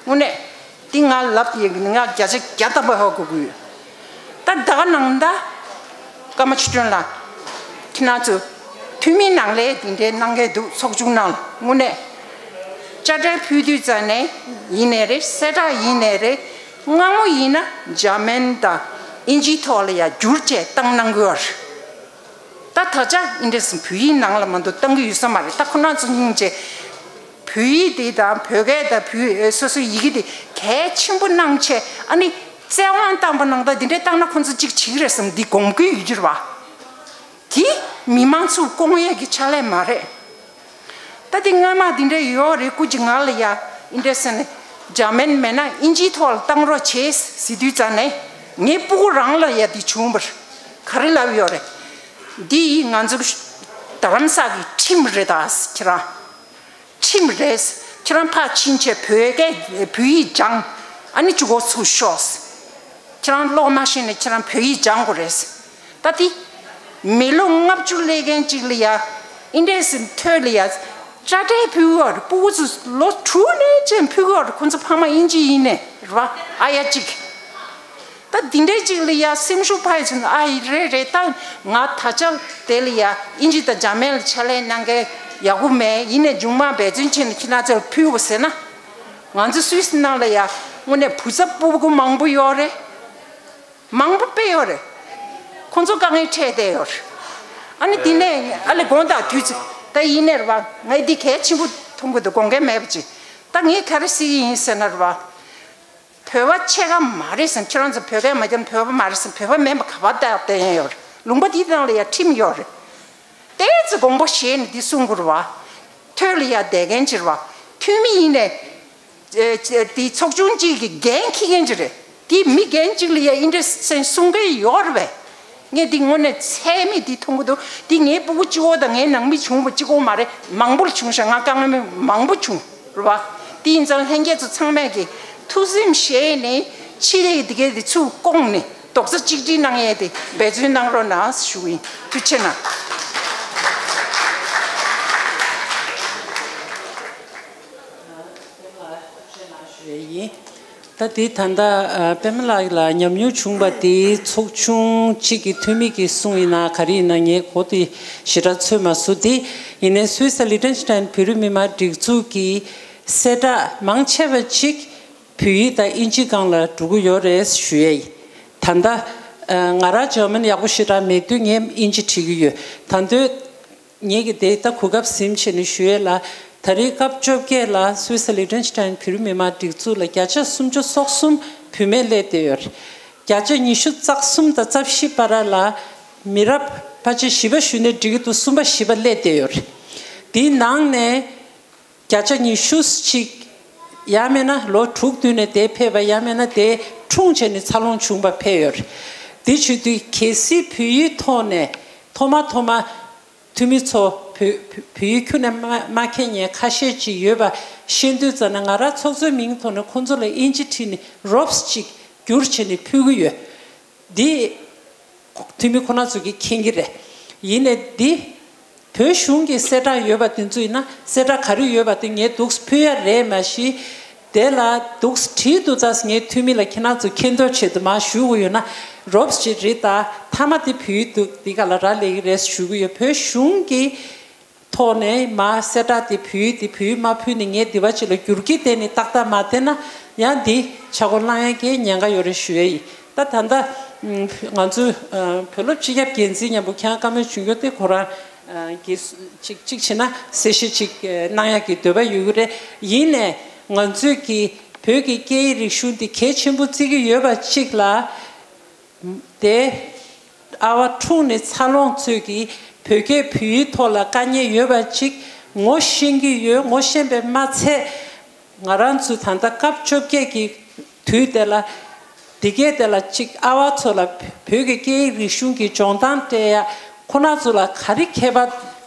དངོས་གནས་འདི་ང་ལབ་ཡས་ཀྱི་ང་བརྒྱ་ཆ་བརྒྱ་ཐམ་པ་ཧ་གོ་གི་ཡོད། ད་ད་ག་ནང་ད་ཀརྨ་ཆོས་སྒྲོན་ལགས་ཁྱེད་རང་ཚོ་འཐུས་མི་ནང་ལས་དེ་འདྲའི་གནང་མཁན་འདུག་ཚོགས་ཆུང་ནང་ལ། དངོས་གནས་དཔྱ་ཁྲལ་ཕུལ་དུས་ཙ་ནས་ཡིན་ནའི་རེད། གསལ་བསྒྲགས་ཡིན་ནའི་རེད། སྔ་མོ་ཡིན་ན་འཇར་མན་དང་ཨིན་ཇིའི་ཐོག་ལ་ཡ་བསྒྱུར་བྱས་བཏང་གནང་གི་ཡོད་རེད། ད་ད་ཆ་ཨིན་འདྲས་བོད་ཡིག་ནང་ལ་མ་གཏོགས་བཏང་གི་ཡོད་ས་མ་རེད། ད་ཁོ་རང་ཚོ་སྙིང་རྗེ། བོད་ཡིག་དེ་དང་བོད་སྐད་དང་བོད་སོ་སོའི་ཡི་གེ་དེ་གལ་ཆེན་པོ་གནང་བྱས། ཨ་ནི་བཙན་དབང་བཏང་པ་ནང་ད་འདི་འདྲས་བཏང་ན་ཁོ་ཚོ་གཅིག་བྱེད་ཀྱི་རེད་བསམ། འདི་དགོངས་འགལ་ཡོད་ཀྱི་རེད་བ། དེ་མི་མང་ཚོ་སྐོང་ཡས་ཀྱི་ཕྱག་ལས་མ་རེད། ད་དེ་སྔོན་མ་དེ་འདྲ་ཡོད་རེད། སྐུ་མཁྱེན་ང་ལ་ཡ་ཨིན་འདྲ་ཟེར་ནས་འཇར་མན་མེད་ན་ཨིན་ཇིའི་ཐོག་ལ་བཏང་རོགས་བྱེད་ཟེར་དུས་ཙ་ནས་ངའི་སྤུ་གུ་རང་ལ་ཡ་དེ་བྱུང་བར་ག་རེ་ལབ་ཡོད་རེད། འདི་ང་ཚོ་རྡ་རམ་ས་གི་ཁྲིམས་རེད་ད། ཁྱེད་རང་ཁྲིམས་རེད། ཁྱེད་རང་ཕར་ཕྱིན་བྱས་བོད་སྐད་བོད་ཡིག་སྦྱང་། ཨ་ནི་གཅིག་གོ་ཚུར་ཤོག་ཁྱེད་རང་ཀློག་མ་ཤེས་ནས་ཁྱེད་རང་བོད་ཡིག་སྦྱང་དགོས་རེད། ད་དེ་མི་ལོ་ལྔ་བཅུ་སླེབས་མཁན་ཅིག་ལ་ཡ་ཨིན་འདྲས་ཐོག་ལ་ཡ་དཔྱ་ཁྲལ་ཕུལ་བར་སྤུ་གུ་ཚོ་ལོ་དྲུག་ནས་ཅན་ཕུལ་བར་ཁོ་ཚོ་ཕ་མ་ཨིན་ཇི་ཡིན་ནས་རེད་བ། ཨ་ཡ་གཅིག་ད་འདི་འདྲའི་ཅིག་ལ་ཡ་སེམས་ཤུགས་འཕར་ཡ་ཚུན་ཨ་ཡི་རེད་རེད། ད་ང་ད་ཆ་དེ་ལ་ཡ་ཨིན་ཇི་དང་འཇར་མན་ལ་ཕྱག་ལས་གནང་མཁན་ཡག་པོ་མེད། ཡིན་ནས་མཇུག་མ་འབད་བརྩོན་བྱས་ནས་ཁྱེད་རང་ཚོ་ལ་ཕུལ་དགོས་ཟེར་ན། ང་ཚོ་སུད་སི་ནང་ལ་ཡ་དངོས་གནས་བུ་ཚ་སྤུ་གུ་མང་པོ་ཡོད་རེད། མང་པོ་དཔེ་ཡོད་རེད། ཁོང་ཚོ་དཀའ་ངལ་འཕྲད་བསྡད་ཡོད་རེད། ཨ་ནི་འདི་ནས་ཨ་ལེ་དགོངས་དག་དུས་ཚོད་ད་ཡིན་ནས་རེད་བ། ངས་འདི་གལ་ཆེན་པོ་མཐོང་གི་འདུག་དགོངས་འགལ་མེད་པ་ཅིག་ད་ངས་ག་རེ་ཟེར་གྱི་ཡིན་ཟེར་ན་རེད་བ། བོད་པ་ཕྱེད་ཀ་མ་རེད་ཟེར། ཁྱེད་རང་ཚོ་བོད་སྐད་མ་སྦྱངས་བོད་པ་མ་རེད་ཟེར། བོད་པ་མིན་པ་ག་པར་བལྟས་བསྡད་ཡོད་རེད། ལུང་པ་འདིའི་ནང་ལ་ཡ་ཁྲིམས་ཡོད་རེད། ཏོག་ཙམ་དགོངས་པ་བཞེས་ནས་འདི་གསུང་དགོས་རེད་བ། ཐོད་ལ་ཡ་བསྡད་མཁན་ཅིག་རེད་བ། འཐུས་མི་ཡིན་ནས། ཨེ། དེ་ཚོགས་ཆུང་གཅིག་གི་འགན་འཁྱེར་མཁན་ཅིག་རེད། དེ་མི་རྒན་གཅིག་ལ་ཡ་ཨིན་ཊར་ཊེ་ནེ་ཤན་གསུང་མཁན་ཡོད་རེད་པས། ངས་འདི་དངོས་གནས་ཚད་མེད་འདི་མཐོང་གི་འདུག་འདི་ངའི་སྤུ་གུ་གཅིག་པོ་དང་ངའི་ནང་མི་བྱུང་བ་གཅིག་པོ་མ་རེད། མང་པོ་ལ་བྱུང་ཤག་ང་དཀའ་ངལ་མང་པོ་བྱུང་རེད་བ། དེ་ཡིན་ཙང་ལྷན་རྒྱས་ཚོ་ཚང་མས་ཀྱི་ཐུགས་སེམས་བཞེས་ནས་ཕྱི་ལས་འདི་གའི་འདི་ཚུར་བསྐོངས་ནས་རྡོག་རྩ་གཅིག་སྒྲིལ་གནང་ཡས་དེ་འབད་བརྩོན་གནང་རོགས་གནང་ཞུ་གི་ཡིན། ཐུགས་རྗེ་གནང་། ཞུ་ཡས་ཡིན། ད་དེ་ད་ལྟ་ཨ། པད་མ་ལགས་ལ་ཉམས་མྱོང་བྱུང་བ་དེ་ཚོགས་ཆུང་གཅིག་གི་འཐུས་མི་གིས་གསུངས་ཡིན་ན་ག་རེ་ཡིན་ན་ངས་གོ་དེ་ཞེ་དྲག་ཚོད་མ་ཟུག་དེ་ཡིན་ནའི་སུད་སི་ལི་ཏེན་སི་ཏན་བོད་རིགས་མི་མང་སྒྲིག་འཛུགས་ཀྱི་གསལ་བསྒྲགས་མང་ཆེ་བ་ཅིག་བོད་ཡིག་དང་ཨིན་ཇི་སྒང་ལ་འགྲོ་གི་ཡོད་རེད་ཞུ་ཡས་ཡིན། ད་ལྟ་ཨ། ང་རང་འཇར་མན་ཡག་པོ་ཞེ་དྲག་མེད་དུས་ངས་ཨིན་ཇི་བྲིས་ཀྱི་ཡོད། ད་དུང་། ངེད་ཀྱིས་དེ་ལྟ་གོ་སྐབས་ཟིན་བྱས་ནས་ཞུ་ཡས་ལ། ད་རེས་སྐབས་བཅོ་བརྒྱད་ལ་སུད་སི་ལི་ཏེན་སི་ཏན་བོད་རིགས་མི་མང་སྒྲིག་འཛུགས་ལ་བརྒྱ་ཆ་སུམ་ཅུ་སོ་གསུམ་བུད་མེད་སླེབས་བསྡད་ཡོད་རེད། བརྒྱ་ཆ་ཉི་ཤུ་རྩ་གསུམ་དང་རྩ་བཞི་བར་ལ་མི་རབས་ཕལ་ཆེར་བཞི་པ་ཞུས་ནས་འགྲིག་གི་འདུག་གསུམ་པ་བཞི་པ་སླེབས་བསྡད་ཡོད་རེད། དེའི་ནང་ནས་བརྒྱ་ཆ་ཉི་ཤུ་ཅིག་ཡང་མིན་ན་ལོ་དྲུག་བསྟུད་ནས་དེ་ཕེབས་པ། ཡང་མིན་ན་དེ་འཁྲུངས་བྱས་ནས་འཚར་ལོངས་བྱུང་བ་ཕེབས་ཡོད་རེད། དེ་བྱེད་དུས་གལ་སྲིད་བོད་ཡིག་ཐོག་ནས་ཐོག་མ་ཐོག་མ་འཐུས་མི་ཚོ་བོད་བོད་བོད་ཡིག་ཁྱོན་ནས་མ་མ་མཁྱེན་མཁན་ཁ་ཤས་ཅིག་ཡོད་པ་ཤེས་དུས་ཙམ་ནས་ང་རང་ཚོགས་གཙོའི་མིང་ཐོག་ནས་ཁོང་ཚོ་ལ་ཨིན་ཇི་བྲིས་ནས་རོབ་ཙམ་ཅིག་བསྒྱུར་བྱས་ནས་ཕུལ་གྱི་ཡོད། འདི་འཐུས་མི་ཁོ་ན་ཚོ་གིས་མཁྱེན་གྱི་རེད། ཡིན་ནའི་འདི་བོད་གཞུང་གི་གསལ་བསྒྲགས་ཡོད་པ་དེ་ཚོ་ཡིན་ན་གསལ་བསྒྲགས་ག་རེ་ཡོད་པ་དེ་ངས་འདུག་ཕུལ་ཡ་རེད་མ་གཞི། དེ་ལ་འདུག་བྲིས་འདུག་ད་ངས་འཐུས་མི་ལ་ཁྱེད་རང་ཚོ་མཁྱེན་རྟོགས་ཆེད་དུ་མར་ཞུ་དགོས་ཡོད་ན་རོབ་ཙམ་རེད། ད་མཐའ་མ་དེ་བོད་ཡིག་འདུག་འདི་ག་ལ་རག་ལས་ཀྱི་རེད་ཞུ་གི་ཡོད། བོད་གཞུང་གི་ཐོག་ནས་མར་གསལ་བསྒྲགས་དེ་བོད་ཡིག་དེ་བོད་ཡིག་མ་ཕུལ་ནས་ངས་འདི་བ་ཅིག་ལ་བསྒྱུར་གྱི་བསྡད་ནས་ཏག་ཏག་མ་བསྡད་ན་ཡང་འདི་ཆག་སྒོ་ལངས་ཡ་གི་ཉེན་ཁ་ཡོད་རེད་ཞུ་ཡ་ཡིན། ད་ད་ལྟ་ང་ཚོའི་བོད་སློབ་སྤྱི་ཁྱབ་འགན་འཛིན་མཉམ་པོ་ཁྱེད་རང་བཀའ་མོལ་བྱུང་རྒྱུ་དེ་ཁོ་རང་གིས་ཅིག་ཅིག་བྱས་ན་གསལ་བཤད་ཅིག་གནང་ཡ་གི་འདོད་པ་ཡོད་ཀྱི་རེད། ཡིན་ནས་ང་ཚོས་ཀྱི་བོད་ཀྱི་སྐད་ཡིག་རིག་གཞུང་འདི་གལ་ཆེན་པོ་བརྩི་གི་ཡོད་པ་ཅིག་ལ། དེ་ཨ་བ་འཁྲུངས་ནས་འཚར་ལོངས་ཚོས་ཀྱིས་བོད་སྐད་བོད་ཡིག་ཐོག་ལ་དཀའ་ངལ་ཡོད་པ་ཅིག་ངོ་ཤེས་ཀྱི་ཡོད། ངོ་ཤེས་པས་མ་ཚད་ང་རང་ཚོའི་ད་ལྟ་སྐབས་བཅོ་བརྒྱད་ཀྱི་དུས་དེ་ལ་འདི་གས་དེ་ལ་ཅིག་ཨ་བ་ཚོ་ལ་བོད་ཀྱི་སྐད་ཡིག་རིག་གཞུང་གི་སྦྱོང་སྟངས་སྤྲད་ཡ། ཁོ་རང་ཚོ་ལ་ག་རེ་མཁས་པ་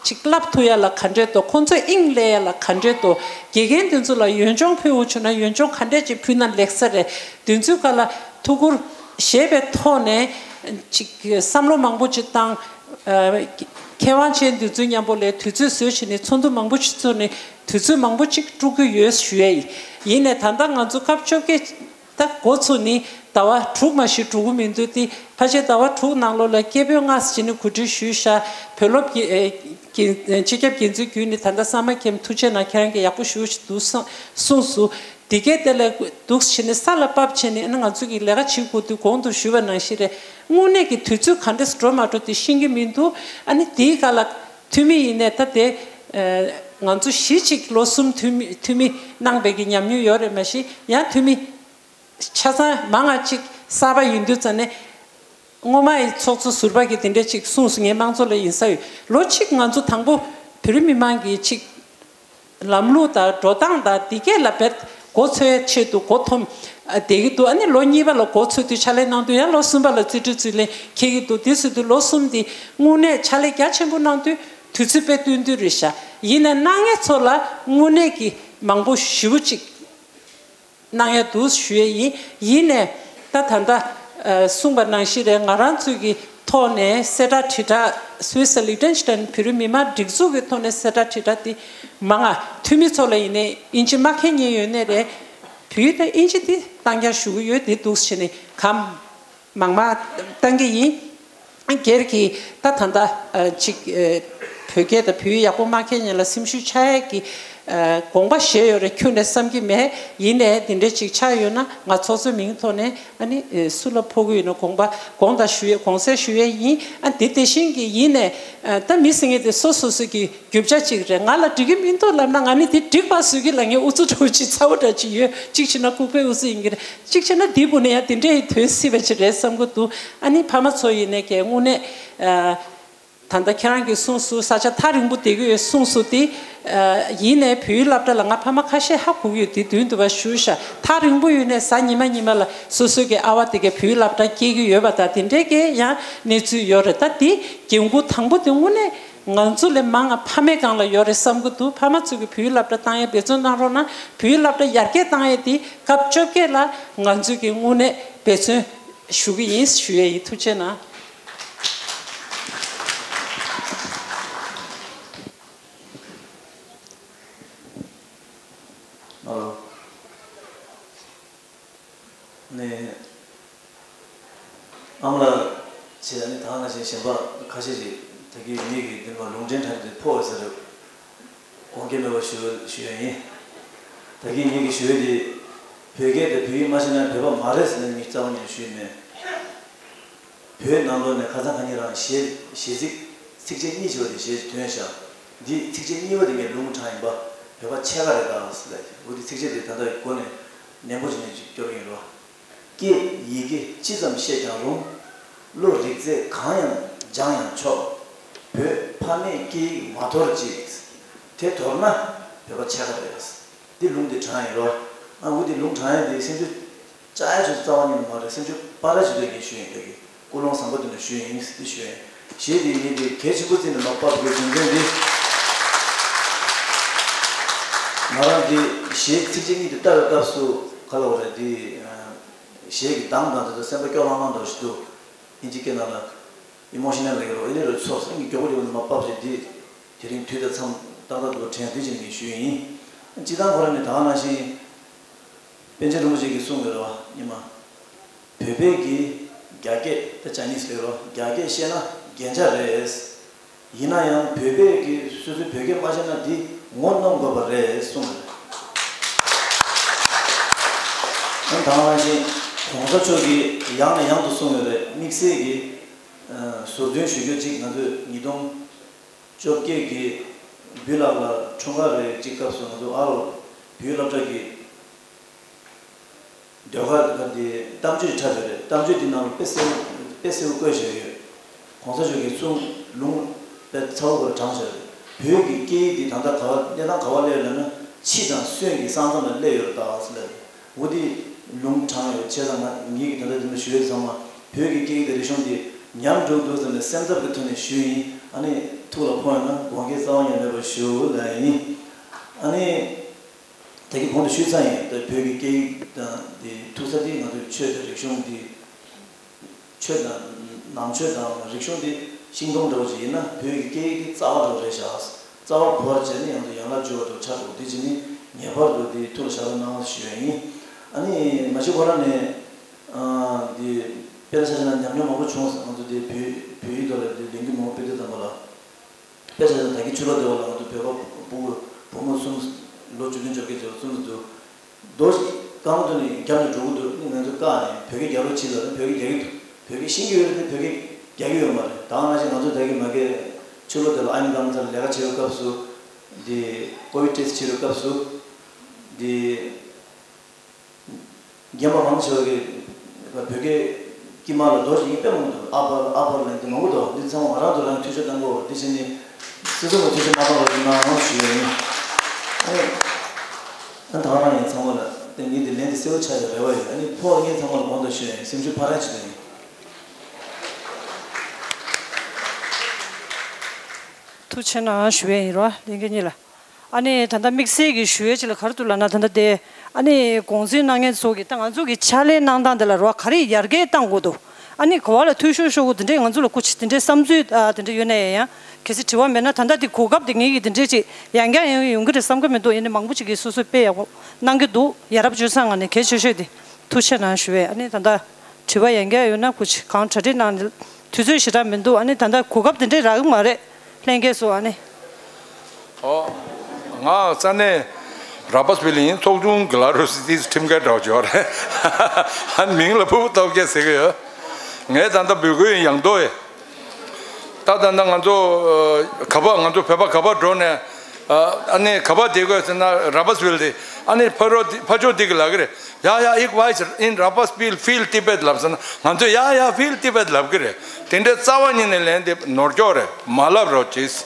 ཅིག་བསླབ་ཐུབ་ཡ་ལ་ག་འདྲས་འདུག་ཁོང་ཚོས་དབྱིངས་སླེབས་ཡ་ལ་ག་འདྲས་འདུག་དགེ་རྒན་དེ་ཚོ་ལ་ཡོན་ལྗོངས་ཕུལ་འོ་བྱུང་ན་ཡོན་ལྗོངས་ག་འདྲས་ཅིག་ཕུལ་ན་ལེགས་ས་རེད། དེ་ཚོའི་སྒང་ལ་ཐུགས་ཁུར་བཞེས་པའི་ཐོག་ནས་ཅིག་བསམ་བློ་མང་པོ་ཅིག་བཏང་། ཨ། མཁས་དབང་ཅན་དེ་ཚོའི་མཉམ་པོ་ལ་དུས་ཚོད་བཟོས་བྱས་ནས་ཚོགས་འདུ་མང་པོ་ཅིག་བཙུགས་ནས་དུས་ཚོད་མང་པོ་ཅིག་དཀྲུག་གི་ཡོད་ཞུ་ཡ་ཡིན། ཡིན་ནའི་ད་ལྟ་ང་ཚོ་སྐབས་བཅོ་བརྒྱད། ད་འགོ་ཚུགས་ནི་ཟླ་བ་དྲུག་མ་གཏོགས་འགྲོ་གི་མི་འདུག་དེ་ཕལ་ཆེར་ཟླ་བ་དྲུག་ནང་ལོགས་ལ་སྐད་འབོད་སྔ་ས་ཅིག་ནས་གོ་སྒྲིག་ཞུས་ཤག་བོད་སློབ་ཀྱི་ཨེ་འགན་སྤྱི་ཁྱབ་འགན་འཛིན་བརྒྱུད་ནས་ད་ལྟ་ས་མ་ཁེམ་ཐུགས་རྗེ་གནང་། ཁྱེད་རང་གིས་ཡག་པོ་ཞེ་པོ་ཅིག་འདུག་གསུངས་སོང་། དེ་གས་དེ་ལ་འདུག་བྱས་ནས་ས་ལ་ཕབ་བྱས་ནས་ཨ་ནི་ང་ཚོ་གི་ལས་ཀ་བྱེད་དགོས་དུས་གོང་དུ་ཞུས་པ་ནང་བཞིན་རེད། དངོས་གནས་ཀྱི་དུས་ཚོད་ག་འདྲས་འགྲོ་མ་འགྲོ་དེ་ཤེས་ཀྱི་མི་འདུག་ཨ་ནི་དེའི་སྒང་ལ་འཐུས་མི་ཡིན་ནའི་ད་དེ་ཨེ་ང་ཚོ་གཞི་གཅིག་ལོ་གསུམ་འཐུས་མི་འཐུས་མི་གནང་བའི་གི་ཉམས་མྱོང་ཡོད་རེད། མ་གཞི་ཡང་འཐུས་མི་ཆ་ཚང་མང་ང་གཅིག་གསར་པ་ཡིན་དུས་ཙམ་ནས་སྔོན་མ་ཡི་ཚོགས་གཙོ་ཟུར་པ་གིས་དེ་འདྲ་གཅིག་གསུངས་སོང་། ངའི་དམངས་གཙོ་ལ་ཡིན་ས་ཡོད། ལོ་གཅིག་ང་ཚོ་དང་པོ་བོད་རིགས་མི་མང་གི་གཅིག་ལམ་ལུགས་དང་འགྲོ་སྟངས་དང་དེ་གས་ལ་བེད་མགོ་ཚོས་ཆེད་དུ་མགོ་འཐོམ་བསྡད་ཀྱི་འདུག་ཨ་ནི་ལོ་གཉིས་པ་ལ་མགོ་ཚོས་དུས་ཕྱག་ལས་གནང་དུས་ཡང་ལོ་གསུམ་པ་ལ་རྩིས་སྤྲོད་རྩིས་ལེན་འཁེལ་གྱི་འདུག་དེ་ཟེར་དུས་ལོ་གསུམ་དེ་དངོས་གནས་ཕྱག་ལས་རྒྱ་ཆེན་པོ་གནང་དུས་དུས་ཚོད་དཔེ་བསྟུན་དུས་རེད་ཤག་ཡིན་ནའི་གནང་མཁན་ཚོ་ལ་དངོས་གནས་ཀྱི་མང་པོ་ཞེ་པོ་ཅིག་གནང་ཡ་འདུག་ཞུ་ཡས་ཡིན། ཡིན་ནའི་ད་ད་ལྟ་ཨ་གསུངས་པ་ནང་བཞིན་རེད། ང་རང་ཚོའི་གི་ཐོག་ནས་གསལ་བསྒྲགས་དྲིལ་བསྒྲགས་སུད་སི་ལི་ཏེན་སི་ཏན་བོད་རིགས་མི་མང་སྒྲིག་འཛུགས་ཀྱི་ཐོག་ནས་གསལ་བསྒྲགས་དྲིལ་བསྒྲགས་དེ་མང་ང་འཐུས་མི་ཚོ་ལ་ཡིན་ནའི་ཨིན་ཇི་མ་མཁྱེན་མཁན་ཡོད་ནའི་རེད། བོད་ཡིག་དང་ཨིན་ཇི་དེ་གཏང་རྒྱ་ཞུ་གི་ཡོད། དེ་འདུག་བྱས་ནས་གམ། མང་མང་བཏང་གི་ཡིན། སྒེར་གྱི་ད་ད་ལྟ་ཅིག་བོད་སྐད་དང་བོད་ཡིག་ཡག་པོ་མ་མཁྱེན་མཁན་ལ་སེམས་ཤུགས་ཆག་ཡས་ཀྱི་དགོངས་པ་བཞེས་ཡོད་རེད། ཁྱོན་ནས་བསམ་གྱི་མེད། ཡིན་ནའི་འདི་འདྲའི་ཅིག་ཆགས་ཡོད་ན་ང་ཚོགས་གཙོའི་མིང་ཐོག་ནས་ཨ་ནི་སུ་ལ་ཕོག་གི་ཡོད་ན་དགོངས་པ་དགོངས་དག་ཞུ་ཡས་དགོངས་སེལ་ཞུ་ཡས་ཡིན། ཨ་འདི་དེ་བཞིན་གྱི་ཡིན་ནའི་ད་མི་ཟེར་མཁན་དེ་སོ་སོ་སོ་གི་རྒྱུ་ཆ་གཅིག་རེད། ང་ལ་འགྲིག་གི་མི་འདུག་ལབ་ན་ང་ནི་དེ་འགྲིག་པ་བཟོ་གི་ལབ་མཁན་ཨུ་ཚུགས་འདྲ་བོ་ཅིག་ཚ་བོ་འདྲ་ཅིག་ཡོད། གཅིག་བྱས་ན་ལྐུགས་པའི་ཨུ་ཚུགས་ཡིན་གྱི་རེད། གཅིག་བྱས་ན་འདི་བུ་ནས་ཡང་དེ་འདྲ་ཡི་དོན་སྲིད་པ་ཅིག་རེད་བསམ་གྱི་འདུག་ཨ་ནི་ཕ་མ་ཚོ་ཡིན་ནའི་གས་དངོས་གནས་ད་ལྟ་ཁྱེད་རང་གིས་གསུངས་སོང་། ས་ཆ་ཐག་རིང་པོ་བསྡད་ཀྱི་ཡོད་གསུངས་སོང་། དེ་ཡིན་ནའི་བོད་ཡིག་སློབ་གྲྭ་ལ་ང་ཕ་མ་ཁ་ཤས་ཧ་གོ་གི་ཡོད། དེ་མདུན་དུ་བ་ཞུ་ཤག་ཐག་རིང་པོ་ཡོད་ནའི་གཟའ་ཉི་མ་ཉི་མ་ལ་སོ་སོའི་གི་ཨ་བ་དེ་གས་བོད་ཡིག་སློབ་གྲྭ་སྐྱེལ་གྱི་ཡོད་པ་དང་དེ་འདྲའི་གས་ཡང་གནས་ཚུལ་ཡོད་རེད། ད་དེ་འགན་ཁུར་དང་པོ་དེ་དངོས་གནས་ང་ཚོ་ལས་མང་ང་ཕ་མའི་སྒང་ལ་ཡོད་རེད་བསམ་གྱི་འདུག་ཕ་མ་ཚོས་ཀྱི་བོད་ཡིག་སློབ་གྲྭ་བཏང་ཡས་འབད་བརྩོན་གནང་རོགས་གནང་། བོད་ཡིག་སློབ་གྲྭ་ཡར་རྒྱས་བཏང་ཡས་དེ་སྐབས་བཅོ་བརྒྱད་ལ་ང་ཚོས་ཀྱི་དངོས་གནས་འབད་བརྩོན་ཞུ་གི་ཡིན་ཞུ་ཡས་ཡིན། ཐུགས་རྗེ་གནང་། ཨ་ལོ། ནས། ཨ་མ་ལགས་བྱས་ནས་ད་ནང་བཞིན་གཞན་པ་ཁ་ཤས་ཤིག་ད་གིན་ངེད་ཀྱི་འདི་ནས་ལུང་འདྲེན་གྲ་སྒྲིག་དེ་ཕོག་ཡོད་ས་རེད། དགོངས་འགལ་མེད་པར་ཞུ་ཞུ་ཡ་ཡིན། ད་གིན་ངེད་ཀྱིས་ཞུ་ཡ་དེ། བོད་སྐད་དང་བོད་ཡིག་མ་ཤེས་ན་བོད་པ་མ་རེད་ཟེར་ནས་ངས་རྩ་བ་ནས་ཞུས་མེད། བོད་ནང་ལོགས་ནས་ཁ་སང་ཁ་ཉིན་རང་གཞས་གཞས་ཚིག་ཚིགས་བཅད་གཉིས་ཤིག་བ་དེ་གཞས་ཐོན་ཤག་འདི་ཚིགས་བཅད་གཉིས་པ་དེ་ངས་ལུང་དྲངས་ཡིན་པ། བོད་པ་ཕྱེད་ཀ་རེད་ད་ཟེར་ལ། འོ་དེ་ཚིགས་བཅད་དེ་ད་ལྟ་མགོ་ནས་ནན་པོ་བྱས་ནས་ཅིག་སྐྱོར་གྱི་ཡིན་རོ། སྐད་ཡི་གེ་ཅི་ཙམ་ཤེས་ཀྱང་རུང་། བློ་རིག་རྫས་གང་ཡང་སྦྱང་ཡང་ཆོག་བོད་ཕ་མེས་སྐད་ཡིག་མ་དོར་ཅིག་དེ་དོར་ན་བོད་པ་ཕྱེད་ཀ་རེད། འདི་ལུང་དེ་དྲངས་ཡིན་རོ། ཨ་འུ་དེ་ལུང་དྲངས་ཡ་དེ་སེམས་ཤུགས་བཅག་ཡ་ཆུ་རྩ་བ་ཉིད་ནས་མ་རེད། སེམས་ཤུགས་སྤར་ཡ་ཆུ་དེ་གིན་ཞུ་ཡིན། དེ་གི་ཀུན་སློང་བཟང་པོ་དེ་ནས་ཞུ་ཡིན་ཟེར་ཞུ་ཡིན། གཞས་དེ་ངས་དེ་གལ་ཆེན་པོ་བརྩིས་ནས་མ་ཕབ་དགོས་རྒྱུ་མཚན་འདི། ང་རང་གི་གཞས་ཚིགས་བཅད་གཉིས་དེ་ལྟ་བའི་སྐབས་སུ་ག་ལ་བ་རེད་དེ། གཞས་ཀྱི་གདངས་དང་དེ་ཚོ་སེམས་པ་སྐྱོ་ལྷང་ལྷང་འདྲ་བོ་ཞིག་འདུག་ཨིན་ཇི་སྐད་ནང་ལ་ཨི་མོ་ཤི་ནལ་ལབ་ཀྱི་རེད། ཨེ་ནི་རེད་ཚོ་སེམས་ཀྱི་མགྱོགས་པོ་རེད་མ་ཕབ་ཞིག་འདི་དེ་རིང་དུས་དང་མཚམས་ཏག་ཏག་འདུག་དྲན་དུས་ཅིག་ངས་ཞུས་ཡིན། སྤྱི་བཏང་ཁོ་རང་ནས་ད་ག་ནང་བཞིན་པཎ་ཆེན་རིན་པོ་ཆེ་གིས་གསུངས་ཡོད་རེད་བ། ཉི་མ། བོད་པའི་གི་རྒྱ་སྐད་ད་ཅའི་ནིས་ལབ་རོ། རྒྱ་སྐད་ཤེས་ན་རྒྱན་ཆ་རེད། ཡིན་ན་ཡང་བོད་པའི་གི་སོ་སོའི་བོད་སྐད་མ་ཤེས་ན་འདི་ངོ་གནོང་དགོས་པ་རེད་གསུངས་རེད། ད་ག་ནང་བཞིན་གོང་ས་མཆོག་གིས་ཡང་ནས་ཡང་དུ་གསུངས་ཡོད་རེད། དམིགས་བསལ་གྱི་ཟུར་འདོན་ཞུ་རྒྱུ་གཅིག་ང་ཚོས་ཉིས་སྟོང་བཅོ་བརྒྱད་ཀྱི་འབུལ་ལག་ལ་འཁྲུངས་སྐར་རེ་གཅིག་སྐབས་སུ་ང་ཚོ་ཨ་རོ་བོད་སློབ་གྲྭ་གི་ཟློས་གར་དེ་གཏམ་བརྗོད་ཅིག་འཁྲབ་ཡོད་རེད། གཏམ་བརྗོད་དེ་ནང་ལ་དཔེ་གསལ་པོ་དཔེ་གསལ་པོ་བཀོད་བཞག་ཡོད། གོང་ས་མཆོག་གིས་གསུང་ལུང་དཔེ་ཚ་བོ་བོར་དྲངས་བཞག་ཡོད། བོད་ཀྱི་སྐད་ཡིག་འདི་ད་ལྟ་ག་བ་གནས་སྟངས་ག་བ་སླེབས་ཡོད་ལབ་ན་ཕྱི་དང་སོན་གྱི་ས་མཚམས་ལ་སླེབས་ཡོད་རེད་ད་ཟེར་ལབ། འོ་དེ་ལུང་དྲངས་ཡོད། བྱས་ཙང་ང་ངེད་ཀྱིས་ད་ལྟ་འདི་ནས་ཞུ་ཡས་ཚང་མ་བོད་ཀྱི་སྐད་ཡིག་དང་རིག་གཞུང་འདི་ཉམས་འགྲོ་འདུག་ཟེར་ནས་སེམས་འཚབ་ཀྱི་ཐོག་ནས་ཞུས་ཡིན། ཨ་ནི་ཐུགས་ལ་ཕོག་ཡོད་ན་དགོངས་འགལ་རྩ་བ་ཉིད་མེད་པར་ཞུ་ལབ་ཡིན། ཨ་ནི། ད་གིན་གོང་དུ་ཞུས་ཚར་ཡིན། ད་བོད་ཀྱི་སྐད་ཡིག་དང་དེ་ཐུག་ས་དེ་ང་ཚོའི་ཆོས་དང་རིག་གཞུང་འདི། ཆོས་དང་ནང་ཆོས་དང་རིག་གཞུང་འདི་ཤིང་སྡོང་འདྲ་བོ་ཅིག་ཡིན་ན་བོད་ཀྱི་སྐད་ཡིག་དེ་རྩ་བ་འདྲ་བོ་རེད་ཤག་རྩ་བ་བོར་བྱས་ནས་ཡང་དུ་ཡན་ལག་བཅུ་པ་དུ་ཆགས་འགྲོ། དེ་བྱས་ནས་ངེས་པར་དུ་དེ་ཐུགས་ལ་བཞག་རོགས་གནང་ཞུ་ཡ་ཡིན། ཨ་ནི་མ་གཞི་ཁོ་རང་ནས་འདི་དཔེར་ན་ཆ་བཞག་ན་ཉམས་མྱོང་མང་པོ་བྱུང་སོང་། ང་ཚོ་དེ་བོད་བོད་ཡིག་ཐོག་ལ་དེ་ལས་འགུལ་མང་པོ་སྤེལ་དུས་ཙམ་པ་ལ། དཔེ་ཆ་ལ་ད་གིན་ཕྱི་ལོགས་སྡེ་བ་ལ་ང་ཚོ་བོད་པ་ཕྲུ་གུ་བུ་མོ་གསུམ་ལོ་བཅུ་བདུན་བཅོ་བརྒྱད་བཅོ་གསུམ་དུ་རྡོ་ཞིག་རྐང་དུ་ནས་རྒྱབ་ནས་འགྲོ་གི་འདུག་ང་ཚོ་བཀག་ནས་བོད་སྐད་རྒྱག་རོགས་བྱེད་ལབ་ན་བོད་སྐད་རྒྱག་གི་འདུག་བོད་སྐད་ཤེས་ཀྱི་ཡོད་རེད་དེ་བོད་སྐད་རྒྱག་གི་ཡོད་མ་རེད། ད་ག་ནང་བཞིན་ང་ཚོ་ད་གིན་མ་གིར་ཕྱི་ལོགས་སྡེ་བ་ཨ་ཡིན་ཀམ་ཚར་ལས་ཀ་བྱེད་པའི་སྐབས་སུ་འདི་ཀོ་བི་ཊེ་སི་བྱེད་པའི་སྐབས་སུ་འདི། རྒན་པ་མང་ཆེ་བ་གིས་བོད་སྐད་དཀྱིལ་མ་ལ་རྡོ་ཞིག་ཡིན་དཔེ་མང་པོ་འདུག་ཨ་པར་ཨ་པར་ལབ་དེ་མང་པོ་འདུག་འདི་ཚང་མ་ང་རང་ཚོ་རང་གི་འཐུས་ཤོར་བཏང་གི་ཡོད་རེད། དེ་བྱས་ནས་སོ་སོ་ལ་འཐུས་ཤོར་མ་བཏང་རོགས་གནང་ཞུ་ཡ་ཡིན། ཨ་ནི་ཨ་ད་ག་རང་ཡིན་ཚང་མ་ལ་དེ་ངས་འདི་ལན་དེ་གསལ་པོ་ཆགས་ཡོད་རེ་བ་ཡོད། ཨ་ནི་ཕོག་ངས་ཚང་མ་ལ་དགོངས་དག་ཞུ་ཡ་ཡིན། སེམས་ཤུགས་འཕར་ཡ་ཆེད་དུ་ཡིན། ཐུགས་རྗེ་གནང་ཞུ་ཡ་ཡིན་རོ་ལྷན་རྒྱས་གཉིས་ལ། ཨ་ནི་ད་ལྟ་དམིགས་བསལ་གྱི་ཞུ་ཡས་ཅིག་ལ་ག་རེ་འདུག་ལབ་ན། ད་ལྟ་དེ་ཨ་ནི་དགོངས་ཚུལ་གནང་མཁན་ཚོ་གི་ད་ང་ཚོ་གི་ཕྱག་ལས་གནང་སྟངས་དེ་ལ་རོ་ག་རེ་ཡར་རྒྱས་གཏང་དགོས་འདུག་ཨ་ནི་ག་བ་ལ་འཐུས་ཤོར་ཤོར་དགོས་དེ་འདྲས་ང་ཚོ་ལ་སྐུ་མཁྱེན་དེ་འདྲས་བསམ་ཚུལ་ཨ་དེ་འདྲས་ཡོད་ན་ཡང་ཡང་གལ་སྲིད་དྲི་བ་མེད་ན། ད་ལྟ་དེ་གོ་སྐབས་དེ་ངེད་ཀྱི་དེ་འདྲས་ཅིག་ཡང་བསྐྱར་ཡང་ཡོང་གི་རེད་བསམ་གི་མི་འདུག་ཡིན་ནའི་མང་པོ་ཅིག་གིས་སོ་སོས་དཔེ་ཡག་པོ་གནང་གི་འདུག་ཡ་རབས་སྤྱོད་བཟང་ངང་ནས་གལ་ཆེ་ཤོས་དེ་ཐུགས་རྗེ་གནང་ཞུ་བས། ཨ་ནི་ད་ལྟ་ དྲི་བ་ཡང་བསྐྱར་ཡོད་ན་ཁུ་ཆེ་གང་གྲ་སྒྲིག་གནང་། དུས་ཚོད་ཞེ་དྲག་མི་འདུག་ཨ་ནི་ད་ལྟ་གོ་སྐབས་དེ་འདྲས་རག་གི་མ་རེད། ལྷན་རྒྱས་སུ་ཨ་ནི། ཨོ། ང་ས་གནས་ར་པ་སི་ཕི་ལ་ཡིན། ཚོགས་ཆུང་གི་ལ་རུ་སི་ཏིས་ཁྲིམས་འགལ་འདྲ་བོ་ཅིག་ཡོད་རེད། ཨ་ནི་མིང་ལ་ཕུར་བུ་སྟོབས་རྒྱལ་ཟེར་གི་ཡོད། ངས་ད་ལྟ་འབོད་སྐུལ་ཡང་དོ་ཡེ། ད་ད་ལྟ་ང་ཚོ་ག་པར་ང་ཚོ་བོད་པ་ག་པར་འགྲོ་ནས་ཨ་ནི་ག་པར་བསྡད་དགོས་ཟེར་ན་ར་པ་སི་ཕི་ལ་དེ་ཨ་ནི་ཕ་རོ་ཕ་ཕྱོགས་འདི་གི་ལ་གི་རེད། Yeah, yeah, ich weiß, in Rapperswil viel Tibet ལབ་ཟེར་ན་ང་ཚོས་Yeah, yeah, viel Tibet ལབ་གི་རེད། དེ་འདྲའི་རྩ་བ་ཉིད་ནས་ལན་དེ་ནོར་འཁྱོག་རེད། མ་ལབ་རོགས་གྱིས།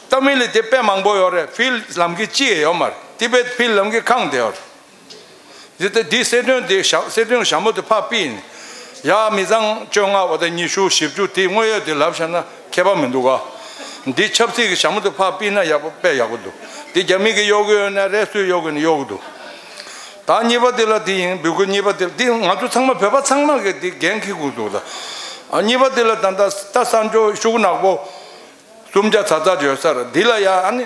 ཏ་མི་ལ་དེ་དཔེ་མང་པོ་ཡོད་རེད། ཕིལ་ལབ་མཁན་གཅིག་ཡོད་མ་རེད། ཏི་བེད་ཕིལ་ལབ་མཁན་གང་དེ་ཡོད་རེད། དེ་དེ་གསལ་སྟོན་དེ་ཞག་གསལ་སྟོན་ཞྭ་མོ་དེ་ཕར་ཕུད་ནས་ཡ་མི་ཚང་བཅོ་ལྔ་བ་དང་ཉི་ཤུ་བཞི་བཅུ་དེ་དངོས་ཡོད་དེ་ལབ་བཞག་ན་ཁྱད་པར་མི་འདུག་ག་འདི་ཆབ་སྲིད་ཀྱི་ཞྭ་མོ་དེ་ཕར་ཕུད་ན་ཡག་པོ་དཔེ་ཡག་པོ་འདུག་དེ་རྒྱ་མི་གིས་གཡོག་གི་ཡོད་ན་རེད། སུས་གཡོག་གི་ཡོད་ན་གཡོག་གི་འདུག་ད་གཉིས་པ་དེ་ལ་དེ་ཡིན། འབོད་སྐུལ་གཉིས་པ་དེ་ལ་དེ་ང་ཚོ་ཚང་མ་བོད་པ་ཚང་མ་གིས་དེ་འགན་འཁྱེར་དགོས་འདུག་ད་ཨ་གཉིས་པ་དེ་ལ་ད་ལྟ་ད་གསར་འབྱོར་ཤོག་གུ་ནག་པོ་སུམ་བརྒྱ་ཙག་ཙག་ཡོད་ས་རེད། འདི་ལ་ཡ་ཨ་ནི་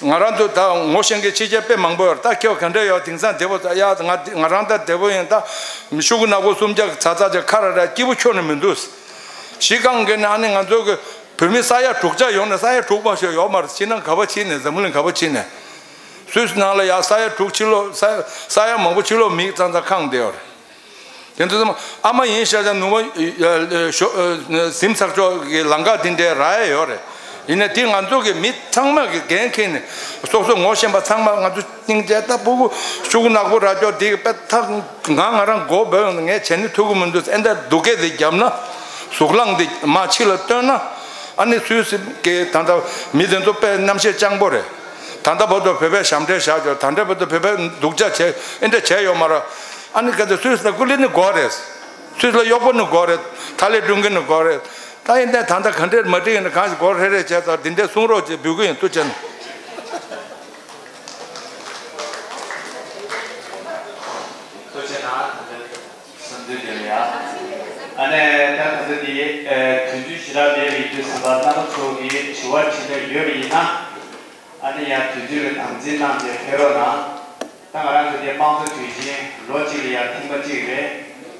ང་རང་ཚོ་ད་ངོ་ཤེས་མཁན་ཕྱི་རྒྱལ་དཔེ་མང་པོ་ཡོད་རེད། ད་ཁྱེད་ག་འདྲ་ཡོད། དེང་སང་བདེ་པོ་ཡ་ང་ང་རང་ད་བདེ་པོ་ཡིན། ད་ཤོག་གུ་ནག་པོ་སུམ་བརྒྱ་ཙག་ཙག་ཅིག་ཁ་ར་ར་སྐྱིད་པོ་ཁྱོན་ནས་མི་འདུག་གཞི་རྐང་གི་ནི་ཨ་ནི་ང་ཚོ་གི་བོད་མི་ས་ཡ་དྲུག་ཅག་ཡོང་ནས་ས་ཡ་དྲུག་མ་ཞིག་ཡོད་མ་རེད། ཕྱི་ནང་ག་པར་ཕྱིན་ནས་འཛམ་གླིང་ག་པར་ཕྱིན་ནས་སུད་སི་ནང་ལ་ཡ་ས་ཡ་དྲུག་ཕྱི་ལོགས་ས་ས་ཡ་མང་པོ་ཕྱི་ལོགས་མི་ཙག་ཙག་ཁེངས་བསྡད་ཡོད་རེད། དེ་ཚོ་ཚང་མ་ཨ་མ་ཡིན་ཤག་ཤག་ནུ་མ་ཞོ་ཟིམ་ཚགས་ཚོད་ཀྱི་ལམ་ཁ་འདི་འདྲའི་རག་ཡས་ཡོད་རེད། ཡིན་ནའི་དེ་ང་ཚོ་གི་མི་ཚང་མ་གི་འགན་འཁྱེར་ནས་སོ་སོ་ངོ་ཤེས་པ་ཚང་མ་ང་ཚོ་སྙིང་རྗེ་ལྟ་བུ་ཤོག་གུ་ནག་པོ་ར་ཅོ་དེ་གི་དཔེ་ཐག་ང་ང་རང་མགོ་སྦོས་ཡོང་ནས་ངས་བྱས་ནས་ཐུབ་ཀྱི་མི་འདུག་ཨེ་འདྲ་སྡུག་སྐད་དེ་བརྒྱབ་ན་གཟུགས་ལངས་དེ་མ་ཕྱི་ལ་བཏོན་ན་ཨ་ནི་སུད་སི་གི་ད་ལྟ་མི་དེ་ཚོ་དཔེ་རྣམ་ཤེས་སྤྱང་པོ་རེད། ད་ལྟ་བར་དུ་བོད་པས་ཞབས་འདྲེན་བཞག་ཡོད། ད་ལྟ་བར་དུ་བོད་པས་སྡུག་ཅག་བྱས་ཨེ་འདྲ་བྱས་ཡོད་མ་རེད། ཨ་ནི་ག་ཚོད་སུད་སི་ལ་ཀུ་ལི་ནི་དགོས་རེད། སུད་སི་ལ་གཡོག་པོ་ནི་དགོས་རེད། ཐ་ལེ་སྒྲུང་མཁན་ནི་དགོས་རེད། ད་ཡིན་ནའི་ད་ལྟ་ག་འདྲས་མ་འགྲིག་ཡིན་ན་གང་ཞིག་དགོས་རེད་རེད་བྱས་ཙང་འདི་འདྲས་གསུང་རོགས་ཅེས་འབོད་སྐུལ་ཡིན། ཐུགས་རྗེ་ཆེ་གནང་། ཐུགས་རྗེ་ཆེ་གནང་། ད་ལྟ་བསམ་ཚུལ་དེ་ལ་ཡ། ཨ་ནེ་ད་ད་ལྟ་འདི་དུས་ཚོད་ཞེ་དྲག་མེད་པའི་དུས་ཙམ་པ་རྣམ་པ་ཚོ་གིས་དྲི་བ་དྲིས་འདོད་ཡོད་པ་ཡིན་ན། ཨ་ནི་ཡང་དུས་ཚོད་ལ་དམ་འཛིན་གནང་སྟེ་ཕེབས་རོགས་གནང་། ད་ང་རང་ཚོ་འདི་དམངས་གཙོ་དུས་ཆེན་ལོ་གཅིག་ལ་ཡང་ཐེངས་མ་གཅིག་རེད།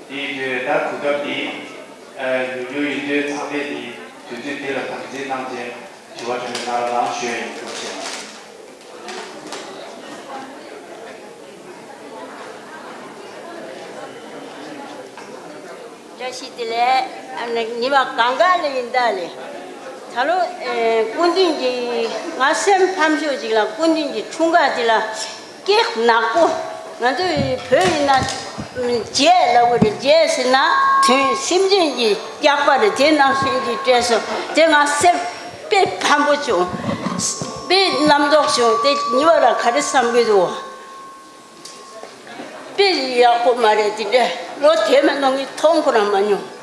དེ་ཡིན་དུས་ད་གོ་སྐབས་འདི་ཉུང་ཉུང་ཡིན་དུས་ཚང་མས་འདི་དུས་ཚོད་འདི་ལ་དམ་འཛིན་གནང་སྟེ་དྲི་བ་དྲི་ལན་གནང་རོགས་གནང་ཞུ་ཡ་ཡིན། ཐུགས་རྗེ་ཆེ། བཀྲ་ཤིས་བདེ་ལེགས། ཨ་ནི་ཉི་མ་གང་ག་ལ་ཡིན་ད་ལེ། ད་ལོ་ཨེ་སྐུ་མདུན་གྱི་ང་སེམས་ཕམ་ཤོས་ཅིག་ལ་སྐུ་མདུན་གྱི་འཁྲུངས་སྐར་དེ་ལ་སྐད་ནག་པོ། ང་ཚོ་བོད་ཡིན་ན་རྗེས་ལབ་དགོས་རེད། རྗེས་ཟེར་ན་དོན་སེམས་ཅན་གྱི་སྐྱག་པ་རེད། དེ་ནང་བཞིན་གྱི་སྤྲད་སོང་། དེ་ང་སེམས་དཔེ་ཕམ་པོ་བྱུང་། དཔེ་རྣམ་རྟོག་བྱུང་། དེ་ཉི་མ་ར་ག་རེ་བསམ་གྱི་འདུག་དཔེ་ཡག་པོ་མ་རེད། དེ་འདྲ་ལོ་དེ་མ་ནང་གི་མཐོང་ཁོ་རང་མ་མྱོང་།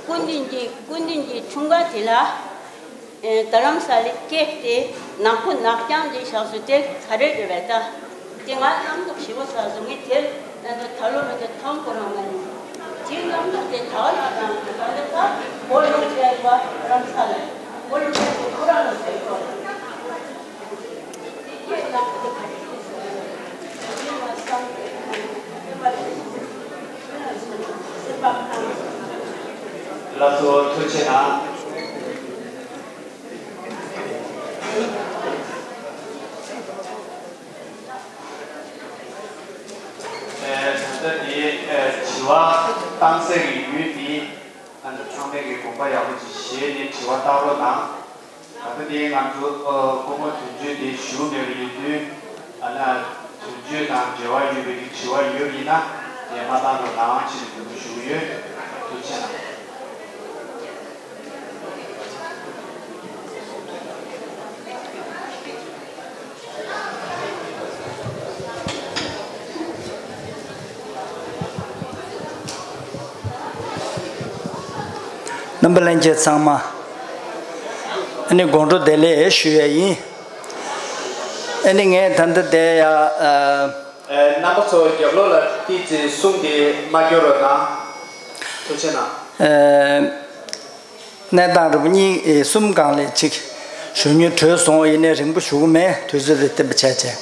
སྐུ་མདུན་གྱི་སྐུ་མདུན་གྱི་འཁྲུངས་སྐར་དེ་ལ། རྡ་རམ་ས་ལའི་ཀེག་དེ་ནག་པོ་ནག་རྐྱང་དེ་བཞག་སོང་། དེ་ག་རེ་རེད་པས་ད། དེ་ང་རྣམ་རྟོག་ཞེ་པོ་ཟ་སོང་། ངས་དེ་ད་ལྟ་ད་ལོ་མ་གཏོགས་མཐོང་ཁོ་རང་མ་མྱོང་། དེའི་རྣམ་རྟོག་དེ་ད་ག་ལ་དང་ད་ལྟ་ད་གོ་ལོ་ཀེག་པ་རྡ་རམ་ས་ལ་གོ་ལོ་ཀེག་པ་ཁོ་རང་ལ་ཟེར་གོ། ལགས་སོ། ཐུགས་རྗེ་གནང་། ཨེ་ད་ལྟ་དེ་ཨེ་དྲི་བ་བཏང་སའི་ཡུལ་དེ་ཨ་ནི་ཚང་མས་ཀྱི་དགོངས་པ་ཡག་པོ་ཅིག་བཞེས་ནས་དྲི་བ་བཏང་རོགས་གནང་། ད་ལྟ་དེ་ང་ཚོ་སྐུ་ངོ་དོན་གཅོད་དེ་བཞུགས་མེད་པ་ཡིན་དུས། ཨ་ནི་དོན་གཅོད་དང་འབྲེལ་བ་ཡོད་པའི་དྲི་བ་ཡོད་པ་ཡིན་ན་དེ་མ་བཏང་རོགས་གནང་ཅེས་འབོད་སྐུལ་ཞུ་གི་ཡོད། ཐུགས་རྗེ་གནང་། རྣམ་པ་ལྷན་རྒྱས་ཚང་མ། ཨ་ནི་དགོང་དྲོ་བདེ་ལེགས་ཞུ་ཡས་ཡིན། ཨ་ནི་ངས་ད་ལྟ་བསྡད་ཡ། ཨ། ཨེ། རྣམ་པ་ཚོ་རྒྱབ་ལོགས་ལ་ཏིས་ཙི་གསུང་དེ་མ་སྐྱོར་རོགས་གནང་། ཐུགས་རྗེ་གནང་། ཨེ། གནས་སྟངས་རུ་གཉིས་ཨེ་གསུམ་སྒང་ལས་གཅིག་ཞུ་མྱོང་གྲོལ་སོང་། ཡིན་ནའི་རིང་པོ་ཞུ་གི་མེད། དུས་ཚོད་དེ་བརྟན་པོ་བྱས་བྱས།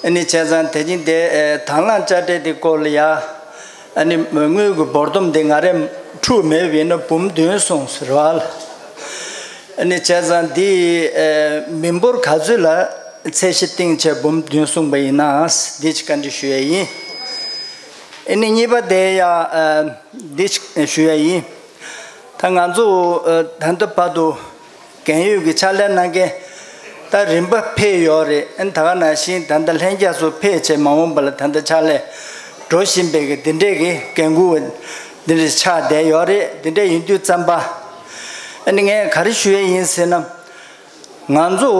ཨ་ནི་བྱས་ཙང་དེ་རིང་དེ་ཨེ་དང་བླངས་དཔྱ་ཁྲལ་དེ་སྐོར་ལ་ཡ། ཨ་ནི་དངུལ་གྱི་འབོར་སྡོམ་དེ་ང་རས་འཁྲུག་མེད་པ་ཡིན་ན་འབུམ་བདུན་སོང་ཟེར་བ་ལ། ཨ་ནི་བྱས་ཙང་འདི་ཨེ་མི་འབོར་ག་ཚོད་ལ་ཚད་གཞི་བཏིང་བྱས་འབུམ་བདུན་གསུངས་པ་ཡིན་ན་འདི་ཅིག་བཀའ་འདྲི་ཞུ་ཡས་ཡིན། ཨ་ནི་གཉིས་པ་དེ་ཡ་ཨ་འདི་ཅིག་ཞུ་ཡས་ཡིན། ད་ང་ཚོ་ཨ་ད་ལྟ་བར་དུ་རྒན་ཡོལ་གྱི་ཕྱག་ལས་གནང་མཁན་ད་རིམ་པ་འཕེལ་ཡོད་རེད། ཨ་ནི་ད་ག་ནང་བཞིན་ད་ལྟ་ལྷན་རྒྱས་ཚོ་ཕེབས་བྱས་མ་འོངས་པ་ལ་ད་ལྟ་ཕྱག་ལས་འགྲོ་བཞིན་པའི་གི་འདི་འདྲས་ཀྱི་འགན་འཁུར་བ་འདི་འདྲས་ཆགས་བསྡད་ཡོད་རེད། འདི་འདྲས་ཡིན་དུས་ཙམ་པ་ཨ་ནི་ངས་ག་རེ་ཞུ་ཡས་ཡིན་ཟེར་ན། ང་ཚོ་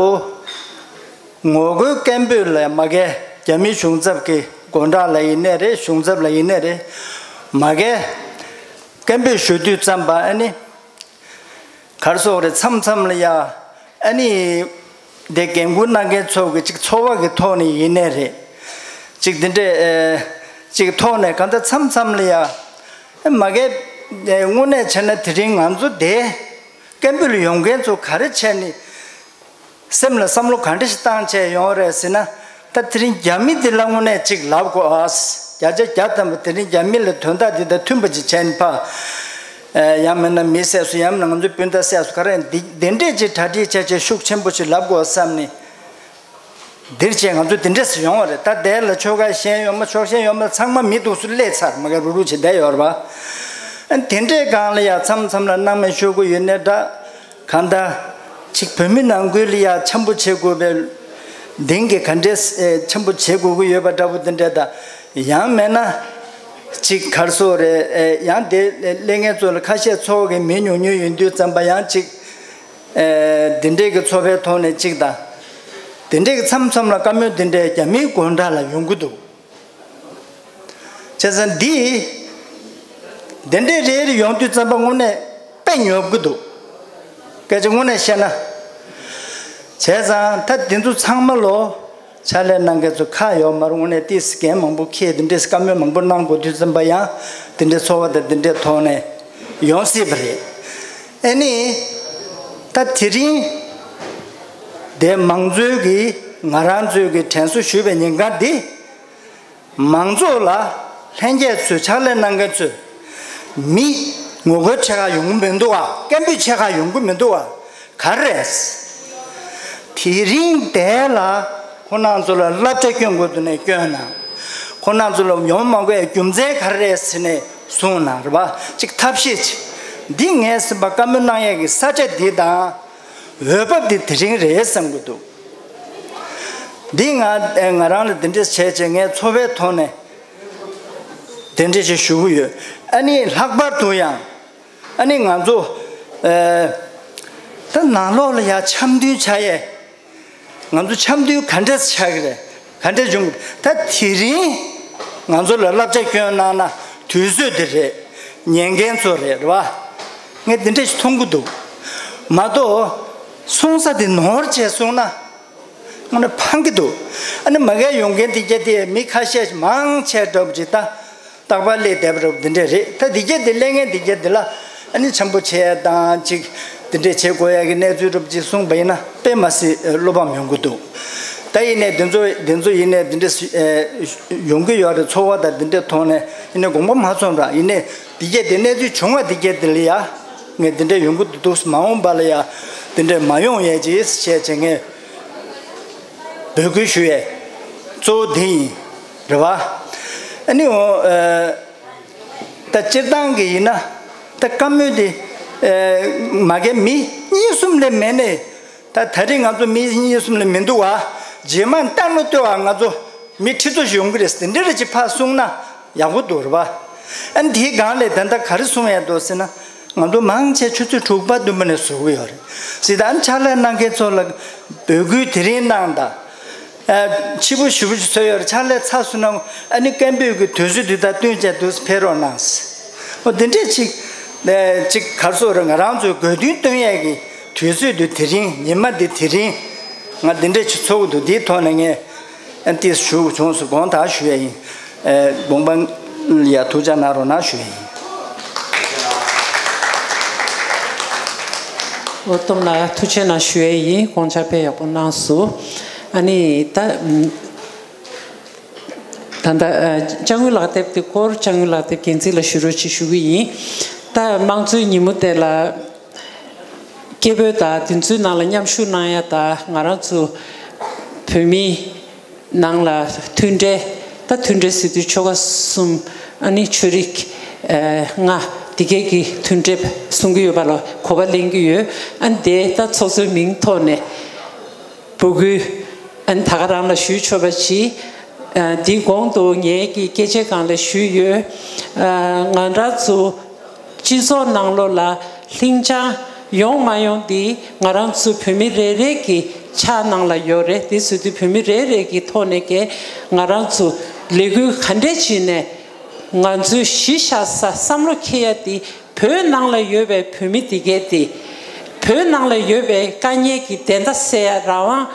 ངོ་རྒོལ་སྐད་འབོད་ལ་མ་གི་རྒྱ་མི་གཞུང་ཚབ་ཀྱི་སྒོ་འགྲམ་ལ་ཡིན་ནའི་རེད། གཞུང་ཚབ་ལ་ཡིན་ནའི་རེད། མ་གི་སྐད་འབོད་ཞུ་དུས་ཙམ་པ་ཨ་ནི་ག་རེ་ཟེར་དགོས་རེད། མཚམས་མཚམས་ལ་ཡ་ཨ་ནི་དེ་འགན་འཁུར་གནང་མཁན་ཚོ་གི་ཅིག་ཚོར་བ་གི་ཐོག་ནས་ཡིན་ནའི་རེད། ཅིག་འདི་འདྲས་ཨེ་ཅིག་ཐོག་ནས་གང་ལྟར་མཚམས་མཚམས་ལ་ཡ་ཨ་མ་གི་ཨེ་དངོས་གནས་བྱས་ན་དེ་རིང་ང་ཚོ་དེ་སྐད་འབོད་ལ་ཡོང་མཁན་ཚོ་ག་རེ་བྱས་ནས་སེམས་ལ་བསམ་བློ་ག་འདྲ་ཞིག་བཏང་བྱས་ཡོང་རེད་ཟེར་ན། ད་དེ་རིང་རྒྱ་མི་འདི་ལ་དངོས་གནས་ཅིག་ལབ་དགོས་ཨ། བརྒྱ་ཆ་བརྒྱ་ཐམ་པ་དེ་རིང་རྒྱ་མི་ལ་དོན་དག་འདི་དང་མཐུན་པ་ཅིག་བྱས་ནས་ཕ། ཨེ་ཡང་མིན་ན་མི་བསད་སོང་། ཡང་མིན་ན་ང་ཚོའི་སྤུན་ཟླ་བསད་སོང་། ག་རེ་འདི་འདི་འདྲས་ཅིག་གྲ་སྒྲིག་བྱས་བྱས་ཤུགས་ཆེན་པོ་ཞིག་ལབ་དགོས་བསམ་ནས། འདིར་བྱས་ང་ཚོ་འདི་འདྲས་སུ་ཡོང་བ་རེད། ད་དེ་ལ་ཆོལ་ཁ་གཞན་ཡོད་མ་ཆོལ་ཁ་གཞན་ཡོད་མ་ཚང་མ་མི་འདུག་སུ་སླེབས་ཚར་མ་ག་རུ་རུ་བྱེད་བསྡད་ཡོད་རེད་པ། ཨ་དེ་འདྲས་སྒང་ལ་ཡ་མཚམས་མཚམས་ལ་སྣང་མེད་ཤོར་གི་ཡོད་ནའི་འདྲ། གང་ལྟར་ཅིག་བོད་མི་ནང་ཁུལ་ལ་ཡ་འཆམ་པོ་བྱེད་དགོས་པའི་གདེང་གི་ག་འདྲས་ཨེ་འཆམ་པོ་བྱེད་དགོས་ཀྱི་ཡོད་པ་འདྲ་པོ་འདི་འདྲས་དང་། ཡང་མེད་ན་ཅིག་ག་རེ་ཟེར་དགོས་རེད། ཨེ་ཡང་དེ་སླེབས་མཁན་ཚོ་ལ་ཁ་ཤས་ཚོར་བ་གི་མི་ཉུང་ཉུང་ཡིན་དུས་ཙམ་པ་ཡང་ཅིག་ཨེ་འདི་འདྲས་ཀྱི་ཚོར་བའི་ཐོག་ནས་ཅིག་དང་། འདི་འདྲས་ཀྱི་མཚམས་མཚམས་ལ་བཀའ་མོལ་འདི་འདྲས་རྒྱ་མིའི་སྒོ་འགྲམ་ལ་ཡོང་གི་འདུག་བྱས་ཙང་འདི། དེ་འདྲའི་རེ་རེ་ཡོང་དུས་ཙམ་པ་དངོས་གནས་དཔེ་ཉོབ་ཀྱི་འདུག་སྐད་ཆ་དངོས་གནས་བཤད་ན། བྱས་ཙང་ད་འདི་ཚོ་ཚང་མ་ལོ། ཕྱག་ལས་གནང་མཁན་ཚོ་ཁག་ཡོད་མ་རེད། དངོས་གནས་ཏིས་འགན་མང་པོ་འཁྱེར་དེ་འདྲས་བཀའ་མོལ་མང་པོ་གནང་དགོས་དུས་ཙམ་པ་ཡང་དེ་འདྲའི་ཚོར་བ་དང་དེ་འདྲའི་ཐོག་ནས་ཡོང་སྲིད་པ་རེད། ཨེ་ནི། ད་དེ་རིང་། དེ་མང་གཙོའི་གི་ང་རང་ཚོའི་གི་དྲན་གསོ་ཞུས་པའི་ཉིན་གང་འདི། མང་ཚོགས་ལ་ལྷན་རྒྱས་ཚོས་ཕྱག་ལས་གནང་མཁན་ཚོས་མི་ངོ་རྒོལ་ཆེ་ཁག་ཡོང་གི་མི་འདུག་བ། སྐད་འབོད་ཆེ་ཁག་ཡོང་གི་མི་འདུག་བ། ག་རེ་རེད། དེ་རིང་དེ་ལ་ཁོ་རང་ཚོ་ལ་བསླབ་བྱ་སྐྱོན་དགོས་འདུག་ནས་སྐྱོན་གནང་། ཁོ་རང་ཚོ་ལ་ཡོང་མ་དགོས་རྒྱུ་མཚན་ག་རེ་རེད་ཟེར་ནས་གསུངས་གནང་རེད་པ། ཅིག་ཐབས་ཤེས་ཅིག་འདི་ངས་ཟིན་པ་བཀའ་མོལ་གནང་ཡས་ཀྱི་ས་ཆ་འདི་དང་། འོས་བབ་འདི་དེ་རིང་རེད་བསམ་གྱི་འདུག་འདི་ང་ང་རང་ལ་འདི་འདྲས་བྱས་བྱས་ངའི་ཚོར་བའི་ཐོག་ནས་དེ་འདྲས་ཞིག་ཞུ་གི་ཡོད། ཨ་ནི་ལྷག་པར་དུ་ཡང་ཨ་ནི་ང་ཚོ་ཨེ་ད་ནང་ལོགས་ལ་ཡ་འཆམ་མཐུན་བྱ་ཡས། ང་ཚོ་འཆམ་མཐུན་ག་འདྲས་ཆགས་ཀྱི་རེད། ག་འདྲས་བྱུང་གི་རེད། ད་དེ་རིང་ང་ཚོ་ལ་བསླབ་བྱ་སྐྱོན་གནང་ན་དུས་ཚོད་འདི་རེད། ཉན་མཁན་ཚོ་རེད། རེད་བ། ངས་འདི་འདྲས་ཞིག་མཐོང་གི་འདུག་མ་གཏོགས་གསུང་ས་དེ་ནོར་བྱས་སོང་ན་དངོས་གནས་ཕངས་ཀྱི་འདུག་ཨ་ནི་མ་གིར་ཡོང་མཁན་འདི་གྱད་དེ་མི་ཁ་ཤས་ཤིག་མང་ཆེ་འདྲ་པོ་ཅིག་ད། རྟག་པར་སླེབས་བསྡད་པ་རབ་འདི་འདྲས་རེད། ད་འདི་གྱད་འདི་སླེབས་མཁན་འདི་གྱད་འདི་ལ་ཨ་ནི་འཆམ་པོ་བྱས་དང་ཅིག་འདི་འདྲས་བྱེད་དགོས་ཡ་གི་གནས་ཚུལ་རབ་ཅིག་གསུངས་པ་ཡིན་ན་དཔེ་མ་སྲིད་བློ་ཕམ་ཡོང་གི་འདུག་ད་ཡིན་ནའི་འདི་ཚོ་འདི་ཚོ་ཡིན་ནའི་འདི་འདྲས་ཡོང་གི་ཡོད་རེད། ཚོར་བ་དང་འདི་འདྲས་ཐོག་ནས་ཡིན་ནའི་དགོངས་པ་མ་ཚོམས་ར། ཡིན་ནའི་འདི་གྱད་འདི་གནས་ཚུལ་བྱུང་བ་འདི་གྱད་འདི་ལ་ཡ་ངས་འདི་འདྲས་ཡོང་གི་འདུག་མ་འོངས་པ་ལ་ཡ་འདི་འདྲས་མ་ཡོང་ཡས་ཅིག་བྱས་བྱས་ངས། འབོད་སྐུལ་ཞུ་ཡས་གཙོ་བོ་དེ་ཡིན། རེད་བ། ཨ་ནི་འོ་ཨ་ད་སྤྱིར་བཏང་གི་ཡིན་ན་ད་བཀའ་མོལ་དེ་ཨ་མ་གིར་མི་གཉིས་གསུམ་ལས་མེད་ནས་ད་ད་རེས་ང་ཚོ་མི་གཉིས་གསུམ་ལས་མི་འདུག་བ། རྗེས་མ་ལྟ་ནོ་ལྟོས་བ་ང་ཚོ་མི་ཁྲི་ཚོ་ཞིག་ཡོང་གི་རེད་ཟེར་འདི་འདྲ་རེ་ཅིག་ཕར་གསུངས་ན་ཡག་པོ་འདུག་རེད་བ། ཨ་ནི་དེའི་སྒང་ལས་ད་ལྟ་ག་རེ་གསུང་ཡས་འདུག་ཟེར་ན། ང་ཚོ་མང་ཆེ་ཆུ་ཚོད་དྲུག་པ་བདུན་པ་ནས་བཟོ་གི་ཡོད་རེད། སྲིད་དང་ཕྱག་ལས་གནང་མཁན་ཚོ་ལ་འབོད་སྐུལ་དེ་རིང་གནང་དང་། ཨ་ཕྱི་པོ་ཞུ་པོ་ཞིག་བཟོས་ཡོད་རེད། ཕྱག་ལས་ཚར་སོང་ན་ཨ་ནི་སྐད་འབོད་ཀྱི་དུས་ཚོད་འདི་དང་བསྟུན་བྱས་འདུག་ཕེབས་རོགས་གནང་། འོ་དེ་འདྲས་ཅིག་ཨ་ཅིག་ག་རེ་ཟེར་དགོས་རེད། ང་རང་ཚོའི་དགོས་འདུན་བཏོན་ཡས་ཀྱི་ དུས་ཚོད་འདི་དེ་རིང་ཉི་མ་འདི་དེ་རིང་ང་འདི་འདྲ་ཅིག་ཚོགས་འདུག་འདིའི་ཐོག་ནས་ངས་ཨ་ཏིས་ཞུ་བྱུང་སོང་དགོངས་དག་ཞུ་ཡ་ཡིན། ཨེ་དགོངས་པ་ཡ་ཐུགས་ཅག་གནང་རོགས་གནང་ཞུ་ཡ་ཡིན། འོ་སྟོབས་ལགས་ཐུགས་རྗེ་གནང་ཞུ་ཡ་ཡིན། དགོངས་འཆར་དཔེ་ཡག་པོ་གནང་སོང་། ཨ་ནི་ད་ད་ལྟ་ཨ་ཅ་དངོས་ལག་དེབ་དེ་སྐོར་ཅ་དངོས་ལག་དེབ་འགན་འཛིན་ལ་ཞུ་རོགས་ཅིག་ཞུ་གི་ཡིན། ད་དམངས་གཙོའི་ཉིན་མོ་དེ་ལ། སྐད་འབོད་དང་དེ་ཚོའི་ནང་ལ་མཉམ་ཞུགས་གནང་ཡ་དང་ང་རང་ཚོ་བོད་མིའི་ནང་ལ་མཐུན་འབྲེལ། ད་མཐུན་འབྲེལ་ཟེར་དུས་ཆོལ་ཁ་གསུམ། ཨ་ནི་ཆོས་རིགས་ཨེ་ལྔ་འདི་གས་ཀྱི་མཐུན་འབྲེལ་གསུང་གི་ཡོད་པ་ལ་གོ་བ་ལེན་གྱི་ཡོད། ཨ་ནི་དེ་ད་ཚོགས་གཙོའི་མིང་ཐོག་ནས་འབོད་སྐུལ་ཨ་ནི་ད་ག་རང་ལ་ཞུས་ཆོག་པ་ཅིག་ཨ་འདི་གོང་དུ་ངའི་གི་སྐད་ཆའི་སྒང་ལ་ཞུས་ཡོད། ཨ་ང་རང་ཚོ་སྤྱི་ཚོགས་ནང་ལོགས་ལ་ལྷིང་འཇགས་ཡོང་མ་ཡོང་འདི་ང་རང་ཚོ་བོད་མི་རེ་རེ་གི་ཕྱག་ནང་ལ་ཡོད་རེད། དེ་ཟེར་དུས་བོད་མི་རེ་རེ་གི་ཐོག་ནས་ཀྱི་ང་རང་ཚོ་ལས་འགུལ་ག་འདྲས་བྱས་ནས་ང་ཚོའི་གཞིས་ཆགས་ས་བསམ་བློ་འཁྱེར་ཡ་དེ་བོད་ནང་ལ་ཡོད་པའི་བོད་མི་དེ་གས་དེ་བོད་ནང་ལ་ཡོད་པའི་དཀའ་ངལ་གྱི་བདེན་མཐའ་གསལ་ཡ་རང་དབང་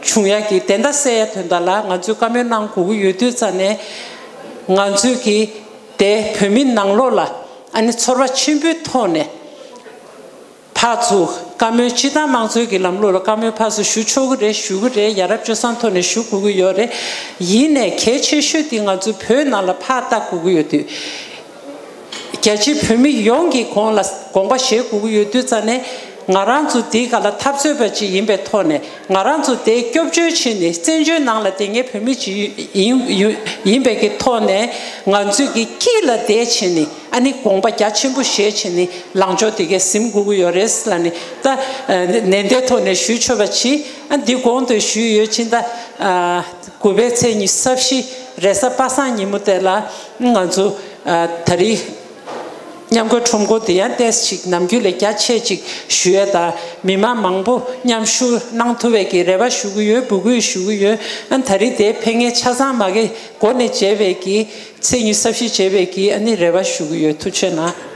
བྱུང་ཡ་གི་བདེན་མཐའ་གསལ་ཡ་དོན་དག་ལ་ང་ཚོས་བཀའ་མོལ་གནང་དགོས་ཀྱི་ཡོད་དུས་ཙང་ནས་ང་ཚོས་ཀྱི་དེ་བོད་མི་ནང་ལོགས་ལ་ཨ་ནི་ཚོར་བ་ཆེན་པོའི་ཐོག་ནས་ཕར་ཚུར་བཀའ་མོལ་སྤྱི་བཏང་དམངས་གཙོའི་གི་ལམ་ལུགས་ལ་བཀའ་མོལ་ཕར་ཚུར་ཞུ་ཆོག་གི་རེད། ཞུ་གི་རེད། ཡ་རབས་སྤྱོད་བཟང་ཐོག་ནས་ཞུ་དགོས་ཀྱི་ཡོད་རེད། ཡིན་ནའི་གལ་ཆེ་ཤོས་དེ་ང་ཚོ་བོད་ནང་ལ་ཕར་ལྟ་དགོས་ཀྱི་ཡོད་དུས། རྒྱ་ཆེ་བོད་མི་ཡོངས་ཀྱི་གོང་ལ་དགོངས་པ་བཞེས་དགོས་ཀྱི་ཡོད་དུས་ཙང་ནས་ང་རང་ཚོ་འདིའི་སྒང་ལ་འཐབ་རྩོད་པ་ཅིག་ཡིན་པའི་ཐོག་ནས་ང་རང་ཚོ་དེ་སྐྱོབ་བཅོལ་བྱས་ནས་བཙན་བྱོལ་ནང་ལ་བསྡད་མཁན་བོད་མི་ཅིག་ཡིན་ཡིན་ཡིན་པའི་གི་ཐོག་ནས་ང་ཚོས་ཀྱི་དཀྱིལ་ལ་བསྡད་བྱས་ནས་ཨ་ནི་དགོངས་པ་རྒྱ་ཆེན་པོ་བཞེས་བྱས་ནས་ལངས་ཕྱོགས་དེ་གས་ཟིན་དགོས་ཀྱི་ཡོད་རེད་ལབ་ནས་ད་ནན་ཏན་ཐོག་ནས་ཞུས་ཆོག་པ་ཅིག་ཨ་འདི་གོང་དུ་ཞུས་ཡོད་ཕྱིན་ད། དགུ་པའི་ཚེས་ཉི་ཤུ་རྩ་བཞི་རེས་གཟའ་པ་སངས་ཉིན་མོ་དེ་ལ་ང་ཚོ་ཨ་ད་རེས་མཉམ་འགུལ་ཁྲོམ་སྐོར་དེ་ཡང་ཏོག་ཙམ་ཅིག་ནམ་རྒྱུན་ལས་རྒྱ་ཆེ་ཅིག་ཞུ་ཡས་དང་མི་མང་མང་པོ་མཉམ་ཞུགས་གནང་ཐུབ་པའི་གི་རེ་བ་ཞུ་གི་ཡོད། འབོད་སྐུལ་ཞུ་གི་ཡོད། ཨ་ད་རེས་དེ་ཕན་ངེས་ཆ་ཚང་མ་གི་འགོ་ནས་བྱས་པའི་གི་ཚེས་ཉི་ཤུ་རྩ་བཞི་བྱས་པའི་གི་ཨ་ནི་རེ་བ་ཞུ་གི་ཡོད། ཐུགས་རྗེ་གནང་།